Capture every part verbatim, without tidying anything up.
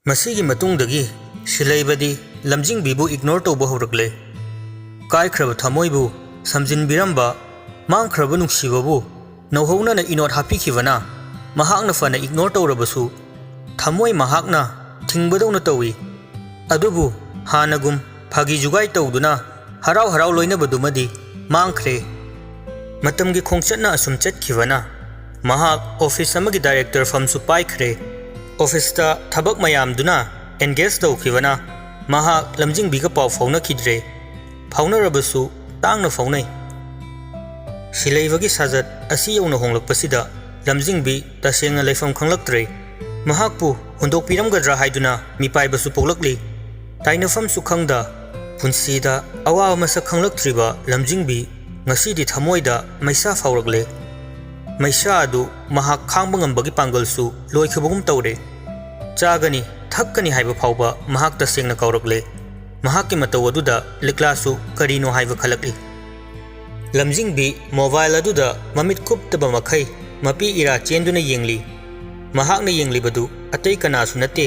ꯃꯁꯤꯒꯤ ꯃꯇꯨꯡꯗꯒꯤ ꯁꯤꯂꯩꯕꯗꯤ ꯂꯝꯖꯤꯡꯕꯤꯕꯨ ꯏꯒꯅꯣꯔ ꯇꯧꯕ ꯍꯧꯔꯛꯂꯦ꯫ ꯀꯥꯏꯈ꯭ꯔꯕ ꯊꯃꯣꯏꯕꯨ ꯁꯝꯖꯤꯟꯕꯤꯔꯝꯕ, ꯃꯥꯡꯈ꯭ꯔꯕ ꯅꯨꯡꯁꯤꯕꯕꯨ ꯅꯧꯍꯧꯅꯅ ꯏꯅꯣꯠ ꯍꯥꯞꯄꯤꯈꯤꯕꯅ ꯃꯍꯥꯛꯅ ꯐꯅ ꯏꯒꯅꯣꯔ ꯇꯧꯔꯕꯁꯨ ꯊꯃꯣꯏ ꯃꯍꯥꯛꯅ ꯊꯤꯡꯕꯗꯧꯅ ꯇꯧꯏ꯫ ꯑꯗꯨꯕꯨ ꯍꯥꯟꯅꯒꯨꯝ ꯐꯥꯒꯤ ꯖꯨꯒꯥꯏ ꯇꯧꯗꯨꯅ ꯍꯔꯥꯎ ꯍꯔꯥꯎ ꯂꯣꯏꯅꯕꯗꯨꯃꯗꯤ ꯃꯥꯡꯈ꯭ꯔꯦ꯫ ꯃꯇꯝꯒꯤ ꯈꯣꯡꯆꯠꯅ ꯑꯁꯨꯝ ꯆꯠꯈꯤꯕꯅ ꯃꯍꯥꯛ ꯑꯣꯐꯤꯁ ꯑꯃꯒꯤ ꯗꯥꯏꯔꯦꯛꯇꯔ ꯐꯝꯁꯨ ꯄꯥꯏꯈ꯭ꯔꯦ꯫ ꯑꯣꯐꯤꯁꯇ ꯊꯕꯛ ꯃꯌꯥꯝꯗꯨꯅ ꯑꯦꯟꯒꯦꯖ ꯇꯧꯈꯤꯕꯅ ꯃꯍꯥꯛ ꯂꯝꯖꯤꯡꯕꯤꯒ ꯄꯥꯎ ꯐꯥꯎꯅꯈꯤꯗ꯭ꯔꯦ꯫ ꯐꯥꯎꯅꯔꯕꯁꯨ ꯇꯥꯡꯅ ꯐꯥꯎꯅꯩ꯫ ꯁꯤꯂꯩꯕꯒꯤ ꯁꯥꯖꯠ ꯑꯁꯤ ꯌꯧꯅ ꯍꯣꯡꯂꯛꯄꯁꯤꯗ ꯂꯝꯖꯤꯡꯕꯤ ꯇꯁꯦꯡꯅ ꯂꯩꯐꯝ ꯈꯪꯂꯛꯇ꯭ꯔꯦ꯫ ꯃꯍꯥꯛꯄꯨ ꯍꯨꯟꯗꯣꯛꯄꯤꯔꯝꯒꯗ꯭ꯔꯥ ꯍꯥꯏꯗꯨꯅ ꯃꯤꯄꯥꯏꯕꯁꯨ ꯄꯣꯛꯂꯛꯂꯤ꯫ ꯇꯥꯏꯅꯐꯝꯁꯨ ꯈꯪꯗ ꯄꯨꯟꯁꯤꯗ ꯑꯋꯥꯕ ꯃꯁꯛ ꯈꯪꯂꯛꯇ꯭ꯔꯤꯕ ꯂꯝꯖꯤꯡꯕꯤ ꯉꯁꯤꯗꯤ ꯊꯃꯣꯏꯗ ꯃꯩꯁꯥ ꯐꯥꯎꯔꯛꯂꯦ꯫ ꯃꯩꯁꯥ ꯑꯗꯨ ꯃꯍꯥꯛ ꯈꯥꯡꯕ ꯉꯝꯕꯒꯤ ꯄꯥꯡꯒꯜꯁꯨ ꯂꯣꯏꯈꯤꯕꯒꯨꯝ ꯇꯧꯔꯦ꯫ ꯆꯥꯒꯅꯤ, ꯊꯛꯀꯅꯤ ꯍꯥꯏꯕ ꯐꯥꯎꯕ ꯃꯍꯥꯛ ꯇꯁꯦꯡꯅ ꯀꯥꯎꯔꯛꯂꯦ꯫ ꯃꯍꯥꯛꯀꯤ ꯃꯇꯧ ꯑꯗꯨꯗ ꯂꯤꯛꯂꯥꯁꯨ ꯀꯔꯤꯅꯣ ꯍꯥꯏꯕ ꯈꯜꯂꯛꯂꯤ꯫ ꯂꯝꯖꯤꯡꯕꯤ ꯃꯣꯕꯥꯏꯜ ꯑꯗꯨꯗ ꯃꯃꯤꯠ ꯀꯨꯞꯇꯕ ꯃꯈꯩ ꯃꯄꯤ ꯏꯔꯥ ꯆꯦꯟꯗꯨꯅ ꯌꯦꯡꯂꯤ꯫ ꯃꯍꯥꯛꯅ ꯌꯦꯡꯂꯤꯕꯗꯨ ꯑꯇꯩ ꯀꯅꯥꯁꯨ ꯅꯠꯇꯦ꯫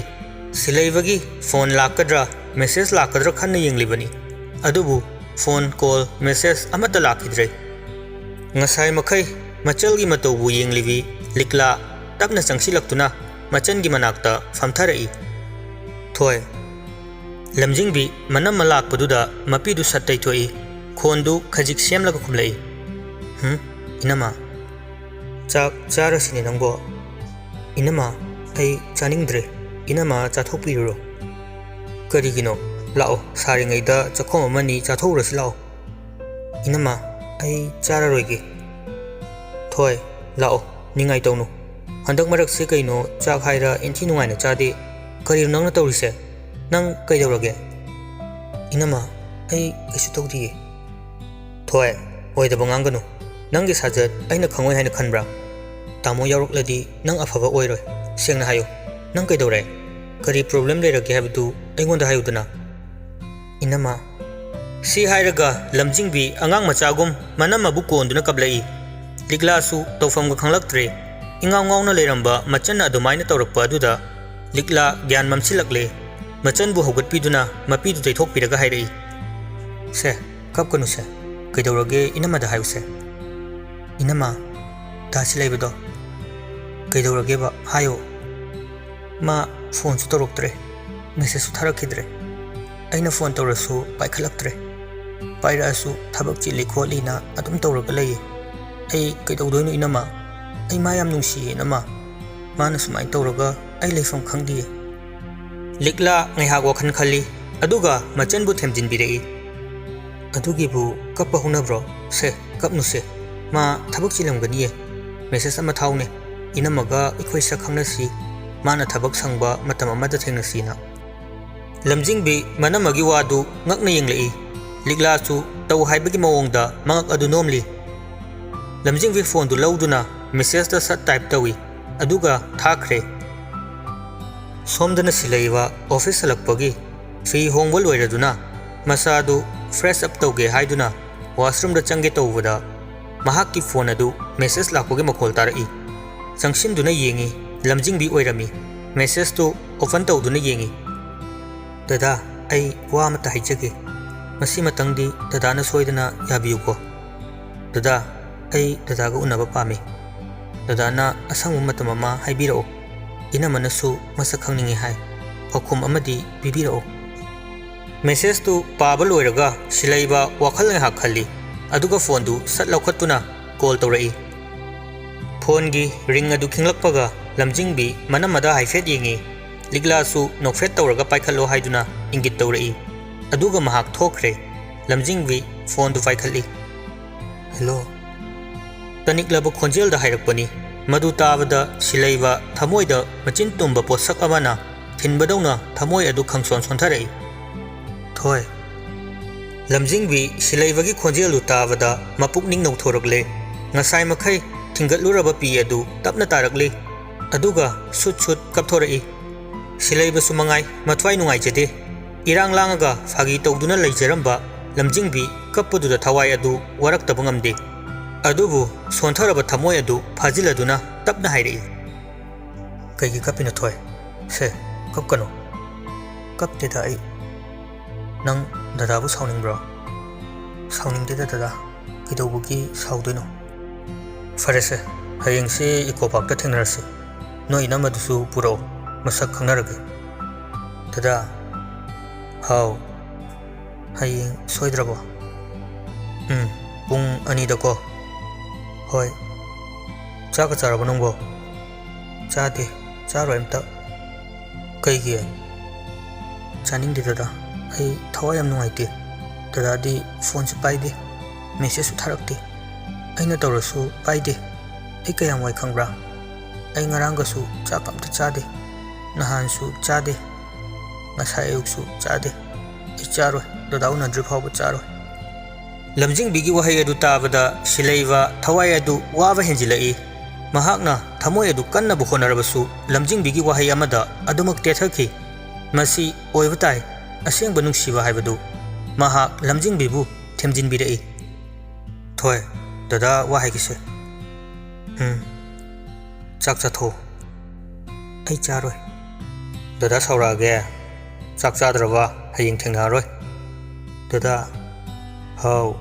ꯁꯤꯂꯩꯕꯒꯤ ꯐꯣꯟ ꯂꯥꯛꯀꯗ꯭ꯔꯥ, ꯃꯦꯁꯦꯖ ꯂꯥꯛꯀꯗ꯭ꯔꯥ ꯈꯟꯅ ꯌꯦꯡꯂꯤꯕꯅꯤ꯫ ꯑꯗꯨꯕꯨ ꯐꯣꯟ ꯀꯣꯜ, ꯃꯦꯁꯦꯖ ꯑꯃꯠꯇ ꯂꯥꯛꯈꯤꯗ꯭ꯔꯦ꯫ ꯉꯁꯥꯏ ꯃꯈꯩ ꯃꯆꯜꯒꯤ ꯃꯇꯧꯕꯨ ꯌꯦꯡꯂꯤꯕꯤ ꯂꯤꯛꯂꯥ ꯇꯞꯅ ꯆꯪꯁꯤꯜꯂꯛꯇꯨꯅ ꯃꯆꯟꯒꯤ ꯃꯅꯥꯛꯇ ꯐꯝꯊꯔꯛꯏ꯫ "ꯊꯣꯏ?" ꯂꯝꯖꯤꯡꯕꯤ ꯃꯅꯝ ꯑꯃ ꯂꯥꯛꯄꯗꯨꯗ ꯃꯄꯤꯗꯨ ꯁꯠ ꯇꯩꯊꯣꯛꯏ꯫ ꯈꯣꯟꯗꯨ ꯈꯖꯤꯛ ꯁꯦꯝꯂꯒ ꯈꯨꯝꯂꯛꯏ, "ꯍꯨꯝ, ꯏꯅꯝꯃ?" "ꯆꯥꯛ ꯆꯥꯔꯁꯤꯅꯦ ꯅꯪꯕꯣ?" "ꯏꯅꯝꯃ, ꯑꯩ ꯆꯥꯅꯤꯡꯗ꯭ꯔꯦ꯫ ꯏꯅꯝꯃ ꯆꯥꯊꯣꯛꯄꯤꯔꯨꯔꯣ꯫" "ꯀꯔꯤꯒꯤꯅꯣ? ꯂꯥꯛꯑꯣ, ꯁꯥꯔꯤꯉꯩꯗ ꯆꯥꯛꯈꯣꯝ ꯑꯃꯅꯤ ꯆꯥꯊꯣꯛꯎꯔꯁꯤ ꯂꯥꯛꯑꯣ꯫" "ꯏꯅꯝꯃ, ꯑꯩ ꯆꯥꯔꯔꯣꯏꯒꯦ꯫" "ꯊꯣꯏ, ꯂꯥꯛꯑꯣ, ꯅꯤꯡꯉꯥꯏ ꯇꯧꯅꯨ꯫ ꯍꯟꯗꯛ ꯃꯔꯛꯁꯦ ꯀꯩꯅꯣ ꯆꯥꯛ ꯍꯥꯏꯔ ꯏꯟꯊꯤ ꯅꯨꯡꯉꯥꯏꯅ ꯆꯥꯗꯦ꯫ ꯀꯔꯤꯅꯣ ꯅꯪꯅ ꯇꯧꯔꯤꯁꯦ? ꯅꯪ ꯀꯩꯗꯧꯔꯒꯦ?" "ꯏꯅꯝꯃ, ꯑꯩ ꯀꯩꯁꯨ ꯇꯧꯗꯤꯌꯦ꯫" "ꯊꯣꯏ, ꯑꯣꯏꯗꯕ ꯉꯥꯡꯒꯅꯨ꯫ ꯅꯪꯒꯤ ꯁꯥꯖꯠ ꯑꯩꯅ ꯈꯪꯉꯣꯏ ꯍꯥꯏꯅ ꯈꯟꯕ꯭ꯔꯥ? ꯇꯥꯃꯣ ꯌꯥꯎꯔꯛꯂꯗꯤ ꯅꯪ ꯑꯐꯕ ꯑꯣꯏꯔꯣꯏ꯫ ꯁꯦꯡꯅ ꯍꯥꯏꯌꯨ, ꯅꯪ ꯀꯩꯗꯧꯔꯦ? ꯀꯔꯤ ꯄ꯭ꯔꯣꯕ꯭ꯂꯦꯝ ꯂꯩꯔꯒꯦ ꯍꯥꯏꯕꯗꯨ ꯑꯩꯉꯣꯟꯗ ꯍꯥꯏꯌꯨꯗꯅ꯫" "ꯏꯅꯝꯃ꯫" ꯁꯤ ꯍꯥꯏꯔꯒ ꯂꯝꯖꯤꯡꯕꯤ ꯑꯉꯥꯡ ꯃꯆꯥꯒꯨꯝ ꯃꯅꯝ ꯑꯃꯕꯨ ꯀꯣꯟꯗꯨꯅ ꯀꯞꯂꯛꯏ꯫ ꯂꯤꯛꯂꯥꯁꯨ ꯇꯧꯐꯝꯒ ꯈꯪꯂꯛꯇ꯭ꯔꯦ꯫ ꯏꯉꯥꯎ ꯉꯥꯎꯅ ꯂꯩꯔꯝꯕ ꯃꯆꯟꯅ ꯑꯗꯨꯃꯥꯏꯅ ꯇꯧꯔꯛꯄ ꯑꯗꯨꯗ ꯂꯤꯛꯂꯥ ꯒ꯭ꯌꯥꯟ ꯃꯝꯁꯤꯜꯂꯛꯂꯦ꯫ ꯃꯆꯟꯕꯨ ꯍꯧꯒꯠꯄꯤꯗꯨꯅ ꯃꯄꯤꯗꯨ ꯇꯩꯊꯣꯛꯄꯤꯔꯒ ꯍꯥꯏꯔꯛꯏ, "ꯁꯦ, ꯀꯞꯀꯅꯨꯁꯦ꯫ ꯀꯩꯗꯧꯔꯒꯦ ꯏꯅꯝꯃꯗ ꯍꯥꯏꯌꯨꯁꯦ꯫ ꯏꯅꯝꯃ, ꯗꯥ ꯁꯤꯂꯩꯕꯗꯣ ꯀꯩꯗꯧꯔꯒꯦꯕ? ꯍꯥꯏꯌꯣ꯫ ꯃꯥ ꯐꯣꯟꯁꯨ ꯇꯧꯔꯛꯇ꯭ꯔꯦ, ꯃꯦꯁꯦꯖꯁꯨ ꯊꯥꯔꯛꯈꯤꯗ꯭ꯔꯦ꯫ ꯑꯩꯅ ꯐꯣꯟ ꯇꯧꯔꯁꯨ ꯄꯥꯏꯈꯠꯂꯛꯇ꯭ꯔꯦ꯫ ꯄꯥꯏꯔꯛꯑꯁꯨ ꯊꯕꯛ ꯆꯤꯜꯂꯤ ꯈꯣꯠꯂꯤꯅ ꯑꯗꯨꯝ ꯇꯧꯔꯒ ꯂꯩꯌꯦ꯫ ꯑꯩ ꯀꯩꯗꯧꯗꯣꯏꯅꯣ ꯏꯅꯝꯃ? ꯑꯩ ꯃꯥ ꯌꯥꯝ ꯅꯨꯡꯁꯤꯌꯦ ꯏꯅꯝꯃ꯫ ꯃꯥꯅ ꯁꯨꯃꯥꯏꯅ ꯇꯧꯔꯒ ꯑꯩ ꯂꯩꯐꯝ ꯈꯪꯗꯤꯌꯦ꯫" ꯂꯤꯛꯂꯥ ꯉꯥꯏꯍꯥꯛ ꯋꯥꯈꯜ ꯈꯜꯂꯤ, ꯑꯗꯨꯒ ꯃꯆꯟꯕꯨ ꯊꯦꯝꯖꯤꯟꯕꯤꯔꯛꯏ꯫ "ꯑꯗꯨꯒꯤꯕꯨ ꯀꯞꯄ ꯍꯧꯅꯕ꯭ꯔꯣ? ꯁꯦ, ꯀꯞꯅꯨꯁꯦ꯫ ꯃꯥ ꯊꯕꯛ ꯆꯤꯜꯂꯝꯒꯅꯤꯌꯦ꯫ ꯃꯦꯁꯦꯖ ꯑꯃ ꯊꯥꯎꯅꯦ꯫ ꯏꯅꯝꯃꯒ ꯑꯩꯈꯣꯏ ꯁꯛ ꯈꯪꯅꯁꯤ꯫ ꯃꯥꯅ ꯊꯕꯛ ꯁꯪꯕ ꯃꯇꯝ ꯑꯃꯗ ꯊꯦꯡꯅꯁꯤꯅ꯫" ꯂꯝꯖꯤꯡꯕꯤ ꯃꯅꯝꯃꯒꯤ ꯋꯥꯗꯨ ꯉꯛꯅ ꯌꯦꯡꯂꯛꯏ꯫ ꯂꯤꯛꯂꯥꯁꯨ ꯇꯧ ꯍꯥꯏꯕꯒꯤ ꯃꯑꯣꯡꯗ ꯃꯉꯛ ꯑꯗꯨ ꯅꯣꯝꯂꯤ꯫ ꯂꯝꯖꯤꯡꯕꯤ ꯐꯣꯟꯗꯨ ꯂꯧꯗꯨꯅ ꯃꯦꯁꯦꯖꯇ ꯁꯠ ꯇꯥꯏꯞ ꯇꯧꯏ, ꯑꯗꯨꯒ ꯊꯥꯈ꯭ꯔꯦ꯫ ꯁꯣꯝꯗꯅ ꯁꯤꯂꯩꯕ ꯑꯣꯐꯤꯁ ꯍꯜꯂꯛꯄꯒꯤ ꯐꯤ ꯍꯣꯡꯕ ꯂꯣꯏꯔꯗꯨꯅ ꯃꯁꯥꯗꯨ ꯐ꯭ꯔꯦꯁ ꯑꯞ ꯇꯧꯒꯦ ꯍꯥꯏꯗꯨꯅ ꯋꯥꯁꯔꯨꯝꯗ ꯆꯪꯒꯦ ꯇꯧꯕꯗ, ꯃꯍꯥꯛꯀꯤ ꯐꯣꯟ ꯑꯗꯨ ꯃꯦꯁꯦꯖ ꯂꯥꯛꯄꯒꯤ ꯃꯈꯣꯜ ꯇꯥꯔꯛꯏ꯫ ꯆꯪꯁꯤꯟꯗꯨꯅ ꯌꯦꯡꯉꯤ, ꯂꯝꯖꯤꯡꯕꯤ ꯑꯣꯏꯔꯝꯃꯤ꯫ ꯃꯦꯁꯦꯖꯇꯨ ꯑꯣꯄꯟ ꯇꯧꯗꯨꯅ ꯌꯦꯡꯉꯤ꯫ "ꯗꯗꯥ, ꯑꯩ ꯋꯥ ꯑꯃꯇ ꯍꯥꯏꯖꯒꯦ꯫ ꯃꯁꯤꯃꯇꯪꯗꯤ ꯗꯗꯥꯅ ꯁꯣꯏꯗꯅ ꯌꯥꯕꯤꯌꯨꯀꯣ꯫ ꯗꯗꯥ, ꯑꯩ ꯗꯗꯥꯒ ꯎꯅꯕ ꯄꯥꯝꯃꯤ꯫ ꯗꯗꯥꯅ ꯑꯁꯪꯕ ꯃꯇꯝ ꯑꯃ ꯍꯥꯏꯕꯤꯔꯛꯑꯣ꯫ ꯏꯅꯝꯃꯅꯁꯨ ꯃꯁꯛ ꯈꯪꯅꯤꯡꯉꯤ ꯍꯥꯏ꯫ ꯄꯥꯎꯈꯨꯝ ꯑꯃꯗꯤ ꯄꯤꯕꯤꯔꯛꯑꯣ꯫" ꯃꯦꯁꯦꯖꯇꯨ ꯄꯥꯕ ꯂꯣꯏꯔꯒ ꯁꯤꯂꯩꯕ ꯋꯥꯈꯜ ꯉꯥꯏꯍꯥꯛ ꯈꯜꯂꯤ, ꯑꯗꯨꯒ ꯐꯣꯟꯗꯨ ꯁꯠ ꯂꯧꯈꯠꯇꯨꯅ ꯀꯣꯜ ꯇꯧꯔꯛꯏ꯫ ꯐꯣꯟꯒꯤ ꯔꯤꯡ ꯑꯗꯨ ꯈꯤꯡꯂꯛꯄꯒ ꯂꯝꯖꯤꯡꯕꯤ ꯃꯅꯝꯃꯗ ꯍꯥꯏꯐꯦꯠ ꯌꯦꯡꯉꯤ꯫ ꯂꯤꯛꯂꯥꯁꯨ ꯅꯣꯛꯐꯦꯠ ꯇꯧꯔꯒ ꯄꯥꯏꯈꯠꯂꯣ ꯍꯥꯏꯗꯨꯅ ꯏꯪꯒꯤꯠ ꯇꯧꯔꯛꯏ꯫ ꯑꯗꯨꯒ ꯃꯍꯥꯛ ꯊꯣꯛꯈ꯭ꯔꯦ꯫ ꯂꯝꯖꯤꯡꯕꯤ ꯐꯣꯟꯗꯨ ꯄꯥꯏꯈꯠꯂꯤ꯫ "ꯍꯦꯜꯂꯣ꯫" ꯇꯅꯤꯛꯂꯕ ꯈꯣꯟꯖꯦꯜꯗ ꯍꯥꯏꯔꯛꯄꯅꯤ꯫ ꯃꯗꯨ ꯇꯥꯕꯗ ꯁꯤꯂꯩꯕ ꯊꯃꯣꯏꯗ ꯃꯆꯤꯟ ꯇꯨꯝꯕ ꯄꯣꯠꯁꯛ ꯑꯃꯅ ꯊꯤꯟꯕꯗꯧꯅ ꯊꯃꯣꯏ ꯑꯗꯨ ꯈꯪꯁꯣꯟ ꯁꯣꯟꯊꯔꯛꯏ꯫ "ꯊꯣꯏ꯫" ꯂꯝꯖꯤꯡꯕꯤ ꯁꯤꯂꯩꯕꯒꯤ ꯈꯣꯟꯖꯦꯜꯗꯨ ꯇꯥꯕꯗ ꯃꯄꯨꯛꯅꯤꯡ ꯅꯧꯊꯣꯔꯛꯂꯦ꯫ ꯉꯁꯥꯏ ꯃꯈꯩ ꯊꯤꯡꯒꯠꯂꯨꯔꯕ ꯄꯤ ꯑꯗꯨ ꯇꯞꯅ ꯇꯥꯔꯛꯂꯤ, ꯑꯗꯨꯒ ꯁꯨꯠ ꯁꯨꯠ ꯀꯞꯊꯣꯔꯛꯏ꯫ ꯁꯤꯂꯩꯕꯁꯨ ꯃꯉꯥꯏ ꯃꯊ꯭ꯋꯥꯏ ꯅꯨꯡꯉꯥꯏꯖꯗꯦ꯫ ꯏꯔꯥꯡ ꯂꯥꯡꯉꯒ ꯐꯥꯒꯤ ꯇꯧꯗꯨꯅ ꯂꯩꯖꯔꯝꯕ ꯂꯝꯖꯤꯡꯕꯤ ꯀꯞꯄꯗꯨꯗ ꯊꯋꯥꯏ ꯑꯗꯨ ꯋꯥꯔꯛꯇꯕ ꯉꯝꯗꯦ꯫ ꯑꯗꯨꯕꯨ ꯁꯣꯟꯊꯔꯕ ꯊꯃꯣꯏ ꯑꯗꯨ ꯐꯥꯖꯤꯜꯂꯗꯨꯅ ꯇꯞꯅ ꯍꯥꯏꯔꯛꯏ, "ꯀꯩꯒꯤ ꯀꯞꯄꯤꯅꯣ ꯊꯣꯏ? ꯁꯦ, ꯀꯞꯀꯅꯨ꯫ ꯀꯞꯇꯦꯗ ꯑꯩ꯫ ꯅꯪ ꯗꯗꯥꯕꯨ ꯁꯥꯎꯅꯤꯡꯕ꯭ꯔꯣ? ꯁꯥꯎꯅꯤꯡꯗꯦꯗ ꯗꯗꯥ꯫ ꯀꯩꯗꯧꯕꯒꯤ ꯁꯥꯎꯗꯣꯏꯅꯣ? ꯐꯔꯦꯁꯦ, ꯍꯌꯦꯡꯁꯦ ꯏꯀꯣ ꯄꯥꯔꯛꯇ ꯊꯦꯡꯅꯔꯁꯤ꯫ ꯅꯣꯏ ꯏꯅꯝꯃꯗꯨꯁꯨ ꯄꯨꯔꯛꯑꯣ, ꯃꯁꯛ ꯈꯪꯅꯔꯒꯦ꯫ ꯗꯗꯥ꯫ ꯍꯥꯎ꯫ ꯍꯌꯦꯡ ꯁꯣꯏꯗ꯭ꯔꯕꯣ? ꯎꯝ, ꯄꯨꯡ ꯑꯅꯤꯗꯀꯣ꯫ ꯍꯣꯏ꯫ ꯆꯥꯛꯀ ꯆꯥꯔꯕꯣ ꯅꯪꯕꯣ? ꯆꯥꯗꯦ, ꯆꯥꯔꯣꯏ ꯑꯝꯇ꯫ ꯀꯩꯒꯤ? ꯆꯥꯅꯤꯡꯗꯦ ꯗꯗꯥ, ꯑꯩ ꯊꯋꯥꯏ ꯌꯥꯝ ꯅꯨꯡꯉꯥꯏꯇꯦ꯫ ꯗꯗꯥꯗꯤ ꯐꯣꯟꯁꯨ ꯄꯥꯏꯗꯦ, ꯃꯦꯁꯦꯖꯁꯨ ꯊꯥꯔꯛꯇꯦ꯫ ꯑꯩꯅ ꯇꯧꯔꯁꯨ ꯄꯥꯏꯗꯦ꯫ ꯑꯩ ꯀꯌꯥꯝ ꯋꯥꯏ ꯈꯪꯕ꯭ꯔꯥ? ꯑꯩ ꯉꯔꯥꯡꯒꯁꯨ ꯆꯥꯛ ꯑꯝꯇ ꯆꯥꯗꯦ, ꯅꯍꯥꯟꯁꯨ ꯆꯥꯗꯦ, ꯉꯁꯥꯏ ꯑꯌꯨꯛꯁꯨ ꯆꯥꯗꯦ꯫ ꯑꯩ ꯆꯥꯔꯣꯏ, ꯗꯗꯥ ꯎꯅꯗ꯭ꯔꯤ ꯐꯥꯎꯕ ꯆꯥꯔꯣꯏ꯫ ꯂꯝꯖꯤꯡꯕꯤꯒꯤ ꯋꯥꯍꯩ ꯑꯗꯨ ꯇꯥꯕꯗ ꯁꯤꯂꯩꯕ ꯊꯋꯥꯏ ꯑꯗꯨ ꯋꯥꯕ ꯍꯦꯟꯖꯤꯜꯂꯛꯏ꯫ ꯃꯍꯥꯛꯅ ꯊꯃꯣꯏ ꯑꯗꯨ ꯀꯟꯅꯕ ꯍꯣꯠꯅꯔꯕꯁꯨ ꯂꯝꯖꯤꯡꯕꯤꯒꯤ ꯋꯥꯍꯩ ꯑꯃꯗ ꯑꯗꯨꯃꯛ ꯇꯦꯊꯈꯤ꯫ ꯃꯁꯤ ꯑꯣꯏꯕ ꯇꯥꯏ, ꯑꯁꯦꯡꯕ ꯅꯨꯡꯁꯤꯕ ꯍꯥꯏꯕꯗꯨ꯫ ꯃꯍꯥꯛ ꯂꯝꯖꯤꯡꯕꯤꯕꯨ ꯊꯦꯝꯖꯤꯟꯕꯤꯔꯛꯏ꯫ ꯊꯣꯏ, ꯗꯗꯥ ꯋꯥ ꯍꯥꯏꯒꯦꯁꯦ꯫ ꯎꯝ, ꯆꯥꯛ ꯆꯥꯊꯣꯛꯎ꯫ ꯑꯩ ꯆꯥꯔꯣꯏ꯫ ꯗꯗꯥ ꯁꯥꯎꯔꯛꯑꯒꯦ꯫ ꯆꯥꯛ ꯆꯥꯗ꯭ꯔꯕ ꯍꯌꯦꯡ ꯊꯦꯡꯅꯔꯔꯣꯏ꯫ ꯗꯗꯥ꯫ ꯍꯥꯎ꯫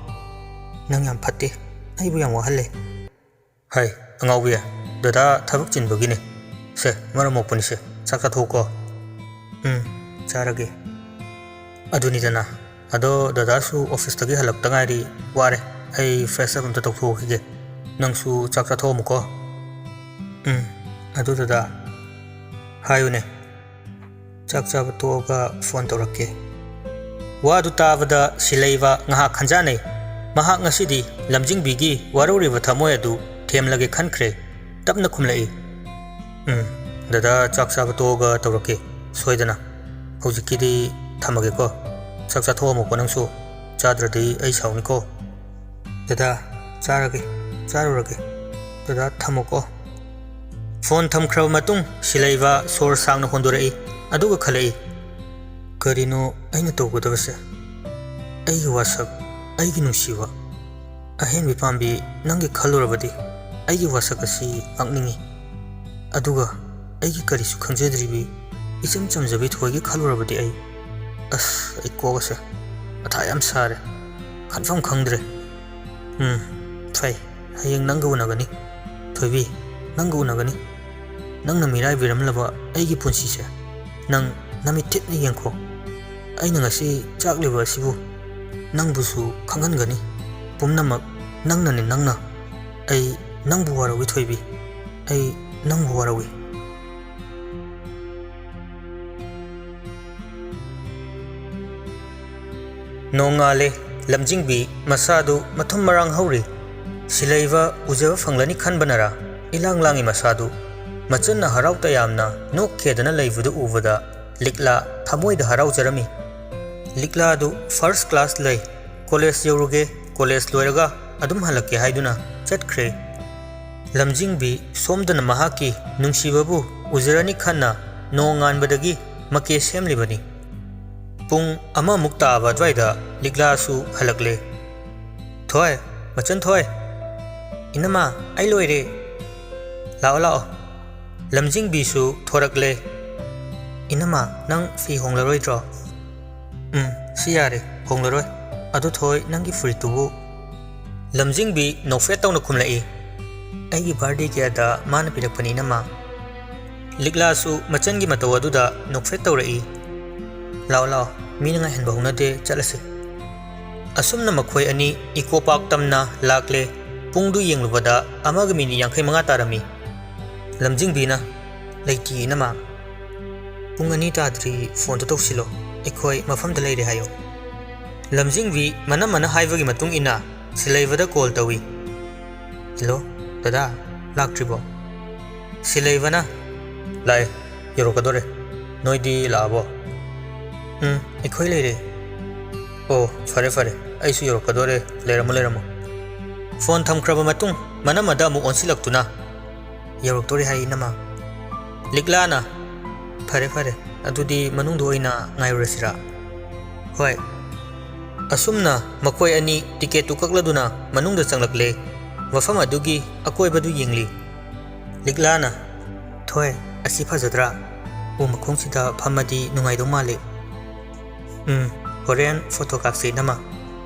ꯅꯪ ꯌꯥꯝ ꯐꯠꯇꯦ꯫ ꯑꯩꯕꯨ ꯌꯥꯝ ꯋꯥꯍꯜꯂꯦ꯫ ꯍꯥꯏ, ꯑꯉꯥꯎꯕꯤ, ꯗꯗꯥ ꯊꯕꯛ ꯆꯤꯟꯕꯒꯤꯅꯦ꯫ ꯁꯦ, ꯃꯔꯝ ꯃꯣꯛꯄꯅꯤꯁꯦ, ꯆꯥꯛ ꯆꯥꯊꯣꯛꯎꯀꯣ꯫ ꯎꯝ, ꯆꯥꯔꯒꯦ꯫ ꯑꯗꯨꯅꯤꯗꯅ꯫ ꯑꯗꯣ ꯗꯗꯥꯁꯨ ꯑꯣꯐꯤꯁꯇꯒꯤ ꯍꯜꯂꯛꯇ ꯉꯥꯏꯔꯤ, ꯋꯥꯔꯦ꯫ ꯑꯩ ꯐ꯭ꯔꯦꯁ ꯑꯞ ꯑꯝꯇ ꯇꯧꯊꯣꯛꯈꯤꯒꯦ꯫ ꯅꯪꯁꯨ ꯆꯥꯛ ꯆꯥꯊꯣꯛꯑꯝꯃꯨꯀꯣ꯫ ꯎꯝ, ꯑꯗꯨ ꯗꯗꯥ꯫ ꯍꯥꯏꯌꯨꯅꯦ꯫ ꯆꯥꯛ ꯆꯥꯕ ꯇꯣꯛꯑꯒ ꯐꯣꯟ ꯇꯧꯔꯛꯀꯦ꯫ ꯋꯥꯗꯨ ꯇꯥꯕꯗ ꯁꯤꯂꯩꯕ ꯉꯥꯏꯍꯥꯛ ꯈꯟꯖꯥꯟꯅꯩ꯫ ꯃꯍꯥꯛ ꯉꯁꯤꯗꯤ ꯂꯝꯖꯤꯡꯕꯤꯒꯤ ꯋꯥꯔꯧꯔꯤꯕ ꯊꯃꯣꯏ ꯑꯗꯨ ꯊꯦꯝꯂꯒꯦ ꯈꯟꯈ꯭ꯔꯦ꯫ ꯇꯞꯅ ꯈꯨꯝꯂꯛꯏ꯫ ꯎꯝ, ꯗꯗꯥ ꯆꯥꯛ ꯆꯥꯕ ꯇꯣꯛꯑꯒ ꯇꯧꯔꯛꯀꯦ, ꯁꯣꯏꯗꯅ꯫ ꯍꯧꯖꯤꯛꯀꯤꯗꯤ ꯊꯝꯃꯒꯦꯀꯣ꯫ ꯆꯥꯛ ꯆꯥꯊꯣꯛꯑꯝꯃꯨꯀꯣ ꯅꯪꯁꯨ꯫ ꯆꯥꯗ꯭ꯔꯗꯤ ꯑꯩ ꯁꯥꯎꯅꯤꯀꯣ꯫ ꯗꯗꯥ, ꯆꯥꯔꯒꯦ, ꯆꯥꯔꯨꯔꯒꯦ꯫ ꯗꯗꯥ, ꯊꯝꯃꯣꯀꯣ꯫ ꯐꯣꯟ ꯊꯝꯈ꯭ꯔꯕ ꯃꯇꯨꯡ ꯁꯤꯂꯩꯕ ꯁꯣꯔ ꯁꯥꯡꯅ ꯍꯣꯟꯗꯣꯔꯛꯏ, ꯑꯗꯨꯒ ꯈꯜꯂꯛꯏ, "ꯀꯔꯤꯅꯣ ꯑꯩꯅ ꯇꯧꯒꯗꯕꯁꯦ? ꯑꯩꯒꯤ ꯋꯥꯁꯛ, ꯑꯩꯒꯤ ꯅꯨꯡꯁꯤꯕ, ꯑꯍꯦꯟꯕꯤ ꯄꯥꯝꯕꯤ, ꯅꯪꯒꯤ ꯈꯜꯂꯨꯔꯕꯗꯤ ꯑꯩꯒꯤ ꯋꯥꯁꯛ ꯑꯁꯤ ꯉꯥꯛꯅꯤꯡꯏ꯫ ꯑꯗꯨꯒ ꯑꯩꯒꯤ ꯀꯔꯤꯁꯨ ꯈꯪꯖꯗ꯭ꯔꯤꯕꯤ ꯏꯆꯝ ꯆꯝꯖꯕꯤ ꯊꯣꯏꯒꯤ ꯈꯜꯂꯨꯔꯕꯗꯤ ꯑꯩ, ꯑꯁ, ꯑꯩ ꯀꯣꯛ ꯑꯁꯦ ꯃꯊꯥ ꯌꯥꯝ ꯁꯥꯔꯦ꯫ ꯈꯟꯐꯝ ꯈꯪꯗ꯭ꯔꯦ꯫ ꯎꯝ, ꯐꯩ꯫ ꯍꯌꯦꯡ ꯅꯪꯒ ꯎꯅꯒꯅꯤ꯫ ꯊꯣꯏꯕꯤ, ꯅꯪꯒ ꯎꯅꯒꯅꯤ꯫ ꯅꯪꯅ ꯃꯤꯔꯥꯏꯕꯤꯔꯝꯂꯕ ꯑꯩꯒꯤ ꯄꯨꯟꯁꯤꯁꯦ ꯅꯪ ꯅꯃꯤꯠ ꯊꯤꯠꯅ ꯌꯦꯡꯈꯣ꯫ ꯑꯩꯅ ꯉꯁꯤ ꯆꯥꯛꯂꯤꯕ ꯑꯁꯤꯕꯨ ꯅꯪꯕꯨꯁꯨ ꯈꯪꯍꯟꯒꯅꯤ꯫ ꯄꯨꯝꯅꯃꯛ ꯅꯪꯅꯅꯤ, ꯅꯪꯅ꯫ ꯑꯩ ꯅꯪꯕꯨ ꯋꯥꯔꯧꯏ ꯊꯣꯏꯕꯤ, ꯑꯩ ꯅꯪꯕꯨ ꯋꯥꯔꯧꯏ꯫ ꯅꯣꯡꯉꯥꯜꯂꯦ꯫ ꯂꯝꯖꯤꯡꯕꯤ ꯃꯁꯥꯗꯨ ꯃꯊꯨꯝ ꯃꯔꯥꯡ ꯍꯧꯔꯤ꯫ ꯁꯤꯂꯩꯕ ꯎꯖꯕ ꯐꯪꯂꯅꯤ ꯈꯟꯕꯅꯔꯥ, ꯏꯂꯥꯡ ꯂꯥꯡꯉꯤ ꯃꯁꯥꯗꯨ꯫ ꯃꯆꯟꯅ ꯍꯔꯥꯎ ꯇꯌꯥꯝꯅ ꯅꯣꯛꯈꯦꯗꯅ ꯂꯩꯕꯗꯨ ꯎꯕꯗ ꯂꯤꯛꯂꯥ ꯊꯃꯣꯏꯗ ꯍꯔꯥꯎꯖꯔꯝꯃꯤ꯫ ꯂꯤꯛꯂꯥꯗꯨ first class ꯂꯩ꯫ ꯀꯣꯂꯦꯖ ꯌꯧꯔꯨꯒꯦ, ꯀꯣꯂꯦꯖ ꯂꯣꯏꯔꯒ ꯑꯗꯨꯝ ꯍꯜꯂꯛꯀꯦ ꯍꯥꯏꯗꯨꯅ ꯆꯠꯈ꯭ꯔꯦ꯫ ꯂꯝꯖꯤꯡꯕꯤ ꯁꯣꯝꯗꯅ ꯃꯍꯥꯛꯀꯤ ꯅꯨꯡꯁꯤꯕꯕꯨ ꯎꯖꯔꯅꯤ ꯈꯟꯅ ꯅꯣꯡꯉꯥꯟꯕꯗꯒꯤ ꯃꯀꯦ ꯁꯦꯝꯂꯤꯕꯅꯤ꯫ ꯄꯨꯡ ꯑꯃꯃꯨꯛ ꯇꯥꯕ ꯑꯗꯨꯋꯥꯏꯗ ꯂꯤꯛꯂꯥꯁꯨ ꯍꯜꯂꯛꯂꯦ꯫ "ꯊꯣꯏ, ꯃꯆꯟ ꯊꯣꯏ!" "ꯏꯅꯝꯃ, ꯑꯩ ꯂꯣꯏꯔꯦ꯫ ꯂꯥꯛꯑꯣ, ꯂꯥꯛꯑꯣ꯫" ꯂꯝꯖꯤꯡꯕꯤꯁꯨ ꯊꯣꯔꯛꯂꯦ꯫ "ꯏꯅꯝꯃ, ꯅꯪ ꯐꯤ ꯍꯣꯡꯂꯔꯣꯏꯗ꯭ꯔꯣ?" "ꯎꯝ, ꯁꯤ ꯌꯥꯔꯦ, ꯍꯣꯡꯂꯔꯣꯏ꯫ ꯑꯗꯨ ꯊꯣꯏ, ꯅꯪꯒꯤ ꯐꯨꯔꯤꯠꯇꯨꯕꯨ?" ꯂꯝꯖꯤꯡꯕꯤ ꯅꯣꯛꯐꯦꯠ ꯇꯧꯅ ꯈꯨꯝꯂꯛꯏ꯫ "ꯑꯩꯒꯤ birthday ꯒꯤ ꯑꯗ ꯃꯥꯅ ꯄꯤꯔꯛꯄꯅꯤ, ꯏꯅꯝꯃ꯫" ꯂꯤꯛꯂꯥꯁꯨ ꯃꯆꯟꯒꯤ ꯃꯇꯧ ꯑꯗꯨꯗ ꯅꯣꯛꯐꯦꯠ ꯇꯧꯔꯛꯏ꯫ "ꯂꯥꯛꯑꯣ, ꯂꯥꯛꯑꯣ, ꯃꯤꯅ ꯉꯥꯏꯍꯟꯕ ꯍꯧꯅꯗꯦ, ꯆꯠꯂꯁꯤ꯫" ꯑꯁꯨꯝꯅ ꯃꯈꯣꯏ ꯑꯅꯤ Eco Park ꯇꯝꯅ ꯂꯥꯛꯂꯦ꯫ ꯄꯨꯡꯗꯨ ꯌꯦꯡꯂꯨꯕꯗ ꯑꯃꯒ ꯃꯤꯅꯤꯠ ꯌꯥꯡꯈꯩ ꯃꯉꯥ ꯇꯥꯔꯝꯃꯤ꯫ ꯂꯝꯖꯤꯡꯕꯤꯅ, "ꯂꯩꯇꯦ, ꯏꯅꯝꯃ꯫ ꯄꯨꯡ ꯑꯅꯤ ꯇꯥꯗ꯭ꯔꯤ, phoneꯗꯨ ꯇꯧꯁꯤꯜꯂꯣ꯫ ꯑꯩꯈꯣꯏ ꯃꯐꯝꯗ ꯂꯩꯔꯦ ꯍꯥꯏꯌꯨ꯫" ꯂꯝꯖꯤꯡꯕꯤ ꯃꯅꯝꯃꯅ ꯍꯥꯏꯕꯒꯤ ꯃꯇꯨꯡ ꯏꯟꯅ ꯁꯤꯂꯩꯕꯗ call ꯇꯧꯏ꯫ "Hello, ꯗꯗꯥ, ꯂꯥꯛꯇ꯭ꯔꯤꯕꯣ?" ꯁꯤꯂꯩꯕꯅ, "ꯂꯥꯛꯑꯦ, ꯌꯧꯔꯛꯀꯗꯣꯔꯦ꯫ ꯅꯣꯏꯗꯤ ꯂꯥꯛꯑꯕꯣ?" "ꯎꯝ, ꯑꯩꯈꯣꯏ ꯂꯩꯔꯦ꯫" "ꯑꯣ, ꯐꯔꯦ, ꯐꯔꯦ, ꯑꯩꯁꯨ ꯌꯧꯔꯛꯀꯗꯣꯔꯦ, ꯂꯩꯔꯝꯃꯣ, ꯂꯩꯔꯝꯃꯣ꯫" Phone ꯊꯝꯈ꯭ꯔꯕ ꯃꯇꯨꯡ ꯃꯅꯝꯃꯗ ꯑꯃꯨꯛ ꯑꯣꯟꯁꯤꯜꯂꯛꯇꯨꯅ, "ꯌꯧꯔꯛꯇꯣꯔꯦ ꯍꯥꯏ, ꯏꯅꯝꯃ꯫" ꯂꯤꯛꯂꯥꯅ, "ꯐꯔꯦ, ꯐꯔꯦ, ꯑꯗꯨꯗꯤ ꯃꯅꯨꯡꯗ ꯑꯣꯏꯅ ꯉꯥꯏꯔꯨꯔꯁꯤꯔꯥ?" "ꯍꯣꯏ꯫" ꯑꯁꯨꯝꯅ ꯃꯈꯣꯏ ꯑꯅꯤ ticketꯇꯨ ꯀꯛꯂꯗꯨꯅ ꯃꯅꯨꯡꯗ ꯆꯪꯂꯛꯂꯦ꯫ ꯃꯐꯝ ꯑꯗꯨꯒꯤ ꯑꯀꯣꯏꯕꯗꯨ ꯌꯦꯡꯂꯤ꯫ ꯂꯤꯛꯂꯥꯅ, "ꯊꯣꯏ, ꯑꯁꯤ ꯐꯖꯗ꯭ꯔꯥ? ꯎ ꯃꯈꯣꯡꯁꯤꯗ ꯐꯝꯃꯗꯤ ꯅꯨꯡꯉꯥꯏꯗꯧ ꯃꯥꯜꯂꯤ꯫ ꯎꯝ, ꯍꯣꯔꯦꯟ ꯐꯣꯇꯣ ꯀꯥꯞꯁꯦ ꯏꯅꯝꯃ꯫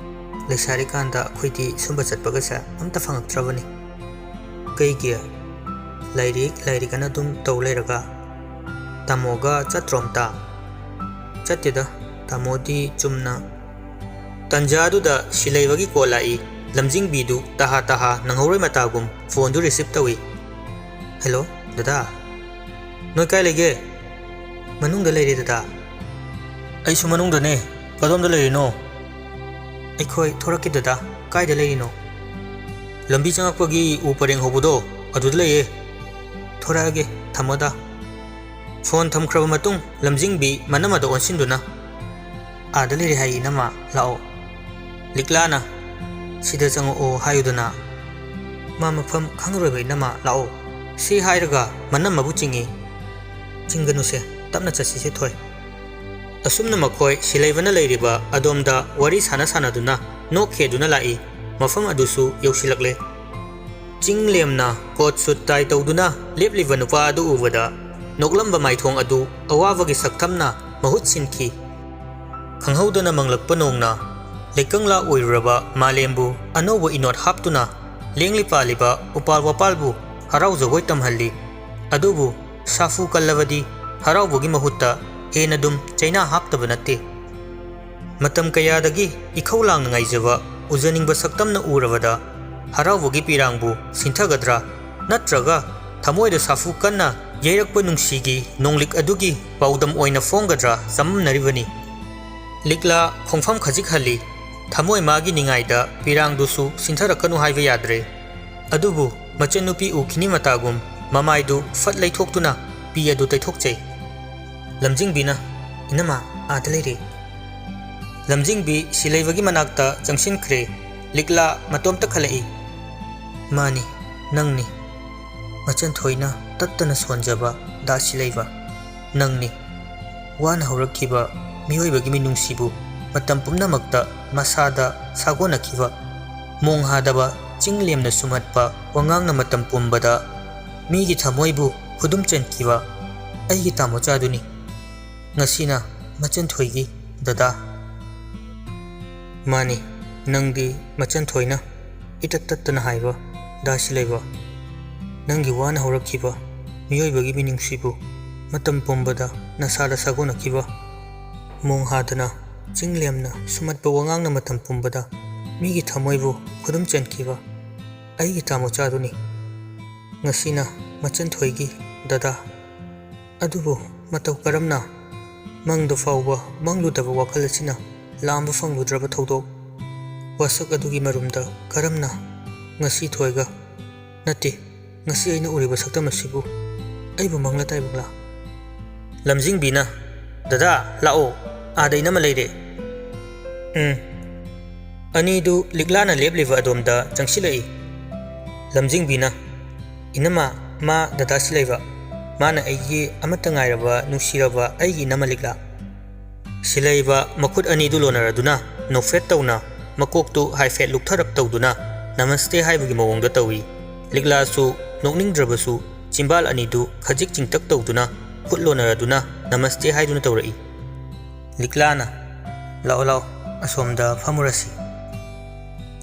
ꯂꯩꯁꯥꯔꯤꯀꯥꯟꯗ ꯑꯩꯈꯣꯏꯗꯤ ꯁꯨꯝꯕ ꯆꯠꯄꯒꯁꯦ ꯑꯝꯇ ꯐꯪꯉꯛꯇ꯭ꯔꯕꯅꯤ꯫ ꯀꯩꯒꯤ? ꯂꯥꯏꯔꯤꯛ, ꯂꯥꯏꯔꯤꯛ ꯑꯅ ꯑꯗꯨꯝ ꯇꯧ ꯂꯩꯔꯒ꯫ ꯇꯥꯃꯣꯒ ꯆꯠꯇ꯭ꯔꯣ ꯑꯝꯇ? ꯆꯠꯇꯦꯗ, ꯇꯥꯃꯣꯗꯤ ꯆꯨꯝꯅ꯫ ꯇꯟꯖꯥꯗꯨꯗ ꯁꯤꯂꯩꯕꯒꯤ ꯀꯣꯜ ꯂꯥꯛꯏ꯫ ꯂꯝꯖꯤꯡꯕꯤꯗꯨ ꯇꯍꯥ ꯇꯍꯥ ꯅꯪꯍꯧꯔꯣꯏ ꯃꯇꯥꯒꯨꯝ ꯐꯣꯟꯗꯨ ꯔꯤꯁꯤꯞ ꯇꯧꯏ꯫ "ꯍꯦꯜꯂꯣ, ꯗꯗꯥ꯫ ꯅꯣꯏ ꯀꯥꯏ ꯂꯩꯒꯦ?" "ꯃꯅꯨꯡꯗ ꯂꯩꯔꯦ, ꯗꯗꯥ꯫" "ꯑꯩꯁꯨ ꯃꯅꯨꯡꯗꯅꯦ꯫ ꯀꯗꯣꯝꯗ ꯂꯩꯔꯤꯅꯣ?" "ꯑꯩꯈꯣꯏ ꯊꯣꯔꯛꯀꯦ, ꯗꯗꯥ꯫ ꯀꯥꯏꯗ ꯂꯩꯔꯤꯅꯣ?" "ꯂꯝꯕꯤ ꯆꯪꯉꯛꯄꯒꯤ ꯎ ꯄꯔꯦꯡ ꯍꯧꯕꯗꯣ, ꯑꯗꯨꯗ ꯂꯩꯌꯦ꯫" "ꯊꯣꯔꯛꯑꯒꯦ, ꯊꯝꯃꯣ, ꯗꯥ꯫" ꯐꯣꯟ ꯊꯝꯈ꯭ꯔꯕ ꯃꯇꯨꯡ, ꯂꯝꯖꯤꯡꯕꯤ ꯃꯅꯝ ꯑꯗꯨ ꯑꯣꯟꯁꯤꯟꯗꯨꯅ, "ꯑꯥꯗ ꯂꯩꯔꯦ ꯍꯥꯏ, ꯏꯅꯝꯃ, ꯂꯥꯛꯑꯣ꯫" ꯂꯤꯛꯂꯥꯅ, "ꯁꯤꯗ ꯆꯪꯉꯛꯑꯣ ꯍꯥꯏꯌꯨꯗꯅ꯫" "ꯃꯥ ꯃꯐꯝ ꯈꯪꯉꯔꯣꯏꯕ, ꯏꯅꯝꯃ, ꯂꯥꯛꯑꯣ꯫" ꯁꯤ ꯍꯥꯏꯔꯒ ꯃꯅꯝ ꯑꯃꯕꯨ ꯆꯤꯡꯏ꯫ "ꯆꯤꯡꯒꯅꯨꯁꯦ, ꯇꯞꯅ ꯆꯠꯁꯤꯁꯦ, ꯊꯣꯏ꯫" ꯑꯁꯨꯝꯅ ꯃꯈꯣꯏ ꯁꯤꯂꯩꯕꯅ ꯂꯩꯔꯤꯕ ꯑꯗꯣꯝꯗ ꯋꯥꯔꯤ ꯁꯥꯟꯅ ꯁꯥꯟꯅꯗꯨꯅ ꯅꯣꯛ ꯈꯦꯗꯨꯅ ꯂꯥꯛꯏ꯫ ꯃꯐꯝ ꯑꯗꯨꯁꯨ ꯌꯧꯁꯤꯜꯂꯛꯂꯦ꯫ ꯆꯤꯡ ꯂꯦꯝꯅ ꯀꯣꯠ ꯁꯨꯠ ꯇꯥꯏ ꯇꯧꯗꯨꯅ ꯂꯦꯞꯂꯤꯕ ꯅꯨꯄꯥ ꯑꯗꯨ ꯎꯕꯗ ꯅꯣꯛꯂꯝꯕ ꯃꯥꯏꯊꯣꯡ ꯑꯗꯨ ꯑꯋꯥꯕꯒꯤ ꯁꯛꯊꯝꯅ ꯃꯍꯨꯠ ꯁꯤꯟꯈꯤ꯫ ꯈꯪꯍꯧꯗꯅ ꯃꯪꯂꯛꯄ ꯅꯣꯡꯅ ꯂꯩꯀꯪꯂꯥ ꯑꯣꯏꯔꯨꯔꯕ ꯃꯥꯂꯦꯝꯕꯨ ꯑꯅꯧꯕ ꯏꯅꯣꯠ ꯍꯥꯞꯇꯨꯅ ꯂꯦꯡꯂꯤ ꯄꯥꯜꯂꯤꯕ ꯎꯄꯥꯜ ꯋꯥꯄꯥꯜꯕꯨ ꯍꯔꯥꯎ ꯖꯒꯣꯏ ꯇꯝꯍꯜꯂꯤ꯫ ꯑꯗꯨꯕꯨ ꯁꯥꯐꯨ ꯀꯜꯂꯕꯗꯤ ꯍꯔꯥꯎꯕꯒꯤ ꯃꯍꯨꯠꯇ ꯍꯦꯟꯅ ꯑꯗꯨꯝ ꯆꯩꯅꯥ ꯍꯥꯞꯇꯕ ꯅꯠꯇꯦ꯫ ꯃꯇꯝ ꯀꯌꯥꯗꯒꯤ ꯏꯈꯧ ꯂꯥꯡꯅ ꯉꯥꯏꯖꯕ ꯎꯖꯅꯤꯡꯕ ꯁꯛꯇꯝꯅ ꯎꯔꯕꯗ ꯍꯔꯥꯎꯕꯒꯤ ꯄꯤꯔꯥꯡꯕꯨ ꯁꯤꯟꯊꯒꯗ꯭ꯔꯥ? ꯅꯠꯇ꯭ꯔꯒ ꯊꯃꯣꯏꯗ ꯁꯥꯐꯨ ꯀꯟꯅ ꯌꯩꯔꯛꯄ ꯅꯨꯡꯁꯤꯒꯤ ꯅꯣꯡꯂꯤꯛ ꯑꯗꯨꯒꯤ ꯄꯥꯎꯗꯝ ꯑꯣꯏꯅ ꯐꯣꯡꯒꯗ꯭ꯔꯥ ꯆꯃꯝꯅꯔꯤꯕꯅꯤ꯫ ꯂꯤꯛꯂꯥ ꯈꯣꯡꯐꯝ ꯈꯖꯤꯛ ꯍꯜꯂꯤ꯫ ꯊꯃꯣꯏ ꯃꯥꯒꯤ ꯅꯤꯡꯉꯥꯏꯗ ꯄꯤꯔꯥꯡꯗꯨꯁꯨ ꯁꯤꯟꯊꯔꯛꯀꯅꯨ ꯍꯥꯏꯕ ꯌꯥꯗ꯭ꯔꯦ꯫ ꯑꯗꯨꯕꯨ ꯃꯆꯟꯅꯨꯄꯤ ꯎꯈꯤꯅꯤ ꯃꯇꯥꯒꯨꯝ ꯃꯃꯥꯏꯗꯨ ꯐꯠ ꯂꯩꯊꯣꯛꯇꯨꯅ ꯄꯤ ꯑꯗꯨ ꯇꯩꯊꯣꯛꯆꯩ꯫ ꯂꯝꯖꯤꯡꯕꯤꯅ, "ꯏꯅꯝꯃ, ꯑꯥꯗ ꯂꯩꯔꯦ꯫" ꯂꯝꯖꯤꯡꯕꯤ ꯁꯤꯂꯩꯕꯒꯤ ꯃꯅꯥꯛꯇ ꯆꯪꯁꯤꯟꯈ꯭ꯔꯦ꯫ ꯂꯤꯛꯂꯥ ꯃꯇꯣꯝꯇ ꯈꯜꯂꯛꯏ꯫ "ꯃꯥꯅꯤ, ꯅꯪꯅꯤ꯫ ꯃꯆꯟ ꯊꯣꯏꯅ ꯇꯠꯇꯅ ꯁꯣꯟꯖꯕ ꯗꯥ ꯁꯤꯂꯩꯕ ꯅꯪꯅꯤ꯫ ꯋꯥꯅ ꯍꯧꯔꯛꯈꯤꯕ ꯃꯤꯑꯣꯏꯕꯒꯤ ꯃꯤꯅꯨꯡꯁꯤꯕꯨ ꯃꯇꯝ ꯄꯨꯝꯅꯃꯛꯇ ꯃꯁꯥꯗ ꯁꯥꯒꯣꯟꯅꯈꯤꯕ, ꯃꯣꯡ ꯍꯥꯗꯕ ꯆꯤꯡ ꯂꯦꯝꯅ ꯁꯨꯝꯍꯠꯄ ꯋꯥꯉꯥꯡꯅ ꯃꯇꯝ ꯄꯨꯝꯕꯗ ꯃꯤꯒꯤ ꯊꯃꯣꯏꯕꯨ ꯈꯨꯗꯨꯝ ꯆꯟꯈꯤꯕ ꯑꯩꯒꯤ ꯇꯥꯃꯣꯆꯥꯗꯨꯅꯤ꯫ ꯉꯁꯤꯅ ꯃꯆꯟꯊꯣꯏꯒꯤ ꯗꯗꯥ꯫ ꯃꯥꯅꯤ, ꯅꯪꯗꯤ ꯃꯆꯟꯊꯣꯏꯅ ꯏꯇꯠ ꯇꯠꯇꯅ ꯍꯥꯏꯕ ꯗꯥ ꯁꯤꯂꯩꯕ꯫ ꯅꯪꯒꯤ ꯋꯥꯅ ꯍꯧꯔꯛꯈꯤꯕ ꯃꯤꯑꯣꯏꯕꯒꯤ ꯃꯤꯅꯨꯡꯁꯤꯕꯨ ꯃꯇꯝ ꯄꯨꯝꯕꯗ ꯅꯁꯥꯗ ꯁꯥꯒꯣꯟꯅꯈꯤꯕ ꯃꯣꯡ ꯍꯥꯗꯅ ꯆꯤꯡ ꯂꯦꯝꯅ ꯁꯨꯝꯍꯠꯄ ꯋꯥꯉꯥꯡꯅ ꯃꯇꯝ ꯄꯨꯝꯕꯗ ꯃꯤꯒꯤ ꯊꯃꯣꯏꯕꯨ ꯈꯨꯗꯨꯝ ꯆꯟꯈꯤꯕ ꯑꯩꯒꯤ ꯇꯥꯃꯣꯆꯥꯗꯨꯅꯤ꯫ ꯉꯁꯤꯅ ꯃꯆꯟꯊꯣꯏꯒꯤ ꯗꯗꯥ꯫ ꯑꯗꯨꯕꯨ ꯃꯇꯧ ꯀꯔꯝꯅ? ꯃꯪꯗ ꯐꯥꯎꯕ ꯃꯪꯂꯨꯗꯕ ꯋꯥꯈꯜ ꯑꯁꯤꯅ ꯂꯥꯝꯕ ꯐꯪꯂꯨꯗ꯭ꯔꯕ ꯊꯧꯗꯣꯛ꯫ ꯋꯥꯁꯛ ꯑꯗꯨꯒꯤ ꯃꯔꯨꯝꯗ ꯀꯔꯝꯅ ꯉꯁꯤ ꯊꯣꯏꯒ? ꯅꯠꯇꯦ, ꯉꯁꯤ ꯑꯩꯅ ꯎꯔꯤꯕ ꯁꯛꯇꯝ ꯑꯁꯤꯕꯨ ꯑꯩꯕꯨ ꯃꯪꯂ ꯇꯥꯏꯕꯪꯂꯥ? ꯂꯝꯖꯤꯡꯕꯤꯅ, "ꯗꯗꯥ, ꯂꯥꯛꯑꯣ, ꯑꯥꯗ ꯏꯅꯝꯃ ꯂꯩꯔꯦ꯫" ꯎꯝ꯫ ꯑꯅꯤꯗꯨ ꯂꯤꯛꯂꯥꯅ ꯂꯦꯞꯂꯤꯕ ꯑꯗꯣꯝꯗ ꯆꯪꯁꯤꯜꯂꯛꯏ꯫ ꯂꯝꯖꯤꯡꯕꯤꯅ, "ꯏꯅꯝꯃ, ꯃꯥ ꯗꯗꯥ ꯁꯤꯂꯩꯕ꯫ ꯃꯥꯅ ꯑꯩꯒꯤ ꯑꯃꯠꯇ ꯉꯥꯏꯔꯕ, ꯅꯨꯡꯁꯤꯔꯕ ꯑꯩꯒꯤ ꯏꯅꯝꯃ ꯂꯤꯛꯂꯥ꯫" ꯁꯤꯂꯩꯕ ꯃꯈꯨꯠ ꯑꯅꯤꯗꯨ ꯂꯣꯟꯅꯔꯗꯨꯅ ꯅꯣꯛꯐꯦꯠ ꯇꯧꯅ ꯃꯀꯣꯛꯇꯨ ꯍꯥꯏꯐꯦꯠ ꯂꯨꯞꯊꯔꯞ ꯇꯧꯗꯨꯅ ꯅꯃꯁꯇꯦ ꯍꯥꯏꯕꯒꯤ ꯃꯑꯣꯡꯗ ꯇꯧꯏ꯫ ꯂꯤꯛꯂꯥꯁꯨ ꯅꯣꯛꯅꯤꯡꯗ꯭ꯔꯕꯁꯨ ꯆꯤꯝꯕꯥꯜ ꯑꯅꯤꯗꯨ ꯈꯖꯤꯛ ꯆꯤꯡꯇꯛ ꯇꯧꯗꯨꯅ ꯈꯨꯠ ꯂꯣꯟꯅꯔꯗꯨꯅ ꯅꯃꯁꯇꯦ ꯍꯥꯏꯗꯨꯅ ꯇꯧꯔꯛꯏ꯫ ꯂꯤꯛꯂꯥꯅ, "ꯂꯥꯛꯑꯣ, ꯂꯥꯛꯑꯣ, ꯑꯁꯣꯝꯗ ꯐꯝꯃꯨꯔꯁꯤ꯫"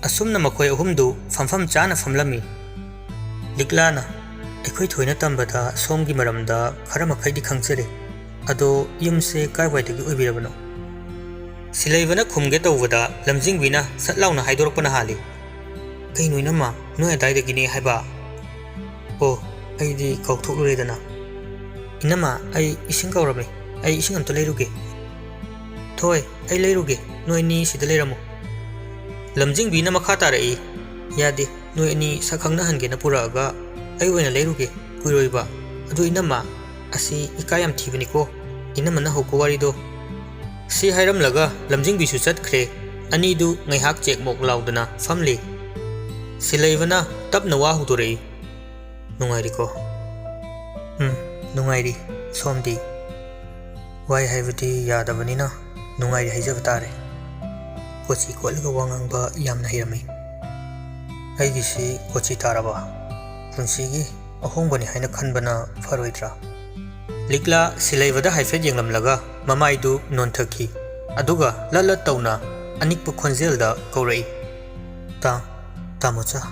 ꯑꯁꯨꯝꯅ ꯃꯈꯣꯏ ꯑꯍꯨꯝꯗꯨ ꯐꯝꯐꯝ ꯆꯥꯅ ꯐꯝꯂꯝꯃꯤ꯫ ꯂꯤꯛꯂꯥꯅ, "ꯑꯩꯈꯣꯏ ꯊꯣꯏꯅ ꯇꯝꯕꯗ ꯁꯣꯝꯒꯤ ꯃꯔꯝꯗ ꯈꯔ ꯃꯈꯩꯗꯤ ꯈꯪꯖꯔꯦ꯫ ꯑꯗꯣ ꯌꯨꯝꯁꯦ ꯀꯥꯏꯋꯥꯏꯗꯒꯤ ꯑꯣꯏꯕꯤꯔꯕꯅꯣ?" ꯁꯤꯂꯩꯕꯅ ꯈꯨꯝꯒꯦ ꯇꯧꯕꯗ ꯂꯝꯖꯤꯡꯕꯤꯅ ꯁꯠ ꯂꯥꯎꯅ ꯍꯥꯏꯗꯣꯔꯛꯄꯅ ꯍꯥꯜꯂꯤ꯫ "ꯀꯩꯅꯣ ꯏꯅꯝꯃ, ꯅꯣꯏ ꯑꯗꯥꯏꯗꯒꯤꯅꯦ ꯍꯥꯏꯕ?" "ꯑꯣ, ꯑꯩꯗꯤ ꯀꯥꯎꯊꯣꯛꯂꯨꯔꯦꯗꯅ꯫ ꯏꯅꯝꯃ, ꯑꯩ ꯏꯁꯤꯡ ꯀꯧꯔꯝꯃꯤ꯫ ꯑꯩ ꯏꯁꯤꯡ ꯑꯝꯇ ꯂꯩꯔꯨꯒꯦ꯫" "ꯊꯣꯏ, ꯑꯩ ꯂꯩꯔꯨꯒꯦ, ꯅꯣꯏ ꯑꯅꯤ ꯁꯤꯗ ꯂꯩꯔꯝꯃꯣ꯫" ꯂꯝꯖꯤꯡꯕꯤꯅ ꯃꯈꯥ ꯇꯥꯔꯛꯏ, "ꯌꯥꯗꯦ, ꯅꯣꯏ ꯑꯅꯤ ꯁꯛ ꯈꯪꯅꯍꯟꯒꯦꯅ ꯄꯨꯔꯛꯑꯒ ꯑꯩ ꯑꯣꯏꯅ ꯂꯩꯔꯨꯒꯦ, ꯀꯨꯏꯔꯣꯏꯕ꯫ ꯑꯗꯨ ꯏꯅꯝꯃ, ꯑꯁꯤ ꯏꯀꯥꯏ ꯌꯥꯝ ꯊꯤꯕꯅꯤꯀꯣ, ꯏꯅꯝꯃꯅ ꯍꯧꯕ ꯋꯥꯔꯤꯗꯣ꯫" ꯁꯤ ꯍꯥꯏꯔꯝꯂꯒ ꯂꯝꯖꯤꯡꯕꯤꯁꯨ ꯆꯠꯈ꯭ꯔꯦ꯫ ꯑꯅꯤꯗꯨ ꯉꯥꯏꯍꯥꯛ ꯆꯦꯛꯃꯣꯛ ꯂꯥꯎꯗꯅ ꯐꯝꯂꯤ꯫ ꯁꯤꯂꯩꯕꯅ ꯇꯞꯅ ꯋꯥ ꯍꯧꯗꯣꯔꯛꯏ, "ꯅꯨꯡꯉꯥꯏꯔꯤꯀꯣ?" "ꯎꯝ, ꯅꯨꯡꯉꯥꯏꯔꯤ꯫ ꯁꯣꯝꯗꯤ?" "ꯋꯥꯏ ꯍꯥꯏꯕꯗꯤ ꯌꯥꯗꯕꯅꯤꯅ ꯅꯨꯡꯉꯥꯏꯔꯤ ꯍꯥꯏꯖꯕ ꯇꯥꯔꯦ꯫ ꯀꯣꯆꯤ ꯀꯣꯠꯂꯒ ꯋꯥ ꯉꯥꯡꯕ ꯌꯥꯝꯅ ꯍꯩꯔꯝꯃꯤ꯫" "ꯑꯩꯒꯤꯁꯤ ꯀꯣꯆꯤ ꯇꯥꯔꯕ? ꯄꯨꯟꯁꯤꯒꯤ ꯑꯍꯣꯡꯕꯅꯤ ꯍꯥꯏꯅ ꯈꯟꯕꯅ ꯐꯔꯣꯏꯗ꯭ꯔꯥ? ꯂꯤꯛꯂꯥ ꯁꯤꯂꯩꯕꯗ ꯍꯥꯏꯐꯦꯠ ꯌꯦꯡꯂꯝꯂꯒ ꯃꯃꯥꯏꯗꯨ ꯅꯣꯟꯊꯈꯤ꯫ ꯑꯗꯨꯒ ꯂꯠ ꯂꯠ ꯇꯧꯅ ꯑꯅꯤꯛꯄ ꯈꯣꯟꯖꯦꯜꯗ ꯀꯧꯔꯛꯏ, "ꯇꯥ-, ꯇꯥꯃꯣꯆꯥ!"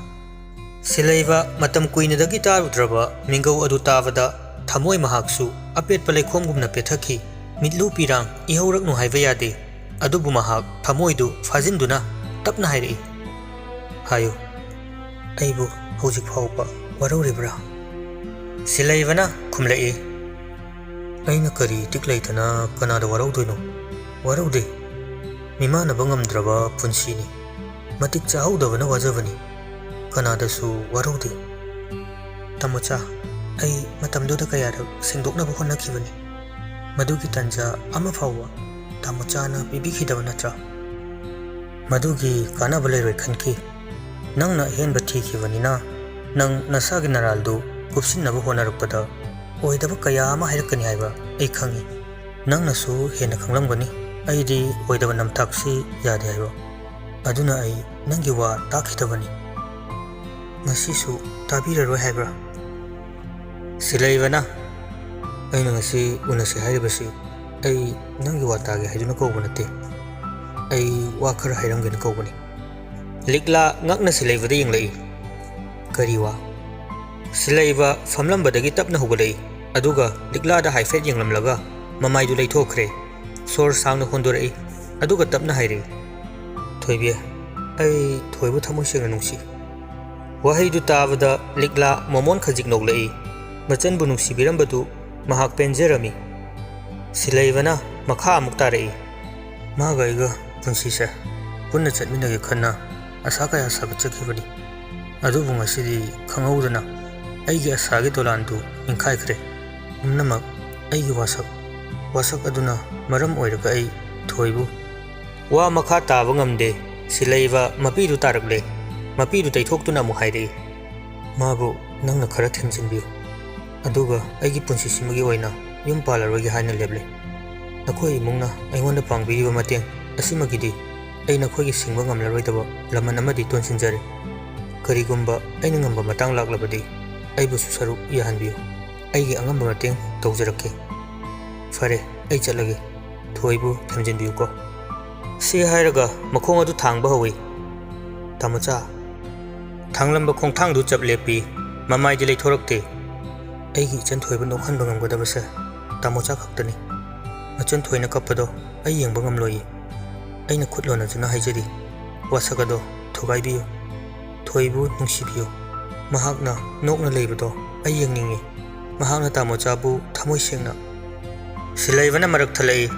ꯁꯤꯂꯩꯕ ꯃꯇꯝ ꯀꯨꯏꯅꯗꯒꯤ ꯇꯥꯔꯨꯗ꯭ꯔꯕ ꯃꯤꯡꯒꯧ ꯑꯗꯨ ꯇꯥꯕꯗ ꯊꯃꯣꯏ ꯃꯍꯥꯛꯁꯨ ꯑꯄꯦꯠꯄ ꯂꯩꯈꯣꯝꯒꯨꯝꯅ ꯄꯦꯊꯛꯈꯤ꯫ ꯃꯤꯠꯂꯨ ꯄꯤꯔꯥꯡ ꯏꯍꯧꯔꯛꯅꯨ ꯍꯥꯏꯕ ꯌꯥꯗꯦ꯫ ꯑꯗꯨꯕꯨ ꯃꯍꯥꯛ ꯊꯃꯣꯏꯗꯨ ꯐꯥꯖꯤꯟꯗꯨꯅ ꯇꯞꯅ ꯍꯥꯏꯔꯛꯏ, "ꯍꯥꯏꯌꯨ, ꯑꯩꯕꯨ ꯍꯧꯖꯤꯛ ꯐꯥꯎꯕ ꯋꯥꯔꯧꯔꯤꯕ꯭ꯔꯥ?" ꯁꯤꯂꯩꯕꯅ ꯈꯨꯝꯂꯛꯏ, "ꯑꯩꯅ ꯀꯔꯤ ꯏꯇꯤꯛ ꯂꯩꯗꯅ ꯀꯅꯥꯗ ꯋꯥꯔꯧꯗꯣꯏꯅꯣ? ꯋꯥꯔꯧꯗꯦ꯫ ꯃꯤꯃꯥꯟꯅꯕ ꯉꯝꯗ꯭ꯔꯕ ꯄꯨꯟꯁꯤꯅꯤ꯫ ꯃꯇꯤꯛ ꯆꯥꯍꯧꯗꯕꯅ ꯋꯥꯖꯕꯅꯤ꯫ ꯀꯅꯥꯗꯁꯨ ꯋꯥꯔꯧꯗꯦ꯫ ꯇꯥꯃꯣꯆꯥ, ꯑꯩ ꯃꯇꯝꯗꯨꯗ ꯀꯌꯥꯔꯛ ꯁꯦꯡꯗꯣꯛꯅꯕ ꯍꯣꯠꯅꯈꯤꯕꯅꯤ꯫ ꯃꯗꯨꯒꯤ ꯇꯥꯟꯖꯥ ꯑꯃ ꯐꯥꯎꯕ ꯇꯥꯃꯣꯆꯥꯅ ꯄꯤꯕꯤꯈꯤꯗꯕ ꯅꯠꯇ꯭ꯔꯥ? ꯃꯗꯨꯒꯤ ꯀꯥꯟꯅꯕ ꯂꯩꯔꯣꯏ ꯈꯟꯈꯤ꯫ ꯅꯪꯅ ꯑꯍꯦꯟꯕ ꯊꯤꯈꯤꯕꯅꯤꯅ ꯅꯪ ꯅꯁꯥꯒꯤ ꯅꯔꯥꯜꯗꯨ ꯀꯨꯞꯁꯤꯟꯅꯕ ꯍꯣꯠꯅꯔꯛꯄꯗ ꯑꯣꯏꯗꯕ ꯀꯌꯥ ꯑꯃ ꯍꯥꯏꯔꯛꯀꯅꯤ ꯍꯥꯏꯕ ꯑꯩ ꯈꯪꯏ꯫ ꯅꯪꯅꯁꯨ ꯍꯦꯟꯅ ꯈꯪꯂꯝꯒꯅꯤ ꯑꯩꯗꯤ ꯑꯣꯏꯗꯕ ꯅꯝꯊꯥꯛꯁꯤ ꯌꯥꯗꯦ ꯍꯥꯏꯕ꯫ ꯑꯗꯨꯅ ꯑꯩ ꯅꯪꯒꯤ ꯋꯥ ꯇꯥꯈꯤꯗꯕꯅꯤ꯫ ꯉꯁꯤꯁꯨ ꯇꯥꯕꯤꯔꯔꯣꯏ ꯍꯥꯏꯕ꯭ꯔꯥ?" ꯁꯤꯂꯩꯕꯅ, "ꯑꯩꯅ ꯉꯁꯤ ꯎꯅꯁꯤ ꯍꯥꯏꯔꯤꯕꯁꯤ ꯑꯩ ꯅꯪꯒꯤ ꯋꯥ ꯇꯥꯒꯦ ꯍꯥꯏꯗꯨꯅ ꯀꯧꯕ ꯅꯠꯇꯦ꯫ ꯑꯩ ꯋꯥ ꯈꯔ ꯍꯥꯏꯔꯝꯒꯦꯅ ꯀꯧꯕꯅꯤ꯫" ꯂꯤꯛꯂꯥ ꯉꯛꯅ ꯁꯤꯂꯩꯕꯗ ꯌꯦꯡꯂꯛꯏ꯫ "ꯀꯔꯤ ꯋꯥ?" ꯁꯤꯂꯩꯕ ꯐꯝꯂꯝꯕꯗꯒꯤ ꯇꯞꯅ ꯍꯧꯒꯠꯂꯛꯏ꯫ ꯑꯗꯨꯒ ꯂꯤꯛꯂꯥꯗ ꯍꯥꯏꯐꯦꯠ ꯌꯦꯡꯂꯝꯂꯒ ꯃꯃꯥꯏꯗꯨ ꯂꯩꯊꯣꯛꯈ꯭ꯔꯦ꯫ ꯁꯣꯔ ꯁꯥꯡꯅ ꯍꯣꯟꯗꯣꯔꯛꯏ꯫ ꯑꯗꯨꯒ ꯇꯞꯅ ꯍꯥꯏꯔꯛꯏ, "ꯊꯣꯏꯕꯤ, ꯑꯩ ꯊꯣꯏꯕꯨ ꯊꯃꯣꯏ ꯁꯦꯡꯅ ꯅꯨꯡꯁꯤ꯫" ꯋꯥꯍꯩꯗꯨ ꯇꯥꯕꯗ ꯂꯤꯛꯂꯥ ꯃꯃꯣꯟ ꯈꯖꯤꯛ ꯅꯣꯛꯂꯛꯏ꯫ ꯃꯆꯟꯕꯨ ꯅꯨꯡꯁꯤꯕꯤꯔꯝꯕꯗꯨ ꯃꯍꯥꯛ ꯄꯦꯟꯖꯔꯝꯃꯤ꯫ ꯁꯤꯂꯩꯕꯅ ꯃꯈꯥ ꯑꯃꯨꯛ ꯇꯥꯔꯛꯏ, "ꯃꯥꯒ ꯑꯩꯒ ꯄꯨꯟꯁꯤꯁꯦ ꯄꯨꯟꯅ ꯆꯠꯃꯤꯟꯅꯒꯦ ꯈꯟꯅ ꯑꯁꯥ ꯀꯌꯥ ꯁꯥꯒꯠꯆꯈꯤꯕꯅꯤ꯫ ꯑꯗꯨꯕꯨ ꯉꯁꯤꯗꯤ ꯈꯪꯍꯧꯗꯅ ꯑꯩꯒꯤ ꯑꯁꯥꯒꯤ ꯗꯣꯂꯥꯟꯗꯨ ꯅꯤꯡꯈꯥꯏꯈ꯭ꯔꯦ꯫ ꯄꯨꯝꯅꯃꯛ ꯑꯩꯒꯤ ꯋꯥꯁꯛ, ꯋꯥꯁꯛ ꯑꯗꯨꯅ ꯃꯔꯝ ꯑꯣꯏꯔꯒ ꯑꯩ ꯊꯣꯏꯕꯨ꯫" ꯋꯥ ꯃꯈꯥ ꯇꯥꯕ ꯉꯝꯗꯦ꯫ ꯁꯤꯂꯩꯕ ꯃꯄꯤꯗꯨ ꯇꯥꯔꯛꯂꯦ꯫ ꯃꯄꯤꯗꯨ ꯇꯩꯊꯣꯛꯇꯨꯅ ꯑꯃꯨꯛ ꯍꯥꯏꯔꯛꯏ, "ꯃꯥꯕꯨ ꯅꯪꯅ ꯈꯔ ꯊꯦꯝꯖꯤꯟꯕꯤꯌꯨ꯫ ꯑꯗꯨꯒ ꯑꯩꯒꯤ ꯄꯨꯟꯁꯤꯁꯤꯃꯒꯤ ꯑꯣꯏꯅ ꯌꯨꯝ ꯄꯥꯜꯂꯔꯣꯏꯒꯦ ꯍꯥꯏꯅ ꯂꯦꯞꯂꯦ꯫ ꯅꯈꯣꯏ ꯏꯃꯨꯡꯅ ꯑꯩꯉꯣꯟꯗ ꯄꯥꯡꯕꯤꯔꯤꯕ ꯃꯇꯦꯡ ꯑꯁꯤꯃꯒꯤꯗꯤ ꯑꯩ ꯅꯈꯣꯏꯒꯤ ꯁꯤꯡꯕ ꯉꯝꯂꯔꯣꯏꯗꯕ ꯂꯃꯟ ꯑꯃꯗꯤ ꯇꯣꯟꯁꯤꯟꯖꯔꯦ꯫ ꯀꯔꯤꯒꯨꯝꯕ ꯑꯩꯅ ꯉꯝꯕ ꯃꯇꯥꯡ ꯂꯥꯛꯂꯕꯗꯤ ꯑꯩꯕꯨꯁꯨ ꯁꯔꯨꯛ ꯌꯥꯍꯟꯕꯤꯌꯨ꯫ ꯑꯩꯒꯤ ꯑꯉꯝꯕ ꯃꯇꯦꯡ ꯇꯧꯖꯔꯛꯀꯦ꯫ ꯐꯔꯦ, ꯑꯩ ꯆꯠꯂꯒꯦ꯫ ꯊꯣꯏꯕꯨ ꯊꯦꯝꯖꯤꯟꯕꯤꯌꯨꯀꯣ꯫" ꯁꯤ ꯍꯥꯏꯔꯒ ꯃꯈꯣꯡ ꯑꯗꯨ ꯊꯥꯡꯕ ꯍꯧꯏ꯫ "ꯇꯥꯃꯣꯆꯥ!" ꯊꯥꯡꯂꯝꯕ ꯈꯣꯡꯊꯥꯡꯗꯨ ꯆꯞ ꯂꯦꯞꯄꯤ꯫ ꯃꯃꯥꯏꯗꯤ ꯂꯩꯊꯣꯔꯛꯇꯦ꯫ ꯑꯩꯒꯤ ꯏꯆꯟ ꯊꯣꯏꯕ ꯅꯣꯛꯍꯟꯕ ꯉꯝꯒꯗꯕꯁꯦ ꯇꯥꯃꯣꯆꯥ ꯈꯛꯇꯅꯤ꯫ ꯃꯆꯟ ꯊꯣꯏꯅ ꯀꯞꯄꯗꯣ ꯑꯩ ꯌꯦꯡꯕ ꯉꯝꯂꯣꯏꯌꯦ꯫ ꯑꯩꯅ ꯈꯨꯠ ꯂꯣꯟꯅꯗꯨꯅ ꯍꯥꯏꯖꯔꯤ, "ꯋꯥꯁꯛ ꯑꯗꯣ ꯊꯨꯒꯥꯏꯕꯤꯌꯨ꯫ ꯊꯣꯏꯕꯨ ꯅꯨꯡꯁꯤꯕꯤꯌꯨ꯫ ꯃꯍꯥꯛꯅ ꯅꯣꯛꯅ ꯂꯩꯕꯗꯣ ꯑꯩ ꯌꯦꯡꯅꯤꯡꯏ꯫ ꯃꯍꯥꯛꯅ ꯇꯥꯃꯣꯆꯥꯕꯨ ꯊꯃꯣꯏ ꯁꯦꯡꯅ꯫" ꯁꯤꯂꯩꯕꯅ ꯃꯔꯛ ꯊꯠꯂꯛꯏ꯫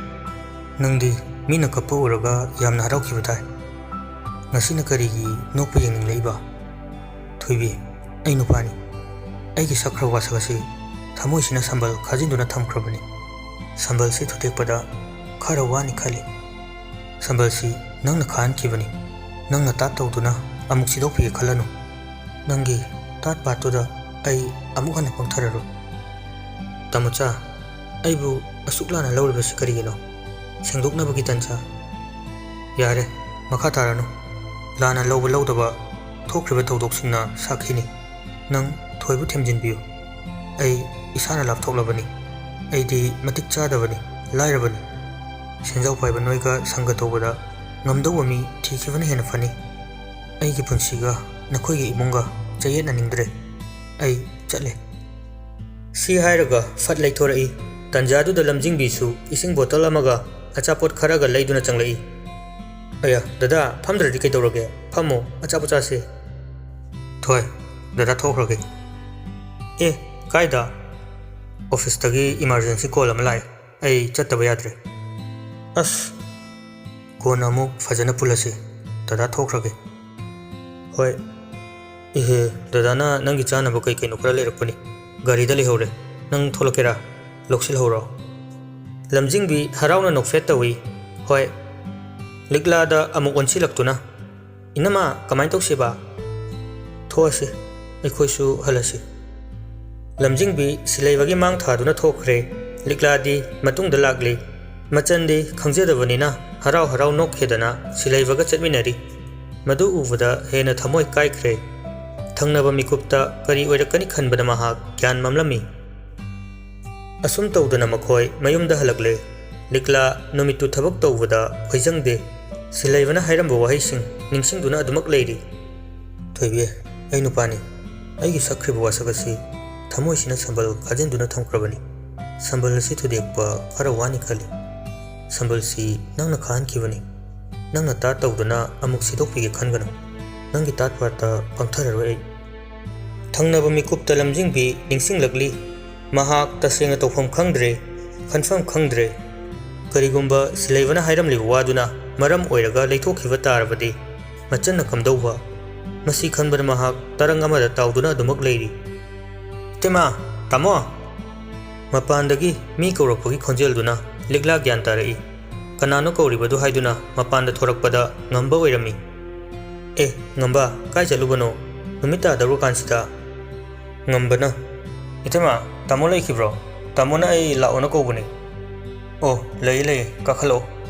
"ꯅꯪꯗꯤ ꯃꯤꯅ ꯀꯞꯄ ꯎꯔꯒ ꯌꯥꯝꯅ ꯍꯔꯥꯎꯈꯤꯕ ꯇꯥꯏ꯫ ꯉꯁꯤꯅ ꯀꯔꯤꯒꯤ ꯅꯣꯛꯄ ꯌꯦꯡꯅꯤꯡꯂꯛꯏꯕ?" "ꯊꯣꯏꯕꯤ, ꯑꯩ ꯅꯨꯄꯥꯅꯤ꯫ ꯑꯩꯒꯤ ꯁꯛꯈ꯭ꯔꯕ ꯋꯥꯁꯛ ꯑꯁꯤ ꯊꯃꯣꯏꯁꯤꯅ ꯁꯝꯕꯜ ꯈꯥꯖꯤꯟꯗꯨꯅ ꯊꯝꯈ꯭ꯔꯕꯅꯤ꯫ ꯁꯝꯕꯜꯁꯤ ꯊꯨꯗꯦꯛꯄꯗ ꯈꯔ ꯋꯥꯅꯤ ꯈꯜꯂꯤ꯫ ꯁꯝꯕꯜꯁꯤ ꯅꯪꯅ ꯈꯥꯍꯟꯈꯤꯕꯅꯤ꯫ ꯅꯪꯅ ꯇꯥꯠ ꯇꯧꯗꯨꯅ ꯑꯃꯨꯛ ꯁꯤꯗꯣꯛꯄꯤꯒꯦ ꯈꯜꯂꯅꯨ꯫ ꯅꯪꯒꯤ ꯇꯥꯠ ꯄꯥꯠꯇꯨꯗ ꯑꯩ ꯑꯃꯨꯛ ꯍꯟꯅ ꯄꯪꯊꯔꯔꯣꯏ꯫ ꯇꯥꯃꯣꯆꯥ, ꯑꯩꯕꯨ ꯑꯁꯨꯛ ꯂꯥꯟꯅ ꯂꯧꯔꯤꯕꯁꯤ ꯀꯔꯤꯒꯤꯅꯣ? ꯁꯦꯡꯗꯣꯛꯅꯕꯒꯤ ꯇꯟꯖꯥ꯫" "ꯌꯥꯔꯦ, ꯃꯈꯥ ꯇꯥꯔꯅꯨ꯫ ꯂꯥꯟꯅ ꯂꯧꯕ ꯂꯧꯗꯕ ꯊꯣꯛꯈ꯭ꯔꯤꯕ ꯊꯧꯗꯣꯛꯁꯤꯡꯅ ꯁꯥꯈꯤꯅꯤ꯫ ꯅꯪ ꯊꯣꯏꯕꯨ ꯊꯦꯝꯖꯤꯟꯕꯤꯌꯨ꯫ ꯑꯩ ꯏꯁꯥꯅ ꯂꯥꯞꯊꯣꯛꯂꯕꯅꯤ꯫ ꯑꯩꯗꯤ ꯃꯇꯤꯛ ꯆꯥꯗꯕꯅꯤ, ꯂꯥꯏꯔꯕꯅꯤ꯫ ꯁꯦꯟꯖꯥꯎ ꯄꯥꯏꯕ ꯅꯣꯏꯒ ꯁꯪꯒ ꯇꯧꯕꯗ ꯉꯝꯗꯧꯕ ꯃꯤ ꯊꯤꯈꯤꯕꯅ ꯍꯦꯟꯅ ꯐꯅꯤ꯫ ꯑꯩꯒꯤ ꯄꯨꯟꯁꯤꯒ ꯅꯈꯣꯏꯒꯤ ꯏꯃꯨꯡꯒ ꯆꯌꯦꯠꯅꯅꯤꯡꯗ꯭ꯔꯦ꯫ ꯑꯩ ꯆꯠꯂꯦ꯫" ꯁꯤ ꯍꯥꯏꯔꯒ ꯐꯠ ꯂꯩꯊꯣꯔꯛꯏ꯫ ꯇꯟꯖꯥꯗꯨꯗ ꯂꯝꯖꯤꯡꯕꯤꯁꯨ ꯏꯁꯤꯡ ꯕꯣꯇꯜ ꯑꯃꯒ ꯑꯆꯥꯄꯣꯠ ꯈꯔꯒ ꯂꯩꯗꯨꯅ ꯆꯪꯂꯛꯏ꯫ "ꯑꯌꯥ, ꯗꯗꯥ, ꯐꯝꯗ꯭ꯔꯗꯤ ꯀꯩꯗꯧꯔꯒꯦ? ꯐꯝꯃꯣ, ꯑꯆꯥꯄꯣꯠ ꯆꯥꯁꯦ꯫" "ꯊꯣꯏ, ꯗꯗꯥ ꯊꯣꯛꯈ꯭ꯔꯒꯦ꯫" "ꯑꯦ, ꯀꯥꯏꯗ?" "ꯑꯣꯐꯤꯁꯇꯒꯤ ꯏꯃꯥꯔꯖꯦꯟꯁꯤ ꯀꯣꯜ ꯑꯃ ꯂꯥꯛꯑꯦ꯫ ꯑꯩ ꯆꯠꯇꯕ ꯌꯥꯗ꯭ꯔꯦ꯫" "ꯑꯁ, ꯀꯣꯟꯅ ꯑꯃꯨꯛ ꯐꯖꯅ ꯄꯨꯜꯂꯁꯤ꯫ ꯗꯗꯥ ꯊꯣꯛꯈ꯭ꯔꯒꯦ꯫" "ꯍꯣꯏ꯫" "ꯏꯍꯦ, ꯗꯗꯥꯅ ꯅꯪꯒꯤ ꯆꯥꯅꯕ ꯀꯩ ꯀꯩꯅꯣ ꯈꯔ ꯂꯩꯔꯛꯄꯅꯤ꯫ ꯒꯥꯔꯤꯗ ꯂꯩꯍꯧꯔꯦ꯫ ꯅꯪ ꯊꯣꯛꯂꯛꯀꯦꯔꯥ? ꯂꯧꯁꯤꯜꯍꯧꯔꯣ꯫" ꯂꯝꯖꯤꯡꯕꯤ ꯍꯔꯥꯎꯅ ꯅꯣꯛꯐꯦꯠ ꯇꯧꯏ꯫ "ꯍꯣꯏ꯫" ꯂꯤꯛꯂꯥꯗ ꯑꯃꯨꯛ ꯑꯣꯟꯁꯤꯜꯂꯛꯇꯨꯅ, "ꯏꯅꯝꯃ, ꯀꯃꯥꯏꯅ ꯇꯧꯁꯦꯕ?" "ꯊꯣꯛꯑꯁꯤ, ꯑꯩꯈꯣꯏꯁꯨ ꯍꯜꯂꯁꯤ꯫" ꯂꯝꯖꯤꯡꯕꯤ ꯁꯤꯂꯩꯕꯒꯤ ꯃꯥꯡ ꯊꯥꯗꯨꯅ ꯊꯣꯛꯈ꯭ꯔꯦ꯫ ꯂꯤꯛꯂꯥꯗꯤ ꯃꯇꯨꯡꯗ ꯂꯥꯛꯂꯤ꯫ ꯃꯆꯟꯗꯤ ꯈꯪꯖꯗꯕꯅꯤꯅ ꯍꯔꯥꯎ ꯍꯔꯥꯎ ꯅꯣꯛꯈꯤꯗꯅ ꯁꯤꯂꯩꯕꯒ ꯆꯠꯃꯤꯟꯅꯔꯤ꯫ ꯃꯗꯨ ꯎꯕꯗ ꯍꯦꯟꯅ ꯊꯃꯣꯏ ꯀꯥꯏꯈ꯭ꯔꯦ꯫ ꯊꯪꯅꯕ ꯃꯤꯀꯨꯞꯇ ꯀꯔꯤ ꯑꯣꯏꯔꯛꯀꯅꯤ ꯈꯟꯕꯗ ꯃꯍꯥꯛ ꯒ꯭ꯌꯥꯟ ꯃꯝꯂꯝꯃꯤ꯫ ꯑꯁꯨꯝ ꯇꯧꯗꯅ ꯃꯈꯣꯏ ꯃꯌꯨꯝꯗ ꯍꯜꯂꯛꯂꯦ꯫ ꯂꯤꯛꯂꯥ ꯅꯨꯃꯤꯠꯇꯨ ꯊꯕꯛ ꯇꯧꯕꯗ ꯈꯣꯏꯖꯪꯗꯦ꯫ ꯁꯤꯂꯩꯕꯅ ꯍꯥꯏꯔꯝꯕ ꯋꯥꯍꯩꯁꯤꯡ ꯅꯤꯡꯁꯤꯡꯗꯨꯅ ꯑꯗꯨꯃꯛ ꯂꯩꯔꯤ꯫ "ꯊꯣꯏꯕꯤ, ꯑꯩ ꯅꯨꯄꯥꯅꯤ꯫ ꯑꯩꯒꯤ ꯁꯛꯈ꯭ꯔꯤꯕ ꯋꯥꯁꯛ ꯑꯁꯤ ꯊꯃꯣꯏꯁꯤꯅ ꯁꯝꯕꯜ ꯈꯥꯖꯤꯟꯗꯨꯅ ꯊꯝꯈ꯭ꯔꯕꯅꯤ꯫ ꯁꯝꯕꯜ ꯑꯁꯤ ꯊꯨꯗꯦꯛꯄ ꯈꯔ ꯋꯥꯅꯤ ꯈꯜꯂꯤ꯫ ꯁꯝꯕꯜꯁꯤ ꯅꯪꯅ ꯈꯥꯍꯟꯈꯤꯕꯅꯤ꯫ ꯅꯪꯅ ꯇꯥꯠ ꯇꯧꯗꯨꯅ ꯑꯃꯨꯛ ꯁꯤꯗꯣꯛꯄꯤꯒꯦ ꯈꯟꯒꯅꯨ꯫ ꯅꯪꯒꯤ ꯇꯥꯠ ꯄꯥꯠꯇ ꯄꯪꯊꯔꯔꯣꯏ ꯑꯩ꯫" ꯊꯪꯅꯕ ꯃꯤꯀꯨꯞꯇ ꯂꯝꯖꯤꯡꯕꯤ ꯅꯤꯡꯁꯤꯡꯂꯛꯂꯤ꯫ ꯃꯍꯥꯛ ꯇꯁꯦꯡꯅ ꯇꯧꯐꯝ ꯈꯪꯗ꯭ꯔꯦ, ꯈꯟꯐꯝ ꯈꯪꯗ꯭ꯔꯦ꯫ ꯀꯔꯤꯒꯨꯝꯕ ꯁꯤꯂꯩꯕꯅ ꯍꯥꯏꯔꯝꯂꯤꯕ ꯋꯥꯗꯨꯅ ꯃꯔꯝ ꯑꯣꯏꯔꯒ ꯂꯩꯊꯣꯛꯈꯤꯕ ꯇꯥꯔꯕꯗꯤ ꯃꯆꯟꯅ ꯀꯝꯗꯧꯕ? ꯃꯁꯤ ꯈꯟꯕꯗ ꯃꯍꯥꯛ ꯇꯔꯪ ꯑꯃꯗ ꯇꯥꯎꯗꯨꯅ ꯑꯗꯨꯃꯛ ꯂꯩꯔꯤ꯫ "ꯏꯇꯩꯃꯥ, ꯇꯥꯃꯣ!" ꯃꯄꯥꯟꯗꯒꯤ ꯃꯤ ꯀꯧꯔꯛꯄꯒꯤ ꯈꯣꯟꯖꯦꯜꯗꯨꯅ ꯂꯤꯛꯂꯥ ꯒ꯭ꯌꯥꯟ ꯇꯥꯔꯛꯏ꯫ ꯀꯅꯥꯅꯣ ꯀꯧꯔꯤꯕꯗꯨ ꯍꯥꯏꯗꯨꯅ ꯃꯄꯥꯟꯗ ꯊꯣꯔꯛꯄꯗ ꯉꯝꯕ ꯑꯣꯏꯔꯝꯃꯤ꯫ "ꯑꯦ, ꯉꯝꯕ, ꯀꯥꯏ ꯆꯠꯂꯨꯕꯅꯣ? ꯅꯨꯃꯤꯠ ꯇꯥꯗꯧꯔꯀꯥꯟꯁꯤꯗ?" ꯉꯝꯕꯅ, "ꯏꯇꯩꯃꯥ, ꯇꯥꯃꯣ ꯂꯩꯈꯤꯕ꯭ꯔꯣ? ꯇꯥꯃꯣꯅ ꯑꯩ ꯂꯥꯛꯑꯣꯅ ꯀꯧꯕꯅꯤ꯫" "ꯑꯣ, ꯂꯩꯌꯦ, ꯂꯩꯌꯦ, ꯀꯥꯈꯠꯂꯛꯑꯣ꯫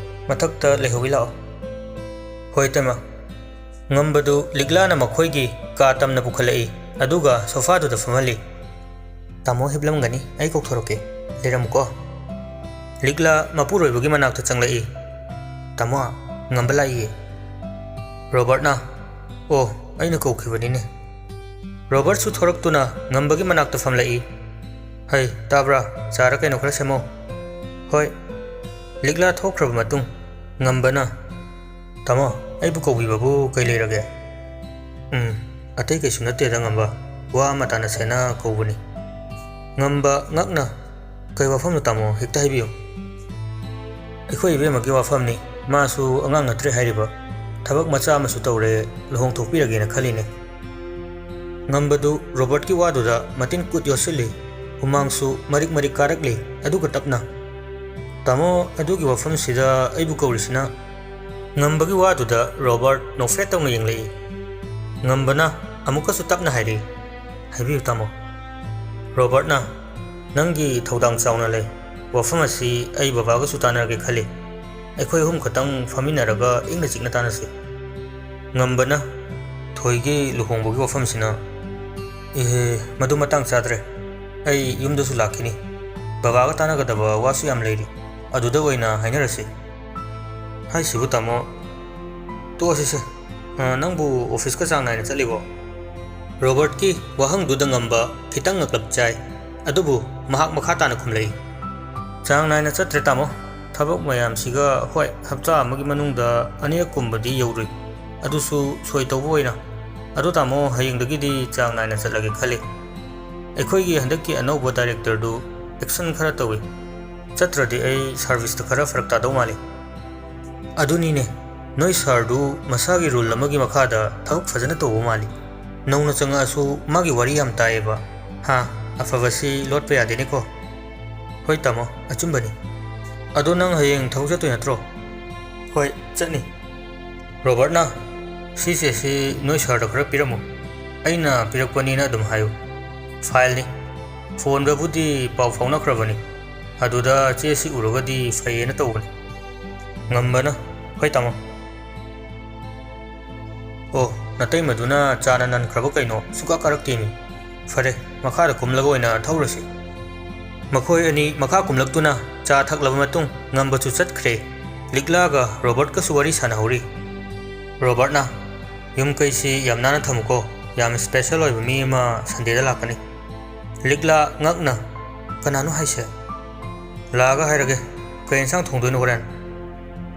ꯃꯊꯛꯇ ꯂꯩꯍꯧꯏ, ꯂꯥꯛꯑꯣ꯫" "ꯍꯣꯏ, ꯏꯇꯩꯃꯥ꯫" ꯉꯝꯕꯗꯨ ꯂꯤꯛꯂꯥꯅ ꯃꯈꯣꯏꯒꯤ ꯀꯥ ꯇꯝꯅ ꯄꯨꯈꯠꯂꯛꯏ, ꯑꯗꯨꯒ ꯁꯣꯐꯥꯗꯨꯗ ꯐꯝꯍꯜꯂꯤ꯫ "ꯇꯥꯃꯣ ꯍꯤꯞꯂꯝꯒꯅꯤ, ꯑꯩ ꯀꯧꯊꯣꯔꯛꯀꯦ, ꯂꯩꯔꯝꯃꯨꯀꯣ꯫" ꯂꯤꯛꯂꯥ ꯃꯄꯨꯔꯣꯏꯕꯒꯤ ꯃꯅꯥꯛꯇ ꯆꯪꯂꯛꯏ꯫ "ꯇꯥꯃꯣ, ꯉꯝꯕ ꯂꯥꯛꯏꯌꯦ꯫" ꯔꯣꯕꯔꯠꯅ, "ꯑꯣ, ꯑꯩꯅ ꯀꯧꯈꯤꯕꯅꯤꯅꯦ꯫" ꯔꯣꯕꯔꯠꯁꯨ ꯊꯣꯔꯛꯇꯨꯅ ꯉꯝꯕꯒꯤ ꯃꯅꯥꯛꯇ ꯐꯝꯂꯛꯏ꯫ "ꯍꯩ, ꯇꯥꯕ꯭ꯔꯥ? ꯆꯥꯔ ꯀꯩꯅꯣ ꯈꯔ ꯁꯦꯝꯃꯣ꯫" "ꯍꯣꯏ꯫" ꯂꯤꯛꯂꯥ ꯊꯣꯛꯈ꯭ꯔꯕ ꯃꯇꯨꯡ ꯉꯝꯕꯅ, "ꯇꯥꯃꯣ, ꯑꯩꯕꯨ ꯀꯧꯕꯤꯕꯕꯨ ꯀꯩ ꯂꯩꯔꯒꯦ?" "ꯎꯝ, ꯑꯇꯩ ꯀꯩꯁꯨ ꯅꯠꯇꯦꯗ ꯉꯝꯕ, ꯋꯥ ꯑꯃ ꯇꯥꯟꯅꯁꯦꯅ ꯀꯧꯕꯅꯤ꯫" ꯉꯝꯕ ꯉꯛꯅ, "ꯀꯩ ꯋꯥꯐꯝꯅꯣ ꯇꯥꯃꯣ, ꯍꯦꯛꯇ ꯍꯥꯏꯕꯤꯌꯨ꯫" "ꯑꯩꯈꯣꯏ ꯏꯕꯦꯝꯃꯒꯤ ꯋꯥꯐꯝꯅꯤ꯫ ꯃꯥꯁꯨ ꯑꯉꯥꯡ ꯅꯠꯇ꯭ꯔꯦ ꯍꯥꯏꯔꯤꯕ, ꯊꯕꯛ ꯃꯆꯥ ꯑꯃꯁꯨ ꯇꯧꯔꯦ, ꯂꯨꯍꯣꯡꯊꯣꯛꯄꯤꯔꯒꯦꯅ ꯈꯜꯂꯤꯅꯦ꯫" ꯉꯝꯕꯗꯨ ꯔꯣꯕꯔꯠꯀꯤ ꯋꯥꯗꯨꯗ ꯃꯇꯤꯟ ꯀꯨꯠ ꯌꯣꯠꯁꯤꯜꯂꯤ꯫ ꯍꯨꯃꯥꯡꯁꯨ ꯃꯔꯤꯛ ꯃꯔꯤꯛ ꯀꯥꯔꯛꯂꯤ, ꯑꯗꯨꯒ ꯇꯞꯅ, "ꯇꯥꯃꯣ, ꯑꯗꯨꯒꯤ ꯋꯥꯐꯝꯁꯤꯗ ꯑꯩꯕꯨ ꯀꯧꯔꯤꯁꯤꯅ?" ꯉꯝꯕꯒꯤ ꯋꯥꯗꯨꯗ ꯔꯣꯕꯔꯠ ꯅꯣꯛꯐꯦꯠ ꯇꯧꯅ ꯌꯦꯡꯂꯛꯏ꯫ ꯉꯝꯕꯅ ꯑꯃꯨꯛꯀꯁꯨ ꯇꯞꯅ ꯍꯥꯏꯔꯛꯏ, "ꯍꯥꯏꯕꯤꯌꯨ, ꯇꯥꯃꯣ꯫" ꯔꯣꯕꯔꯠꯅ, "ꯅꯪꯒꯤ ꯊꯧꯗꯥꯡ ꯆꯥꯎꯅ ꯂꯩ꯫ ꯋꯥꯐꯝ ꯑꯁꯤ ꯑꯩ ꯕꯕꯥꯒꯁꯨ ꯇꯥꯟꯅꯔꯒꯦ ꯈꯜꯂꯤ꯫ ꯑꯩꯈꯣꯏ ꯑꯍꯨꯝ ꯈꯛꯇꯪ ꯐꯝꯃꯤꯟꯅꯔꯒ ꯏꯪꯅ ꯆꯤꯛꯅ ꯇꯥꯟꯅꯁꯤ꯫" ꯉꯝꯕꯅ, "ꯊꯣ, ꯊꯣꯏꯒꯤ ꯂꯨꯍꯣꯡꯕꯒꯤ ꯋꯥꯐꯝꯁꯤꯅ, "ꯏꯍꯦ, ꯃꯗꯨ ꯃꯇꯥꯡ ꯆꯥꯗ꯭ꯔꯦ꯫ ꯑꯩ ꯌꯨꯝꯗꯁꯨ ꯂꯥꯛꯈꯤꯅꯤ꯫ ꯕꯕꯥꯒ ꯇꯥꯟꯅꯒꯗꯕ ꯋꯥꯁꯨ ꯌꯥꯝ ꯂꯩꯔꯤ꯫ ꯑꯗꯨꯗ ꯑꯣꯏꯅ ꯍꯥꯏꯅꯔꯁꯤ꯫" ꯍꯥꯏꯁꯤꯕꯨ ꯇꯥꯃꯣ, ꯇꯣꯛꯑꯁꯤꯁꯦ꯫ ꯑ, ꯅꯪꯕꯨ ꯑꯣꯐꯤꯁꯀ ꯆꯥꯡ ꯅꯥꯏꯅ ꯆꯠꯂꯤꯕꯣ? ꯔꯣꯕꯔꯠꯀꯤ ꯋꯥꯍꯪꯗꯨꯗ ꯉꯝꯕ ꯈꯤꯇꯪ ꯉꯛꯂꯞ ꯆꯥꯏ, ꯑꯗꯨꯕꯨ ꯃꯍꯥꯛ ꯃꯈꯥ ꯇꯥꯅ ꯈꯨꯝꯂꯛꯏ, "ꯆꯥꯡ ꯅꯥꯏꯅ ꯆꯠꯇ꯭ꯔꯦ, ꯇꯥꯃꯣ꯫ ꯊꯕꯛ ꯃꯌꯥꯝꯁꯤꯒ, ꯍꯣꯏ, ꯍꯞꯇꯥ ꯑꯃꯒꯤ ꯃꯅꯨꯡꯗ ꯑꯅꯤꯔꯛꯀꯨꯝꯕꯗꯤ ꯌꯧꯔꯨꯏ, ꯑꯗꯨꯁꯨ ꯁꯣꯏ ꯇꯧꯕ ꯑꯣꯏꯅ꯫ ꯑꯗꯣ, ꯇꯥꯃꯣ, ꯍꯌꯦꯡꯗꯒꯤꯗꯤ ꯆꯥꯡ ꯅꯥꯏꯅ ꯆꯠꯂꯒꯦ ꯈꯜꯂꯤ꯫ ꯑꯩꯈꯣꯏꯒꯤ ꯍꯟꯗꯛꯀꯤ ꯑꯅꯧꯕ ꯗꯥꯏꯔꯦꯛꯇꯔꯗꯨ ꯑꯦꯛꯁꯟ ꯈꯔ ꯇꯧꯏ꯫ ꯆꯠꯇ꯭ꯔꯗꯤ ꯑꯩ ꯁꯥꯔꯚꯤꯁꯇ ꯈꯔ ꯐꯔꯛ ꯇꯥꯗꯧ ꯃꯥꯜꯂꯤ꯫" "ꯑꯗꯨꯅꯤꯅꯦ, ꯅꯣꯏ ꯁꯥꯔꯗꯨ ꯃꯁꯥꯒꯤ ꯔꯨꯜ ꯑꯃꯒꯤ ꯃꯈꯥꯗ ꯊꯕꯛ ꯐꯖꯅ ꯇꯧꯕ ꯃꯥꯜꯂꯤ꯫ ꯅꯧꯅ ꯆꯪꯉꯛꯑꯁꯨ ꯃꯥꯒꯤ ꯋꯥꯔꯤ ꯌꯥꯝ ꯇꯥꯏꯌꯦꯕ꯫ ꯍꯥ, ꯑꯐꯕꯁꯤ ꯂꯣꯠꯄ ꯌꯥꯗꯦꯅꯦꯀꯣ꯫" "ꯍꯣꯏ ꯇꯥꯃꯣ, ꯑꯆꯨꯝꯕꯅꯤ꯫ ꯑꯗꯣ, ꯅꯪ ꯍꯌꯦꯡ ꯊꯕꯛ ꯆꯠꯇꯣꯏ ꯅꯠꯇ꯭ꯔꯣ?" "ꯍꯣꯏ, ꯆꯠꯅꯤ꯫" ꯔꯣꯕꯔꯠꯅ, "ꯁꯤꯁꯦ, ꯁꯤ ꯅꯣꯏ ꯁꯥꯔꯗ ꯈꯔ ꯄꯤꯔꯝꯃꯨ꯫ ꯑꯩꯅ ꯄꯤꯔꯛꯄꯅꯤꯅ ꯑꯗꯨꯝ ꯍꯥꯏꯌꯨ꯫ ꯐꯥꯏꯜꯅꯤ꯫ ꯐꯣꯟꯗꯕꯨꯗꯤ ꯄꯥꯎ ꯐꯥꯎꯅꯈ꯭ꯔꯕꯅꯤ꯫ ꯑꯗꯨꯗ ꯆꯦꯁꯤ ꯎꯔꯒꯗꯤ ꯐꯩꯌꯦꯅ ꯇꯧꯕꯅꯤ꯫" ꯉꯝꯕꯅ, "ꯍꯣꯏ ꯇꯥꯃꯣ꯫" "ꯑꯣ, ꯅꯇꯩꯃꯗꯨꯅ ꯆꯥꯅ ꯅꯟꯈ꯭ꯔꯕ ꯀꯩꯅꯣ? ꯁꯨꯛꯀꯥ ꯀꯥꯔꯛꯇꯦꯅꯦ꯫ ꯐꯔꯦ, ꯃꯈꯥꯗ ꯀꯨꯝꯂꯒ ꯑꯣꯏꯅ ꯊꯧꯔꯁꯤ꯫" ꯃꯈꯣꯏ ꯑꯅꯤ ꯃꯈꯥ ꯀꯨꯝꯂꯛꯇꯨꯅ ꯆꯥ ꯊꯛꯂꯕ ꯃꯇꯨꯡ ꯉꯝꯕꯁꯨ ꯆꯠꯈ꯭ꯔꯦ꯫ ꯂꯤꯛꯂꯥꯒ ꯔꯣꯕꯔꯠꯀꯁꯨ ꯋꯥꯔꯤ ꯁꯥꯟꯅꯍꯧꯔꯤ꯫ ꯔꯣꯕꯔꯠꯅ, "ꯌꯨꯝ ꯀꯩꯁꯤ ꯌꯥꯝ ꯅꯥꯟꯅ ꯊꯝꯃꯨꯀꯣ, ꯌꯥꯝ ꯁ꯭ꯄꯦꯁꯦꯜ ꯑꯣꯏꯕ ꯃꯤ ꯑꯃ ꯁꯟꯗꯦꯗ ꯂꯥꯛꯀꯅꯤ꯫" ꯂꯤꯛꯂꯥ ꯉꯛꯅ, "ꯀꯅꯥꯅꯣ ꯍꯥꯏꯁꯦ?" "ꯂꯥꯛꯑꯒ ꯍꯥꯏꯔꯒꯦ꯫ ꯀꯩ ꯏꯟꯁꯥꯡ ꯊꯣꯡꯗꯣꯏꯅꯣ ꯍꯣꯔꯦꯟ?"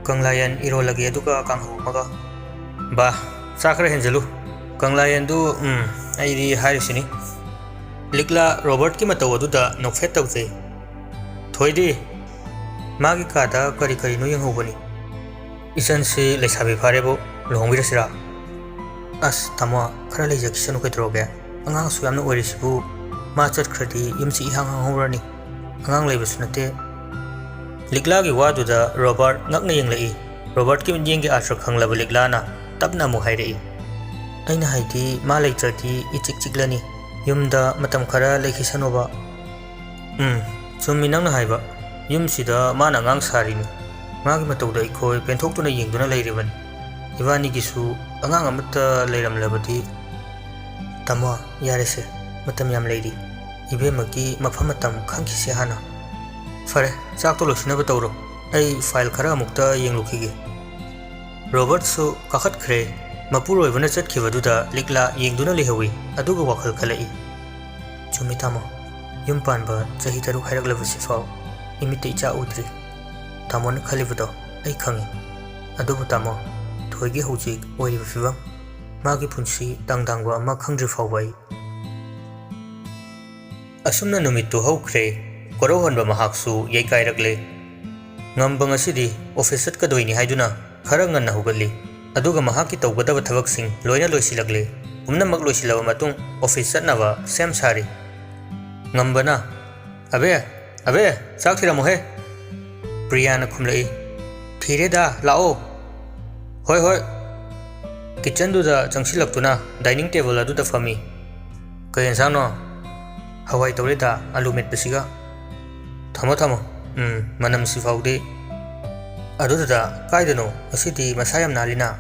"ꯀꯪꯂꯥ ꯌꯦꯟ ꯏꯔꯣꯜꯂꯒꯦ, ꯑꯗꯨꯒ ꯀꯥꯡꯍꯧ ꯑꯃꯒ꯫" "ꯕꯥ, ꯆꯥ ꯈꯔ ꯍꯦꯟꯖꯜꯂꯨ꯫ ꯀꯪꯂꯥ ꯌꯦꯟꯗꯨ, ꯎꯝ, ꯑꯩꯗꯤ ꯍꯥꯏꯔꯤꯁꯤꯅꯤ꯫" ꯂꯤꯛꯂꯥ ꯔꯣꯕꯔꯠꯀꯤ ꯃꯇꯧ ꯑꯗꯨꯗ ꯅꯣꯛꯐꯦꯠ ꯇꯧꯖꯩ꯫ ꯊꯣꯏꯗꯤ ꯃꯥꯒꯤ ꯀꯥꯗ ꯀꯔꯤ ꯀꯔꯤꯅꯣ ꯌꯦꯡꯍꯧꯕꯅꯤ꯫ "ꯏꯆꯟꯁꯤ ꯂꯩꯁꯥꯕꯤ ꯐꯥꯔꯦꯕꯨ, ꯂꯨꯍꯣꯡꯕꯤꯔꯁꯤꯔꯥ?" "ꯑꯁ, ꯇꯥꯃꯣ, ꯈꯔ ꯂꯩꯖꯈꯤꯁꯅꯨ, ꯀꯩꯗꯧꯔꯒꯦ? ꯑꯉꯥꯡꯁꯨ ꯌꯥꯝꯅ ꯑꯣꯏꯔꯤꯁꯤꯕꯨ꯫ ꯃꯥ ꯆꯠꯈ꯭ꯔꯗꯤ ꯌꯨꯝꯁꯤ ꯏꯍꯥꯡ ꯍꯥꯡꯍꯧꯔꯅꯤ꯫ ꯑꯉꯥꯡ ꯂꯩꯕꯁꯨ ꯅꯠꯇꯦ꯫" ꯂꯤꯛꯂꯥꯒꯤ ꯋꯥꯗꯨꯗ ꯔꯣꯕꯥꯔꯠ ꯉꯛꯅ ꯌꯦꯡꯂꯛꯏ꯫ ꯔꯣꯕꯥꯔꯠꯀꯤ ꯃꯤꯠꯌꯦꯡꯒꯤ ꯑꯥꯔꯊ ꯈꯪꯂꯕ ꯂꯤꯛꯂꯥꯅ ꯇꯞꯅ ꯑꯃꯨꯛ ꯍꯥꯏꯔꯛꯏ, "ꯑꯩꯅ ꯍꯥꯏꯗꯤ, ꯃꯥ ꯂꯩꯇ꯭ꯔꯗꯤ ꯏꯆꯤꯛ ꯆꯤꯛꯂꯅꯤ꯫ ꯌꯨꯝꯗ ꯃꯇꯝ ꯈꯔ ꯂꯩꯈꯤꯁꯅꯣꯕ꯫" "ꯎꯝ, ꯆꯨꯝꯃꯤ ꯅꯪꯅ ꯍꯥꯏꯕ꯫ ꯌꯨꯝꯁꯤꯗ ꯃꯥꯅ ꯑꯉꯥꯡ ꯁꯥꯔꯤꯅꯤ꯫ ꯃꯥꯒꯤ ꯃꯇꯧꯗ ꯑꯩꯈꯣꯏ ꯄꯦꯟꯊꯣꯛꯇꯨꯅ ꯌꯦꯡꯗꯨꯅ ꯂꯩꯔꯤꯕꯅꯤ꯫ ꯏꯕꯥꯅꯤꯒꯤꯁꯨ ꯑꯉꯥꯡ ꯑꯃꯠꯇ ꯂꯩꯔꯝꯂꯕꯗꯤ꯫ ꯇꯥꯃꯣ, ꯌꯥꯔꯦꯁꯦ, ꯃꯇꯝ ꯌꯥꯝ ꯂꯩꯔꯤ꯫ ꯏꯕꯦꯝꯃꯒꯤ ꯃꯐꯝ ꯃꯇꯝ ꯈꯪꯈꯤꯁꯦ ꯍꯥꯟꯅ꯫ ꯐꯔꯦ, ꯆꯥꯛꯇꯣ ꯂꯣꯏꯁꯤꯟꯅꯕ ꯇꯧꯔꯣ꯫ ꯑꯩ ꯐꯥꯏꯜ ꯈꯔ ꯑꯃꯨꯛꯇ ꯌꯦꯡꯂꯨꯈꯤꯒꯦ꯫ ꯔꯣꯕꯔꯠꯁꯨ ꯀꯥꯈꯠꯈ꯭ꯔꯦ꯫ ꯃꯄꯨꯔꯣꯏꯕꯅ ꯆꯠꯈꯤꯕꯗꯨꯗ ꯂꯤꯛꯂꯥ ꯌꯦꯡꯗꯨꯅ ꯂꯩꯍꯧꯏ꯫ ꯑꯗꯨꯒ ꯋꯥꯈꯜ ꯈꯜꯂꯛꯏ, "ꯆꯨꯝꯃꯤ ꯇꯥꯃꯣ, ꯌꯨꯝ ꯄꯥꯟꯕ ꯆꯍꯤ ꯇꯔꯨꯛ ꯍꯥꯏꯔꯛꯂꯕꯁꯤꯐꯥꯎ ꯏꯃꯤꯠꯇ ꯏꯆꯥ ꯎꯗ꯭ꯔꯤ꯫ ꯇꯥꯃꯣꯅ ꯈꯜꯂꯤꯕꯗꯣ ꯑꯩ ꯈꯪꯏ꯫ ꯑꯗꯨꯕꯨ ꯇꯥꯃꯣ, ꯊꯣꯏꯒꯤ ꯍꯧꯖꯤꯛ ꯑꯣꯏꯔꯤꯕ ꯐꯤꯕꯝ, ꯃꯥꯒꯤ ꯄꯨꯟꯁꯤ ꯇꯥꯡ ꯇꯥꯡꯕ ꯑꯃ ꯈꯪꯗ꯭ꯔꯤ ꯐꯥꯎꯕ ꯑꯩ"꯫ ꯑꯁꯨꯝꯅ ꯅꯨꯃꯤꯠꯇꯨ ꯍꯧꯈ꯭ꯔꯦ꯫ ꯀꯣꯔꯧꯍꯟꯕ ꯃꯍꯥꯛꯁꯨ ꯌꯩꯀꯥꯏꯔꯛꯂꯦ꯫ ꯉꯝꯕ ꯉꯁꯤꯗꯤ ꯑꯣꯐꯤꯁ ꯆꯠꯀꯗꯣꯏꯅꯤ ꯍꯥꯏꯗꯨꯅ ꯈꯔ ꯉꯟꯅ ꯍꯧꯒꯠꯂꯤ꯫ ꯑꯗꯨꯒ ꯃꯍꯥꯛꯀꯤ ꯇꯧꯒꯗꯕ ꯊꯕꯛꯁꯤꯡ ꯂꯣꯏꯅ ꯂꯣꯏꯁꯤꯜꯂꯛꯂꯦ꯫ ꯄꯨꯝꯅꯃꯛ ꯂꯣꯏꯁꯤꯜꯂꯕ ꯃꯇꯨꯡ ꯑꯣꯐꯤꯁ ꯆꯠꯅꯕ ꯁꯦꯝ ꯁꯥꯔꯤ꯫ ꯉꯝꯕꯅ, "ꯑꯕꯦ, ꯑꯕꯦ, ꯆꯥꯛ ꯊꯤꯔꯝꯃꯣꯍꯦ!" ꯄ꯭ꯔꯤꯌꯥꯅ ꯈꯨꯝꯂꯛꯏ, "ꯊꯤꯔꯦꯗ, ꯂꯥꯛꯑꯣ꯫" "ꯍꯣꯏ, ꯍꯣꯏ꯫" ꯀꯤꯠꯆꯟꯗꯨꯗ ꯆꯪꯁꯤꯜꯂꯛꯇꯨꯅ ꯗꯥꯏꯅꯤꯡ ꯇꯦꯕꯜ ꯑꯗꯨꯗ ꯐꯝꯃꯤ꯫ "ꯀꯩ ꯌꯦꯟꯁꯥꯡꯅꯣ?" "ꯍꯋꯥꯏ ꯇꯧꯔꯦꯗ, ꯑꯂꯨ ꯃꯦꯠꯄꯁꯤꯒ꯫" "ꯊꯝꯃꯣ, ꯊꯝꯃꯣ꯫ ꯎꯝ, ꯃꯅꯝꯁꯤ ꯐꯥꯎꯗꯦ꯫ ꯑꯗꯨꯗꯨꯗ ꯀꯥꯏꯗꯅꯣ? ꯉꯁꯤꯗꯤ ꯃꯁꯥ ꯌꯥꯝ ꯅꯥꯜꯂꯤꯅ?"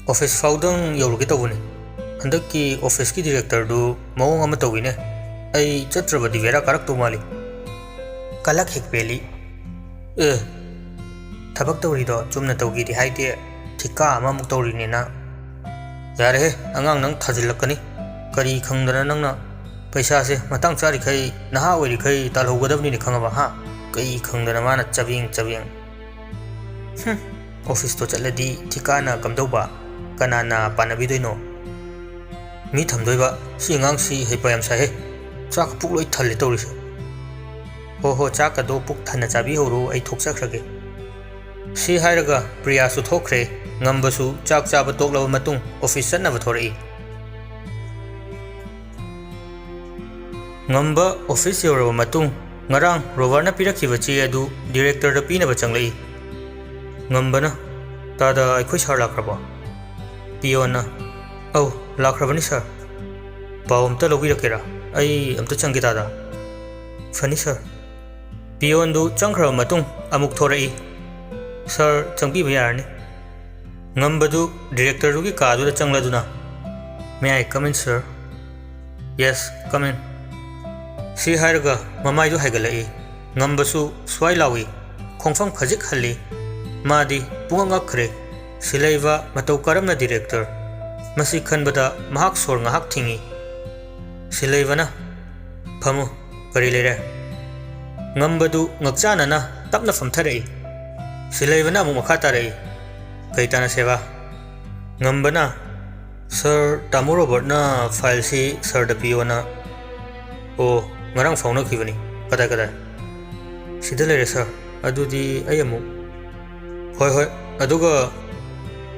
"ꯑꯣꯐꯤꯁ ꯐꯥꯎꯗꯪ ꯌꯧꯔꯨꯒꯦ ꯇꯧꯕꯅꯤ꯫ ꯍꯟꯗꯛꯀꯤ ꯑꯣꯐꯤꯁꯀꯤ ꯗꯤꯔꯦꯛꯇꯔꯗꯨ ꯃꯑꯣꯡ ꯑꯃ ꯇꯧꯏꯅꯦ꯫ ꯑꯩ ꯆꯠꯇ꯭ꯔꯕꯗꯤ ꯕꯦꯔꯥ ꯀꯥꯔꯛꯇꯧ ꯃꯥꯜꯂꯤ꯫" ꯀꯂꯛ ꯍꯦꯛ ꯄꯦꯜꯂꯤ꯫ "ꯑꯦ, ꯊꯕꯛ ꯇꯧꯔꯤꯗꯣ ꯆꯨꯝꯅ ꯇꯧꯒꯦꯗꯤ ꯍꯥꯏꯗꯦ, ꯊꯤꯀꯥ ꯑꯃꯃꯨꯛ ꯇꯧꯔꯤꯅꯦꯅ꯫" "ꯌꯥꯔꯦꯍꯦ, ꯑꯉꯥꯡ ꯅꯪ ꯊꯥꯖꯤꯜꯂꯛꯀꯅꯤ꯫ ꯀꯔꯤ ꯈꯪꯗꯅ ꯅꯪꯅ ꯄꯩꯁꯥꯁꯦ ꯃꯇꯥꯡ ꯆꯥꯔꯤꯈꯩ, ꯅꯍꯥ ꯑꯣꯏꯔꯤꯈꯩ ꯇꯥꯜꯍꯧꯒꯗꯕꯅꯤꯅꯦ, ꯈꯪꯉꯕ, ꯍꯥ? ꯀꯩ ꯈꯪꯗꯅ ꯃꯥꯅ ꯆꯕꯦꯡ ꯆꯕꯦꯡ꯫ ꯍꯨꯝ, ꯑꯣꯐꯤꯁꯇꯣ ꯆꯠꯂꯗꯤ ꯊꯤꯀꯥꯅ ꯀꯝꯗꯧꯕ? ꯀꯅꯥꯅ ꯄꯥꯟꯅꯕꯤꯗꯣꯏꯅꯣ? ꯃꯤ ꯊꯝꯗꯣꯏꯕ? ꯁꯤ ꯑꯉꯥꯡꯁꯤ ꯍꯩꯄꯥ ꯌꯥꯝ ꯁꯥꯏꯍꯦ꯫ ꯆꯥꯛ ꯄꯨꯛ ꯂꯣꯏ ꯊꯜꯂꯦ ꯇꯧꯔꯤꯁꯦ꯫ ꯍꯣ ꯍꯣ, ꯆꯥꯛꯀꯗꯣ ꯄꯨꯛ ꯊꯟꯅ ꯆꯥꯕꯤꯍꯧꯔꯣ, ꯑꯩ ꯊꯣꯛꯆꯈ꯭ꯔꯒꯦ꯫" ꯁꯤ ꯍꯥꯏꯔꯒ ꯄ꯭ꯔꯤꯌꯥꯁꯨ ꯊꯣꯛꯈ꯭ꯔꯦ꯫ ꯉꯝꯕꯁꯨ ꯆꯥꯛ ꯆꯥꯕ ꯇꯣꯛꯂꯕ ꯃꯇꯨꯡ ꯑꯣꯐꯤꯁ ꯆꯠꯅꯕ ꯊꯣꯔꯛꯏ꯫ ꯉꯝꯕ ꯑꯣꯐꯤꯁ ꯌꯧꯔꯕ ꯃꯇꯨꯡ ꯉꯔꯥꯡ ꯔꯣꯕꯔꯠꯅ ꯄꯤꯔꯛꯈꯤꯕ ꯆꯦ ꯑꯗꯨ ꯗꯤꯔꯦꯛꯇꯔꯗ ꯄꯤꯅꯕ ꯆꯪꯂꯛꯏ꯫ ꯉꯝꯕꯅ, "ꯇꯥꯗ, ꯑꯩꯈꯣꯏ ꯁꯥꯔ ꯂꯥꯛꯈ꯭ꯔꯕꯣ?" ꯄꯤꯌꯣꯟꯅ, "ꯑꯧ, ꯂꯥꯛꯈ꯭ꯔꯕꯅꯤ ꯁꯥꯔ꯫ ꯄꯥꯎ ꯑꯝꯇ ꯂꯧꯕꯤꯔꯛꯀꯦꯔꯥ? ꯑꯩ ꯑꯝꯇ ꯆꯪꯒꯦ ꯇꯥꯗ꯫" "ꯐꯅꯤ ꯁꯥꯔ꯫" ꯄꯤꯌꯣꯟꯗꯨ ꯆꯪꯈ꯭ꯔꯕ ꯃꯇꯨꯡ ꯑꯃꯨꯛ ꯊꯣꯔꯛꯏ꯫ "ꯁꯥꯔ, ꯆꯪꯕꯤꯕ ꯌꯥꯔꯅꯤ꯫" ꯉꯝꯕꯗꯨ ꯗꯤꯔꯦꯛꯇꯔꯗꯨꯒꯤ ꯀꯥꯗꯨꯗ ꯆꯪꯂꯗꯨꯅ, "May I come in, sir?" "Yes, come in." ꯁꯤ ꯍꯥꯏꯔꯒ ꯃꯃꯥꯏꯗꯨ ꯍꯥꯏꯒꯠꯂꯛꯏ꯫ ꯉꯝꯕꯁꯨ ꯁ꯭ꯋꯥꯏ ꯂꯥꯎꯏ, ꯈꯣꯡꯐꯝ ꯈꯖꯤꯛ ꯍꯜꯂꯤ꯫ ꯃꯥꯗꯤ ꯄꯨꯡꯉꯛ ꯉꯛꯈ꯭ꯔꯦ꯫ ꯁꯤꯂꯩꯕ ꯃꯇꯧ ꯀꯔꯝꯅ ꯗꯤꯔꯦꯛꯇꯔ? ꯃꯁꯤ ꯈꯟꯕꯗ ꯃꯍꯥꯛ ꯁꯣꯔ ꯉꯥꯏꯍꯥꯛ ꯊꯤꯡꯏ꯫ ꯁꯤꯂꯩꯕꯅ, "ꯐꯝꯃꯨ, ꯀꯔꯤ ꯂꯩꯔꯦ?" ꯉꯝꯕꯗꯨ ꯉꯛꯆꯥꯅꯅ ꯇꯞꯅ ꯐꯝꯊꯔꯛꯏ꯫ ꯁꯤꯂꯩꯕꯅ ꯑꯃꯨꯛ ꯃꯈꯥ ꯇꯥꯔꯛꯏ, "ꯀꯩ ꯇꯥꯟꯅꯁꯦꯕ?" ꯉꯝꯕꯅ, "ꯁꯥꯔ, ꯇꯥꯃꯣ ꯔꯣꯕꯔꯠꯅ ꯐꯥꯏꯜꯁꯤ ꯁꯥꯔꯗ ꯄꯤꯌꯣꯅ꯫" "ꯑꯣ, ꯉꯔꯥꯡ ꯐꯥꯎꯅꯈꯤꯕꯅꯤ꯫ ꯀꯗꯥꯏ, ꯀꯗꯥꯏ?" "ꯁꯤꯗ ꯂꯩꯔꯦ, ꯁꯥꯔ꯫ ꯑꯗꯨꯗꯤ ꯑꯩ ꯑꯃꯨꯛ꯫" "ꯍꯣꯏ, ꯍꯣꯏ꯫" ꯑꯗꯨꯒ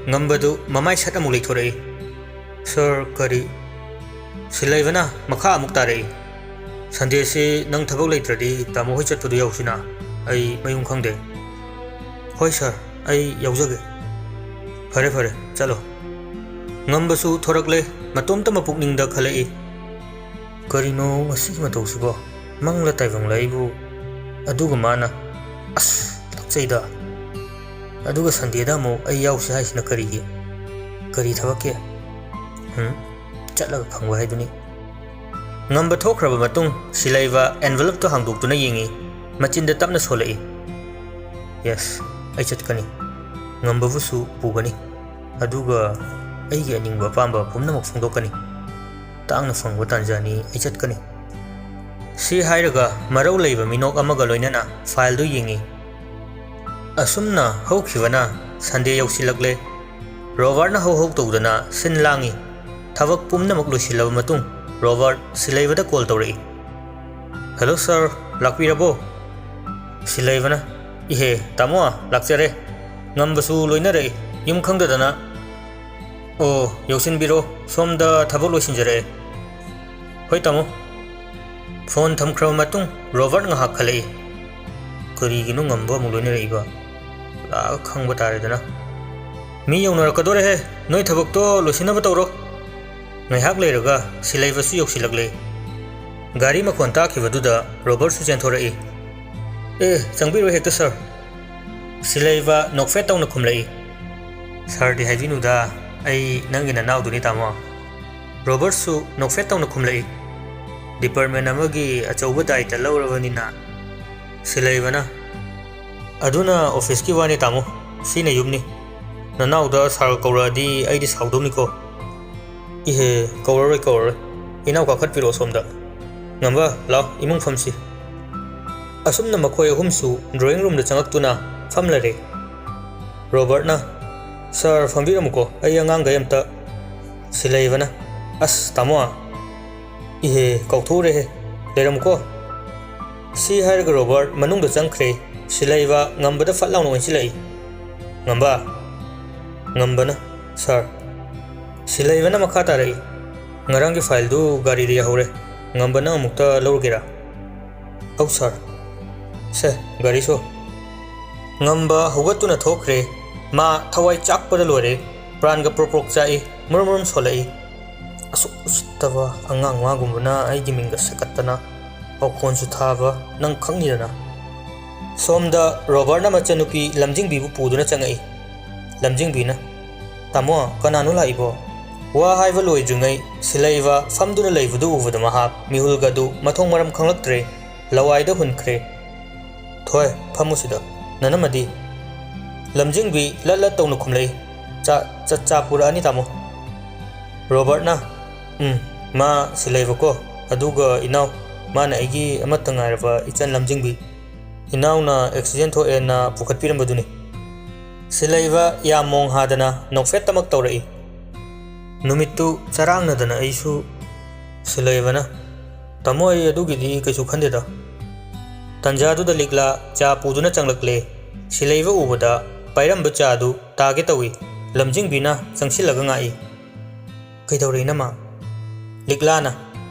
ꯉꯝꯕꯗꯨ ꯃꯃꯥꯏ ꯁꯠ ꯑꯃꯨꯛ ꯂꯩꯊꯣꯔꯛꯏ꯫ "ꯁꯥꯔ, ꯀꯔꯤ?" ꯁꯤꯂꯩꯕꯅ ꯃꯈꯥ ꯑꯃꯨꯛ ꯇꯥꯔꯛꯏ꯫ "ꯁꯟꯗꯦꯁꯤ ꯅꯪ ꯊꯕꯛ ꯂꯩꯇ꯭ꯔꯗꯤ ꯇꯥꯃꯣ ꯍꯣꯏ ꯆꯠꯄꯗꯨ ꯌꯥꯎꯁꯤꯅ꯫ ꯑꯩ ꯃꯌꯨꯝ ꯈꯪꯗꯦ꯫" "ꯍꯣꯏ ꯁꯥꯔ, ꯑꯩ ꯌꯥꯎꯖꯒꯦ꯫" "ꯐꯔꯦ, ꯐꯔꯦ, ꯆꯠꯂꯣ꯫" ꯉꯝꯕꯁꯨ ꯊꯣꯔꯛꯂꯦ꯫ ꯃꯇꯣꯝꯇ ꯃꯄꯨꯛꯅꯤꯡꯗ ꯈꯜꯂꯛꯏ, "ꯀꯔꯤꯅꯣ ꯉꯁꯤꯒꯤ ꯃꯇꯧꯁꯤꯕꯣ? ꯃꯪꯂ ꯇꯥꯏꯕꯪꯂ ꯑꯩꯕꯨ?" ꯑꯗꯨꯒ ꯃꯥꯅ, "ꯑꯁ, ꯂꯥꯛꯆꯩꯗ꯫ ꯑꯗꯨꯒ ꯁꯟꯗꯦꯗ ꯑꯃꯨꯛ ꯑꯩ ꯌꯥꯎꯁꯤ ꯍꯥꯏꯁꯤꯅ ꯀꯔꯤꯒꯤ? ꯀꯔꯤ ꯊꯕꯛꯀꯤ? ꯍꯨꯝ, ꯆꯠꯂꯒ ꯈꯪꯕ ꯍꯥꯏꯗꯨꯅꯤ꯫" ꯉꯝꯕ ꯊꯣꯛꯈ꯭ꯔꯕ ꯃꯇꯨꯡ, ꯁꯤꯂꯩꯕ ꯑꯦꯟꯚꯂꯞꯇꯨ ꯍꯥꯡꯗꯣꯛꯇꯨꯅ ꯌꯦꯡꯏ꯫ ꯃꯆꯤꯟꯗ ꯇꯞꯅ ꯁꯣꯜꯂꯛꯏ, "Yes, ꯑꯩ ꯆꯠꯀꯅꯤ꯫ ꯉꯝꯕꯕꯨꯁꯨ ꯄꯨꯒꯅꯤ꯫ ꯑꯗꯨꯒ ꯑꯩꯒꯤ ꯑꯅꯤꯡꯕ ꯑꯄꯥꯝꯕ ꯄꯨꯝꯅꯃꯛ ꯐꯣꯡꯗꯣꯛꯀꯅꯤ꯫ ꯇꯥꯡꯅ ꯐꯪꯕ ꯇꯥꯟꯖꯥꯅꯤ, ꯑꯩ ꯆꯠꯀꯅꯤ꯫" ꯁꯤ ꯍꯥꯏꯔꯒ ꯃꯔꯧ ꯂꯩꯕ ꯃꯤꯅꯣꯛ ꯑꯃꯒ ꯂꯣꯏꯅꯅ ꯐꯥꯏꯜꯗꯨ ꯌꯦꯡꯏ꯫ ꯑꯁꯨꯝꯅ ꯍꯧꯈꯤꯕꯅ ꯁꯟꯗꯦ ꯌꯧꯁꯤꯜꯂꯛꯂꯦ꯫ ꯔꯣꯕꯥꯔꯠꯅ ꯍꯧ ꯍꯧ ꯇꯧꯗꯅ ꯁꯤꯟ ꯂꯥꯡꯏ꯫ ꯊꯕꯛ ꯄꯨꯝꯅꯃꯛ ꯂꯣꯏꯁꯤꯜꯂꯕ ꯃꯇꯨꯡ ꯔꯣꯕꯥꯔꯠ ꯁꯤꯂꯩꯕꯗ ꯀꯣꯜ ꯇꯧꯔꯛꯏ꯫ "ꯍꯦꯜꯂꯣ ꯁꯥꯔ, ꯂꯥꯛꯄꯤꯔꯕꯣ?" ꯁꯤꯂꯩꯕꯅ, "ꯏꯍꯦ, ꯇꯥꯃꯣ, ꯂꯥꯛꯆꯔꯦ꯫ ꯉꯝꯕꯁꯨ ꯂꯣꯏꯅꯔꯛꯏ, ꯌꯨꯝ ꯈꯪꯗꯗꯅ꯫" "ꯑꯣ, ꯌꯧꯁꯤꯟꯕꯤꯔꯣ, ꯁꯣꯝꯗ ꯊꯕꯛ ꯂꯣꯏꯁꯤꯟꯖꯔꯛꯑꯦ꯫" "ꯍꯣꯏ ꯇꯥꯃꯣ꯫" ꯐꯣꯟ ꯊꯝꯈ꯭ꯔꯕ ꯃꯇꯨꯡ ꯔꯣꯕꯥꯔꯠ ꯉꯥꯏꯍꯥꯛ ꯈꯜꯂꯛꯏ꯫ "ꯀꯔꯤꯒꯤꯅꯣ ꯉꯝꯕ ꯑꯃꯨꯛ ꯂꯣꯏꯅꯔꯛꯏꯕ? ꯂꯥꯛꯑꯒ ꯈꯪꯕ ꯇꯥꯔꯦꯗꯅ꯫ ꯃꯤ ꯌꯧꯅꯔꯛꯀꯗꯣꯔꯦꯍꯦ, ꯅꯣꯏ ꯊꯕꯛꯇꯣ ꯂꯣꯏꯁꯤꯟꯅꯕ ꯇꯧꯔꯣ꯫" ꯉꯥꯏꯍꯥꯛ ꯂꯩꯔꯒ ꯁꯤꯂꯩꯕꯁꯨ ꯌꯧꯁꯤꯜꯂꯛꯂꯦ꯫ ꯒꯥꯔꯤ ꯃꯈꯣꯟ ꯇꯥꯈꯤꯕꯗꯨꯗ ꯔꯣꯕꯥꯔꯠꯁꯨ ꯆꯦꯟꯊꯣꯔꯛꯏ꯫ "ꯑꯦ, ꯆꯪꯕꯤꯔꯣ ꯍꯦꯛꯇ, ꯁꯥꯔ꯫" ꯁꯤꯂꯩꯕ ꯅꯣꯛꯐꯦꯠ ꯇꯧꯅ ꯈꯨꯝꯂꯛꯏ꯫ "ꯁꯥꯔꯗꯤ ꯍꯥꯏꯕꯤꯅꯨꯗ, ꯑꯩ ꯅꯪꯒꯤ ꯅꯅꯥꯎꯗꯨꯅꯤ, ꯇꯥꯃꯣ꯫" ꯔꯣꯕꯔꯠꯁꯨ ꯅꯣꯛꯐꯦꯠ ꯇꯧꯅ ꯈꯨꯝꯂꯛꯏ꯫ ꯗꯤꯄꯥꯔꯠꯃꯦꯟ ꯑꯃꯒꯤ ꯑꯆꯧꯕ ꯗꯥꯏꯇ ꯂꯧꯔꯕꯅꯤꯅ ꯁꯤꯂꯩꯕꯅ, "ꯑꯗꯨꯅ ꯑꯣꯐꯤꯁꯀꯤ ꯋꯥꯅꯤ, ꯇꯥꯃꯣ꯫ ꯁꯤꯅ ꯌꯨꯝꯅꯤ꯫ ꯅꯅꯥꯎꯗ ꯁꯥꯔ ꯀꯧꯔꯛꯑꯗꯤ ꯑꯩꯗꯤ ꯁꯥꯎꯗꯧꯅꯤꯀꯣ꯫" "ꯏꯍꯦ, ꯀꯧꯔꯔꯣꯏ, ꯀꯧꯔꯔꯣꯏ꯫ ꯏꯅꯥꯎ ꯀꯥꯈꯠꯄꯤꯔꯛꯑꯣ ꯁꯣꯝꯗ꯫ ꯉꯝꯕ, ꯂꯥꯎ, ꯏꯃꯨꯡ ꯐꯝꯁꯤ꯫" ꯑꯁꯨꯝꯅ ꯃꯈꯣꯏ ꯑꯍꯨꯝꯁꯨ ꯗ꯭ꯔꯣꯌꯤꯡ ꯔꯨꯝꯗ ꯆꯪꯉꯛꯇꯨꯅ ꯐꯝꯂꯔꯦ꯫ ꯔꯣꯕꯔꯠꯅ, "ꯁꯥꯔ, ꯐꯝꯕꯤꯔꯝꯃꯨꯀꯣ, ꯑꯩ ꯑꯉꯥꯡꯈꯩ ꯑꯝꯇ꯫" ꯁꯤꯂꯩꯕꯅ, "ꯑꯁ, ꯇꯥꯃꯣ꯫ ꯏꯍꯦ, ꯀꯥꯎꯊꯣꯛꯎꯔꯦꯍꯦ꯫ ꯂꯩꯔꯝꯃꯨꯀꯣ꯫" ꯁꯤ ꯍꯥꯏꯔꯒ ꯔꯣꯕꯔꯠ ꯃꯅꯨꯡꯗ ꯆꯪꯈ꯭ꯔꯦ꯫ ꯁꯤꯂꯩꯕ ꯉꯝꯕꯗ ꯐꯠ ꯂꯥꯎꯅ ꯑꯣꯟꯁꯤꯜꯂꯛꯏ꯫ "ꯉꯝꯕ?" ꯉꯝꯕꯅ, "ꯁꯥꯔ꯫" ꯁꯤꯂꯩꯕꯅ ꯃꯈꯥ ꯇꯥꯔꯛꯏ, "ꯉꯔꯥꯡꯒꯤ ꯐꯥꯏꯜꯗꯨ ꯒꯥꯔꯤꯗ ꯌꯥꯍꯧꯔꯦ꯫ ꯉꯝꯕ, ꯅꯪ ꯑꯃꯨꯛꯇ ꯂꯧꯔꯨꯒꯦꯔꯥ?" "ꯑꯧ ꯁꯥꯔ꯫" "ꯁꯦ, ꯒꯥꯔꯤ ꯁꯣ꯫" ꯉꯝꯕ ꯍꯧꯒꯠꯇꯨꯅ ꯊꯣꯛꯈ꯭ꯔꯦ꯫ ꯃꯥ ꯊꯋꯥꯏ ꯆꯥꯛꯄꯗ ꯂꯣꯏꯔꯦ꯫ ꯄ꯭ꯔꯥꯟꯒ ꯄ꯭ꯔꯣꯛ ꯄ꯭ꯔꯣꯛ ꯆꯥꯛꯏ, ꯃꯨꯔꯨꯝ ꯃꯨꯔꯨꯝ ꯁꯣꯜꯂꯛꯏ꯫ "ꯑꯁꯨꯛ ꯎꯁꯤꯠꯇꯕ ꯑꯉꯥꯡ ꯃꯥꯒꯨꯝꯕꯅ ꯑꯩꯒꯤ ꯃꯤꯡꯒ ꯁꯦꯀꯠꯇꯅ ꯄꯥꯎꯈꯣꯟꯁꯨ ꯊꯥꯕ ꯅꯪ ꯈꯪꯉꯤꯗꯅ꯫" ꯁꯣꯝꯗ ꯔꯣꯕꯔꯠꯅ ꯃꯆꯟꯅꯨꯄꯤ ꯂꯝꯖꯤꯡꯕꯤꯕꯨ ꯄꯨꯗꯨꯅ ꯆꯪꯉꯛꯏ꯫ ꯂꯝꯖꯤꯡꯕꯤꯅ, "ꯇꯥꯃꯣ, ꯀꯅꯥꯅꯣ ꯂꯥꯛꯏꯕꯣ?" ꯋꯥ ꯍꯥꯏꯕ ꯂꯣꯏꯗ꯭ꯔꯤꯉꯩ ꯁꯤꯂꯩꯕ ꯐꯝꯗꯨꯅ ꯂꯩꯕꯗꯨ ꯎꯕꯗ ꯃꯍꯥꯛ ꯃꯤꯍꯨꯜꯒꯗꯨ ꯃꯊꯣꯡ ꯃꯔꯝ ꯈꯪꯂꯛꯇ꯭ꯔꯦ꯫ ꯂꯋꯥꯏꯗ ꯍꯨꯟꯈ꯭ꯔꯦ꯫ "ꯊꯣꯏ, ꯐꯝꯃꯨ ꯁꯤꯗ꯫ ꯅꯅꯝꯃꯗꯤ?" ꯂꯝꯖꯤꯡꯕꯤ ꯂꯠ ꯂꯠ ꯇꯧꯅ ꯈꯨꯝꯂꯛꯏ꯫ "ꯆꯥ, ꯆꯥ, ꯆꯥ ꯄꯨꯔꯛꯑꯅꯤ, ꯇꯥꯃꯣ꯫" ꯔꯣꯕꯔꯠꯅ, "ꯎꯝ, ꯃꯥ ꯁꯤꯂꯩꯕꯀꯣ, ꯑꯗꯨꯒ ꯏꯅꯥꯎ, ꯃꯥꯅ ꯑꯩꯒꯤ ꯑꯃꯠꯇ ꯉꯥꯏꯔꯕ ꯏꯆꯟ ꯂꯝꯖꯤꯡꯕꯤ꯫ ꯏꯅꯥꯎꯅ ꯑꯦꯛꯁꯤꯗꯦꯟ ꯊꯣꯛꯑꯦꯅ ꯄꯨꯈꯠꯄꯤꯔꯝꯕꯗꯨꯅꯤ꯫" ꯁꯤꯂꯩꯕ ꯌꯥꯝ ꯃꯣꯡ ꯍꯥꯗꯅ ꯅꯣꯛꯐꯦꯠꯇꯃꯛ ꯇꯧꯔꯛꯏ꯫ ꯅꯨꯃꯤꯠꯇꯨ ꯆꯔꯥꯡꯅꯗꯅ ꯑꯩꯁꯨ ꯁꯤꯂꯩꯕꯅ, "ꯇꯥꯃꯣ, ꯑꯩ ꯑꯗꯨꯒꯤꯗꯤ ꯀꯩꯁꯨ ꯈꯟꯗꯦꯗ꯫" ꯇꯟꯖꯥꯗꯨꯗ ꯂꯤꯛꯂꯥ ꯆꯥ ꯄꯨꯗꯨꯅ ꯆꯪꯂꯛꯂꯦ꯫ ꯁꯤꯂꯩꯕ ꯎꯕꯗ ꯄꯥꯏꯔꯝꯕ ꯆꯥꯗꯨ ꯇꯥꯒꯦ ꯇꯧꯏ꯫ ꯂꯝꯖꯤꯡꯕꯤꯅ ꯆꯪꯁꯤꯜꯂꯒ ꯉꯥꯛꯏ꯫ "ꯀꯩꯗꯧꯔꯦ, ꯏꯅꯝꯃ?" ꯂꯤꯛꯂꯥꯅ,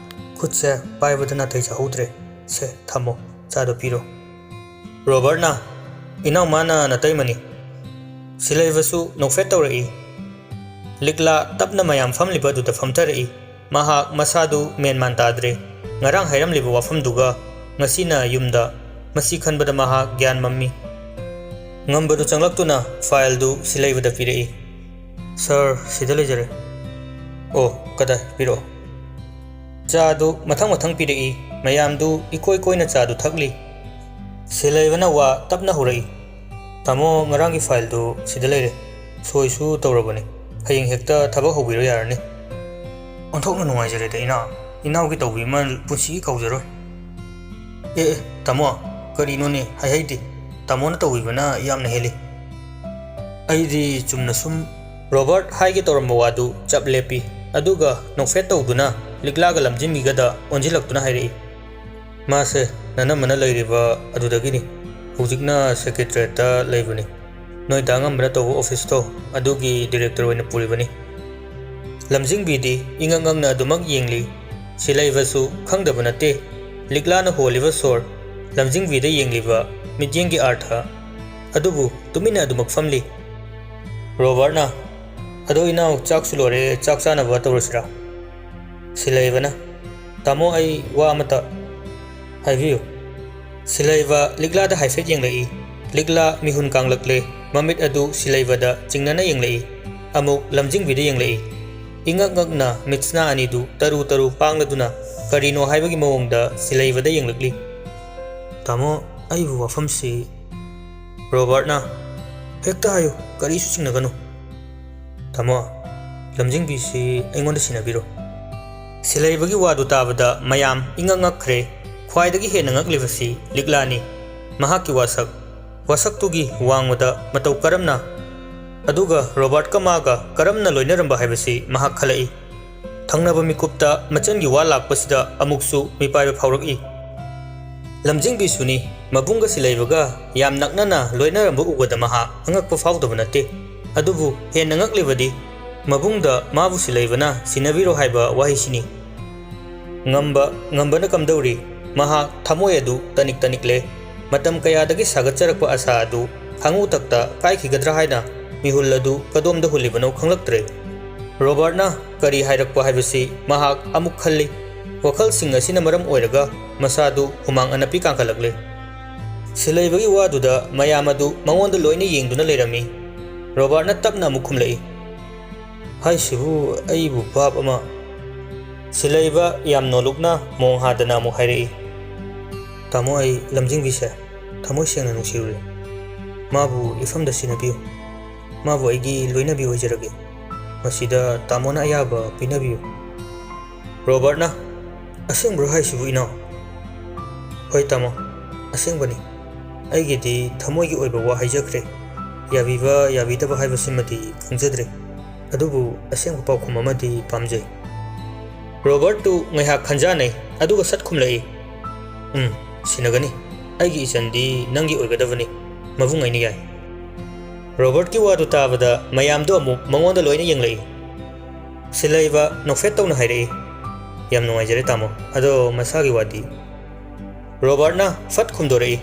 "ꯈꯨꯠꯁꯦ ꯄꯥꯏꯕꯗ ꯅꯥꯇꯩ ꯆꯥꯍꯧꯗ꯭ꯔꯦ꯫ ꯁꯦ, ꯊꯝꯃꯣ, ꯆꯥꯗꯣ ꯄꯤꯔꯣ꯫" ꯔꯣꯕꯔꯠꯅ, "ꯏꯅꯥꯎꯃꯥꯅ ꯅꯇꯩꯃꯅꯤ꯫" ꯁꯤꯂꯩꯕꯁꯨ ꯅꯣꯛꯐꯦꯠ ꯇꯧꯔꯛꯏ꯫ ꯂꯤꯛꯂꯥ ꯇꯞꯅ ꯃꯌꯥꯝ ꯐꯝꯂꯤꯕ ꯑꯗꯨꯗ ꯐꯝꯊꯔꯛꯏ꯫ ꯃꯍꯥꯛ ꯃꯁꯥꯗꯨ ꯃꯦꯟꯃꯥꯟ ꯇꯥꯗ꯭ꯔꯦ꯫ ꯉꯔꯥꯡ ꯍꯥꯏꯔꯝꯂꯤꯕ ꯋꯥꯐꯝꯗꯨꯒ ꯉꯁꯤꯅ ꯌꯨꯝꯗ꯫ ꯃꯁꯤ ꯈꯟꯕꯗ ꯃꯍꯥꯛ ꯒ꯭ꯌꯥꯟ ꯃꯝꯃꯤ꯫ ꯉꯝꯕꯗꯨ ꯆꯪꯂꯛꯇꯨꯅ ꯐꯥꯏꯜꯗꯨ ꯁꯤꯂꯩꯕꯗ ꯄꯤꯔꯛꯏ꯫ ꯁꯥꯔ, ꯁꯤꯗ ꯂꯩꯖꯔꯦ꯫ ꯑꯣ, ꯀꯗꯥꯏ? ꯄꯤꯔꯛꯑꯣ꯫ ꯆꯥꯗꯨ ꯃꯊꯪ ꯃꯊꯪ ꯄꯤꯔꯛꯏ꯫ ꯃꯌꯥꯝꯗꯨ ꯏꯀꯣꯏ ꯀꯣꯏꯅ ꯆꯥꯗꯨ ꯊꯛꯂꯤ꯫ ꯁꯤꯂꯩꯕꯅ ꯋꯥ ꯇꯞꯅ ꯍꯧꯔꯛꯏ꯫ "ꯇꯥꯃꯣ, ꯉꯔꯥꯡꯒꯤ ꯐꯥꯏꯜꯗꯨ ꯁꯤꯗ ꯂꯩꯔꯦ꯫ ꯁꯣꯏꯁꯨ ꯇꯧꯔꯕꯅꯤ꯫ ꯍꯌꯦꯡ ꯍꯦꯛꯇ ꯊꯕꯛ ꯍꯧꯕꯤꯔꯣ ꯌꯥꯔꯅꯤ꯫" "ꯑꯣꯟꯊꯣꯛꯅ ꯅꯨꯡꯉꯥꯏꯖꯔꯦꯗ, ꯏꯅꯥꯎ꯫ ꯏꯅꯥꯎꯒꯤ ꯇꯧꯕꯤꯃꯜ ꯄꯨꯟꯁꯤꯒꯤ ꯀꯥꯎꯖꯔꯣꯏ꯫" "ꯑꯦ, ꯑꯦ, ꯇꯥꯃꯣ, ꯀꯔꯤꯅꯣꯅꯦ? ꯍꯥꯏꯍꯩꯗꯦ꯫ ꯇꯥꯃꯣꯅ ꯇꯧꯕꯤꯕꯅ ꯌꯥꯝꯅ ꯍꯦꯜꯂꯤ꯫" "ꯑꯩꯗꯤ ꯆꯨꯝꯅ ꯁꯨꯝ꯫" ꯔꯣꯕꯥꯔꯠ ꯍꯥꯏꯒꯦ ꯇꯧꯔꯝꯕ ꯋꯥꯗꯨ ꯆꯞ ꯂꯦꯞꯄꯤ꯫ ꯑꯗꯨꯒ ꯅꯣꯛꯐꯦꯠ ꯇꯧꯗꯨꯅ ꯂꯤꯛꯂꯥꯒ ꯂꯝꯖꯤꯡꯕꯤꯒꯗ ꯑꯣꯟꯁꯤꯜꯂꯛꯇꯨꯅ ꯍꯥꯏꯔꯛꯏ, "ꯃꯥꯁꯦ ꯅꯅꯝꯃꯅ ꯂꯩꯔꯤꯕ ꯑꯗꯨꯗꯒꯤꯅꯤ꯫ ꯍꯧꯖꯤꯛꯅ ꯁꯦꯀ꯭ꯔꯦꯇꯔꯤꯌꯦꯠꯇ ꯂꯩꯕꯅꯤ꯫ ꯅꯣꯏ ꯗꯥ ꯉꯝꯕꯅ ꯇꯧꯕ ꯑꯣꯐꯤꯁꯇꯣ, ꯑꯗꯨꯒꯤ ꯗꯤꯔꯦꯛꯇꯔ ꯑꯣꯏꯅ ꯄꯨꯔꯤꯕꯅꯤ꯫" ꯂꯝꯖꯤꯡꯕꯤꯗꯤ ꯏꯉꯛ ꯉꯛꯅ ꯑꯗꯨꯃꯛ ꯌꯦꯡꯂꯤ꯫ ꯁꯤꯂꯩꯕꯁꯨ ꯈꯪꯗꯕ ꯅꯠꯇꯦ꯫ ꯂꯤꯛꯂꯥꯅ ꯍꯣꯜꯂꯤꯕ ꯁꯣꯔ, ꯂꯝꯖꯤꯡꯕꯤꯗ ꯌꯦꯡꯂꯤꯕ ꯃꯤꯠꯌꯦꯡꯒꯤ ꯑꯥꯔꯊ꯫ ꯑꯗꯨꯕꯨ ꯇꯨꯃꯤꯟꯅ ꯑꯗꯨꯃꯛ ꯐꯝꯂꯤ꯫ ꯔꯣꯕꯥꯔꯠꯅ, "ꯑꯗꯣ ꯏꯅꯥꯎ, ꯆꯥꯛꯁꯨ ꯂꯣꯏꯔꯦ, ꯆꯥꯛ ꯆꯥꯅꯕ ꯇꯧꯔꯁꯤꯔꯥ?" ꯁꯤꯂꯩꯕꯅ, "ꯇꯥꯃꯣ, ꯑꯩ ꯋꯥ ꯑꯃꯇ꯫" "ꯍꯥꯏꯕꯤꯌꯨ꯫" ꯁꯤꯂꯩꯕ ꯂꯤꯛꯂꯥꯗ ꯍꯥꯏꯐꯦꯠ ꯌꯦꯡꯂꯛꯏ꯫ ꯂꯤꯛꯂꯥ ꯃꯤꯍꯨꯟ ꯀꯥꯡꯂꯛꯂꯦ꯫ ꯃꯃꯤꯠ ꯑꯗꯨ ꯁꯤꯂꯩꯕꯗ ꯆꯤꯡꯅꯅ ꯌꯦꯡꯂꯛꯏ꯫ ꯑꯃꯨꯛ ꯂꯝꯖꯤꯡꯕꯤꯗ ꯌꯦꯡꯂꯛꯏ꯫ ꯏꯉꯛ ꯉꯛꯅ ꯃꯤꯠꯁꯅꯥ ꯑꯅꯤꯗꯨ ꯇꯔꯨ ꯇꯔꯨ ꯄꯥꯡꯂꯗꯨꯅ ꯀꯔꯤꯅꯣ ꯍꯥꯏꯕꯒꯤ ꯃꯑꯣꯡꯗ ꯁꯤꯂꯩꯕꯗ ꯌꯦꯡꯂꯛꯂꯤ꯫ "ꯇꯥꯃꯣ, ꯑꯩꯕꯨ ꯋꯥꯐꯝꯁꯤ꯫" ꯔꯣꯕꯥꯔꯠꯅ, "ꯍꯦꯛꯇ ꯍꯥꯏꯌꯨ, ꯀꯔꯤꯁꯨ ꯆꯤꯡꯅꯒꯅꯨ꯫" "ꯇꯥꯃꯣ, ꯂꯝꯖꯤꯡꯕꯤꯁꯤ ꯑꯩꯉꯣꯟꯗ ꯁꯤꯟꯅꯕꯤꯔꯣ꯫" ꯁꯤꯂꯩꯕꯒꯤ ꯋꯥꯗꯨ ꯇꯥꯕꯗ ꯃꯌꯥꯝ ꯏꯉꯛ ꯉꯛꯈ꯭ꯔꯦ꯫ ꯈ꯭ꯋꯥꯏꯗꯒꯤ ꯍꯦꯟꯅ ꯉꯛꯂꯤꯕꯁꯤ ꯂꯤꯛꯂꯥꯅꯤ꯫ ꯃꯍꯥꯛꯀꯤ ꯋꯥꯁꯛ, ꯋꯥꯁꯛꯇꯨꯒꯤ ꯋꯥꯡꯃꯗ ꯃꯇꯧ ꯀꯔꯝꯅ, ꯑꯗꯨꯒ ꯔꯣꯕꯥꯔꯠꯀ ꯃꯥꯒ ꯀꯔꯝꯅ ꯂꯣꯏꯅꯔꯝꯕ ꯍꯥꯏꯕꯁꯤ ꯃꯍꯥꯛ ꯈꯜꯂꯛꯏ꯫ ꯊꯪꯅꯕ ꯃꯤꯀꯨꯞꯇ ꯃꯆꯟꯒꯤ ꯋꯥ ꯂꯥꯛꯄꯁꯤꯗ ꯑꯃꯨꯛꯁꯨ ꯃꯤꯄꯥꯏꯕ ꯐꯥꯎꯔꯛꯏ꯫ ꯂꯝꯖꯤꯡꯕꯤꯁꯨꯅꯤ, ꯃꯕꯨꯡꯒ ꯁꯤꯂꯩꯕꯒ ꯌꯥꯝ ꯅꯛꯅꯅ ꯂꯣꯏꯅꯔꯝꯕ ꯎꯕꯗ ꯃꯍꯥꯛ ꯑꯉꯛꯄ ꯐꯥꯎꯗꯕ ꯅꯠꯇꯦ꯫ ꯑꯗꯨꯕꯨ ꯍꯦꯟꯅ ꯉꯛꯂꯤꯕꯗꯤ ꯃꯕꯨꯡꯗ ꯃꯥꯕꯨ ꯁꯤꯂꯩꯕꯅ ꯁꯤꯟꯅꯕꯤꯔꯣ ꯍꯥꯏꯕ ꯋꯥꯍꯩꯁꯤꯅꯤ꯫ ꯉꯝꯕ, ꯉꯝꯕꯅ ꯀꯝꯗꯧꯔꯤ? ꯃꯍꯥꯛ ꯊꯃꯣꯏ ꯑꯗꯨ ꯇꯅꯤꯛ ꯇꯅꯤꯛꯂꯦ꯫ ꯃꯇꯝ ꯀꯌꯥꯗꯒꯤ ꯁꯥꯒꯠꯆꯔꯛꯄ ꯑꯁꯥ ꯑꯗꯨ ꯈꯥꯉꯨ ꯇꯛꯇ ꯀꯥꯏꯈꯤꯒꯗ꯭ꯔꯥ ꯍꯥꯏꯅ ꯃꯤꯍꯨꯜ ꯑꯗꯨ ꯀꯗꯣꯝꯗ ꯍꯨꯜꯂꯤꯕꯅꯣ ꯈꯪꯂꯛꯇ꯭ꯔꯦ꯫ ꯔꯣꯕꯥꯔꯠꯅ ꯀꯔꯤ ꯍꯥꯏꯔꯛꯄ ꯍꯥꯏꯕꯁꯤ ꯃꯍꯥꯛ ꯑꯃꯨꯛ ꯈꯜꯂꯤ꯫ ꯋꯥꯈꯜꯁꯤꯡ ꯑꯁꯤꯅ ꯃꯔꯝ ꯑꯣꯏꯔꯒ ꯃꯁꯥꯗꯨ ꯍꯨꯃꯥꯡ ꯑꯅꯞꯄꯤ ꯀꯥꯡꯈꯠꯂꯛꯂꯦ꯫ ꯁꯤꯂꯩꯕꯒꯤ ꯋꯥꯗꯨꯗ ꯃꯌꯥꯝ ꯑꯗꯨ ꯃꯉꯣꯟꯗ ꯂꯣꯏꯅ ꯌꯦꯡꯗꯨꯅ ꯂꯩꯔꯝꯃꯤ꯫ ꯔꯣꯕꯥꯔꯠꯅ ꯇꯞꯅ ꯑꯃꯨꯛ ꯈꯨꯝꯂꯛꯏ, ꯍꯥꯏꯁꯤꯕꯨ ꯑꯩꯕꯨ ꯚꯥꯞ ꯑꯃ꯫ ꯁꯤꯂꯩꯕ ꯌꯥꯝ ꯅꯣꯂꯨꯛꯅ ꯃꯣꯡ ꯍꯥꯗꯅ ꯑꯃꯨꯛ ꯍꯥꯏꯔꯛꯏ, "ꯇꯥꯃꯣ, ꯑꯩ ꯂꯝꯖꯤꯡꯕꯤꯁꯦ ꯊꯃꯣꯏ ꯁꯦꯡꯅ ꯅꯨꯡꯁꯤꯔꯨꯔꯦ꯫ ꯃꯥꯕꯨ ꯏꯐꯝꯗ ꯁꯤꯟꯅꯕꯤꯌꯨ꯫ ꯃꯥꯕꯨ ꯑꯩꯒꯤ ꯂꯣꯏꯅꯕꯤ ꯑꯣꯏꯖꯔꯒꯦ꯫ ꯃꯁꯤꯗ ꯇꯥꯃꯣꯅ ꯑꯌꯥꯕ ꯄꯤꯅꯕꯤꯌꯨ꯫" ꯔꯣꯕꯔꯠꯅ, "ꯑꯁꯦꯡꯕ꯭ꯔꯣ ꯍꯥꯏꯁꯤꯕꯨ, ꯏꯅꯥꯎ?" "ꯍꯣꯏ ꯇꯥꯃꯣ, ꯑꯁꯦꯡꯕꯅꯤ꯫ ꯑꯩꯒꯤꯗꯤ ꯊꯃꯣꯏꯒꯤ ꯑꯣꯏꯕ ꯋꯥ ꯍꯥꯏꯖꯈ꯭ꯔꯦ꯫ ꯌꯥꯕꯤꯕ ꯌꯥꯕꯤꯗꯕ ꯍꯥꯏꯕꯁꯤꯃꯗꯤ ꯈꯪꯖꯗ꯭ꯔꯦ꯫ ꯑꯗꯨꯕꯨ ꯑꯁꯦꯡꯕ ꯄꯥꯎꯈꯨꯝ ꯑꯃꯗꯤ ꯄꯥꯝꯖꯩ꯫" ꯔꯣꯕꯔꯠꯇꯨ ꯉꯥꯏꯍꯥꯛ ꯈꯟꯖꯥꯟꯅꯩ, ꯑꯗꯨꯒ ꯁꯠ ꯈꯨꯝꯂꯛꯏ, "ꯎꯝ, ꯁꯤꯟꯅꯒꯅꯤ꯫ ꯑꯩꯒꯤ ꯏꯆꯟꯗꯤ ꯅꯪꯒꯤ ꯑꯣꯏꯒꯗꯕꯅꯤ, ꯃꯕꯨꯡ ꯑꯩꯅ ꯌꯥꯏ꯫" ꯔꯣꯕꯔꯠꯀꯤ ꯋꯥꯗꯨ ꯇꯥꯕꯗ ꯃꯌꯥꯝꯗꯨ ꯑꯃꯨꯛ ꯃꯉꯣꯟꯗ ꯂꯣꯏꯅ ꯌꯦꯡꯂꯛꯏ꯫ ꯁꯤꯂꯩꯕ ꯅꯣꯛꯐꯦꯠ ꯇꯧꯅ ꯍꯥꯏꯔꯛꯏ, "ꯌꯥꯝ ꯅꯨꯡꯉꯥꯏꯖꯔꯦ ꯇꯥꯃꯣ, ꯑꯗꯣ ꯃꯁꯥꯒꯤ ꯋꯥꯗꯤ?" ꯔꯣꯕꯔꯠꯅ ꯐꯠ ꯈꯨꯝꯗꯣꯔꯛꯏ,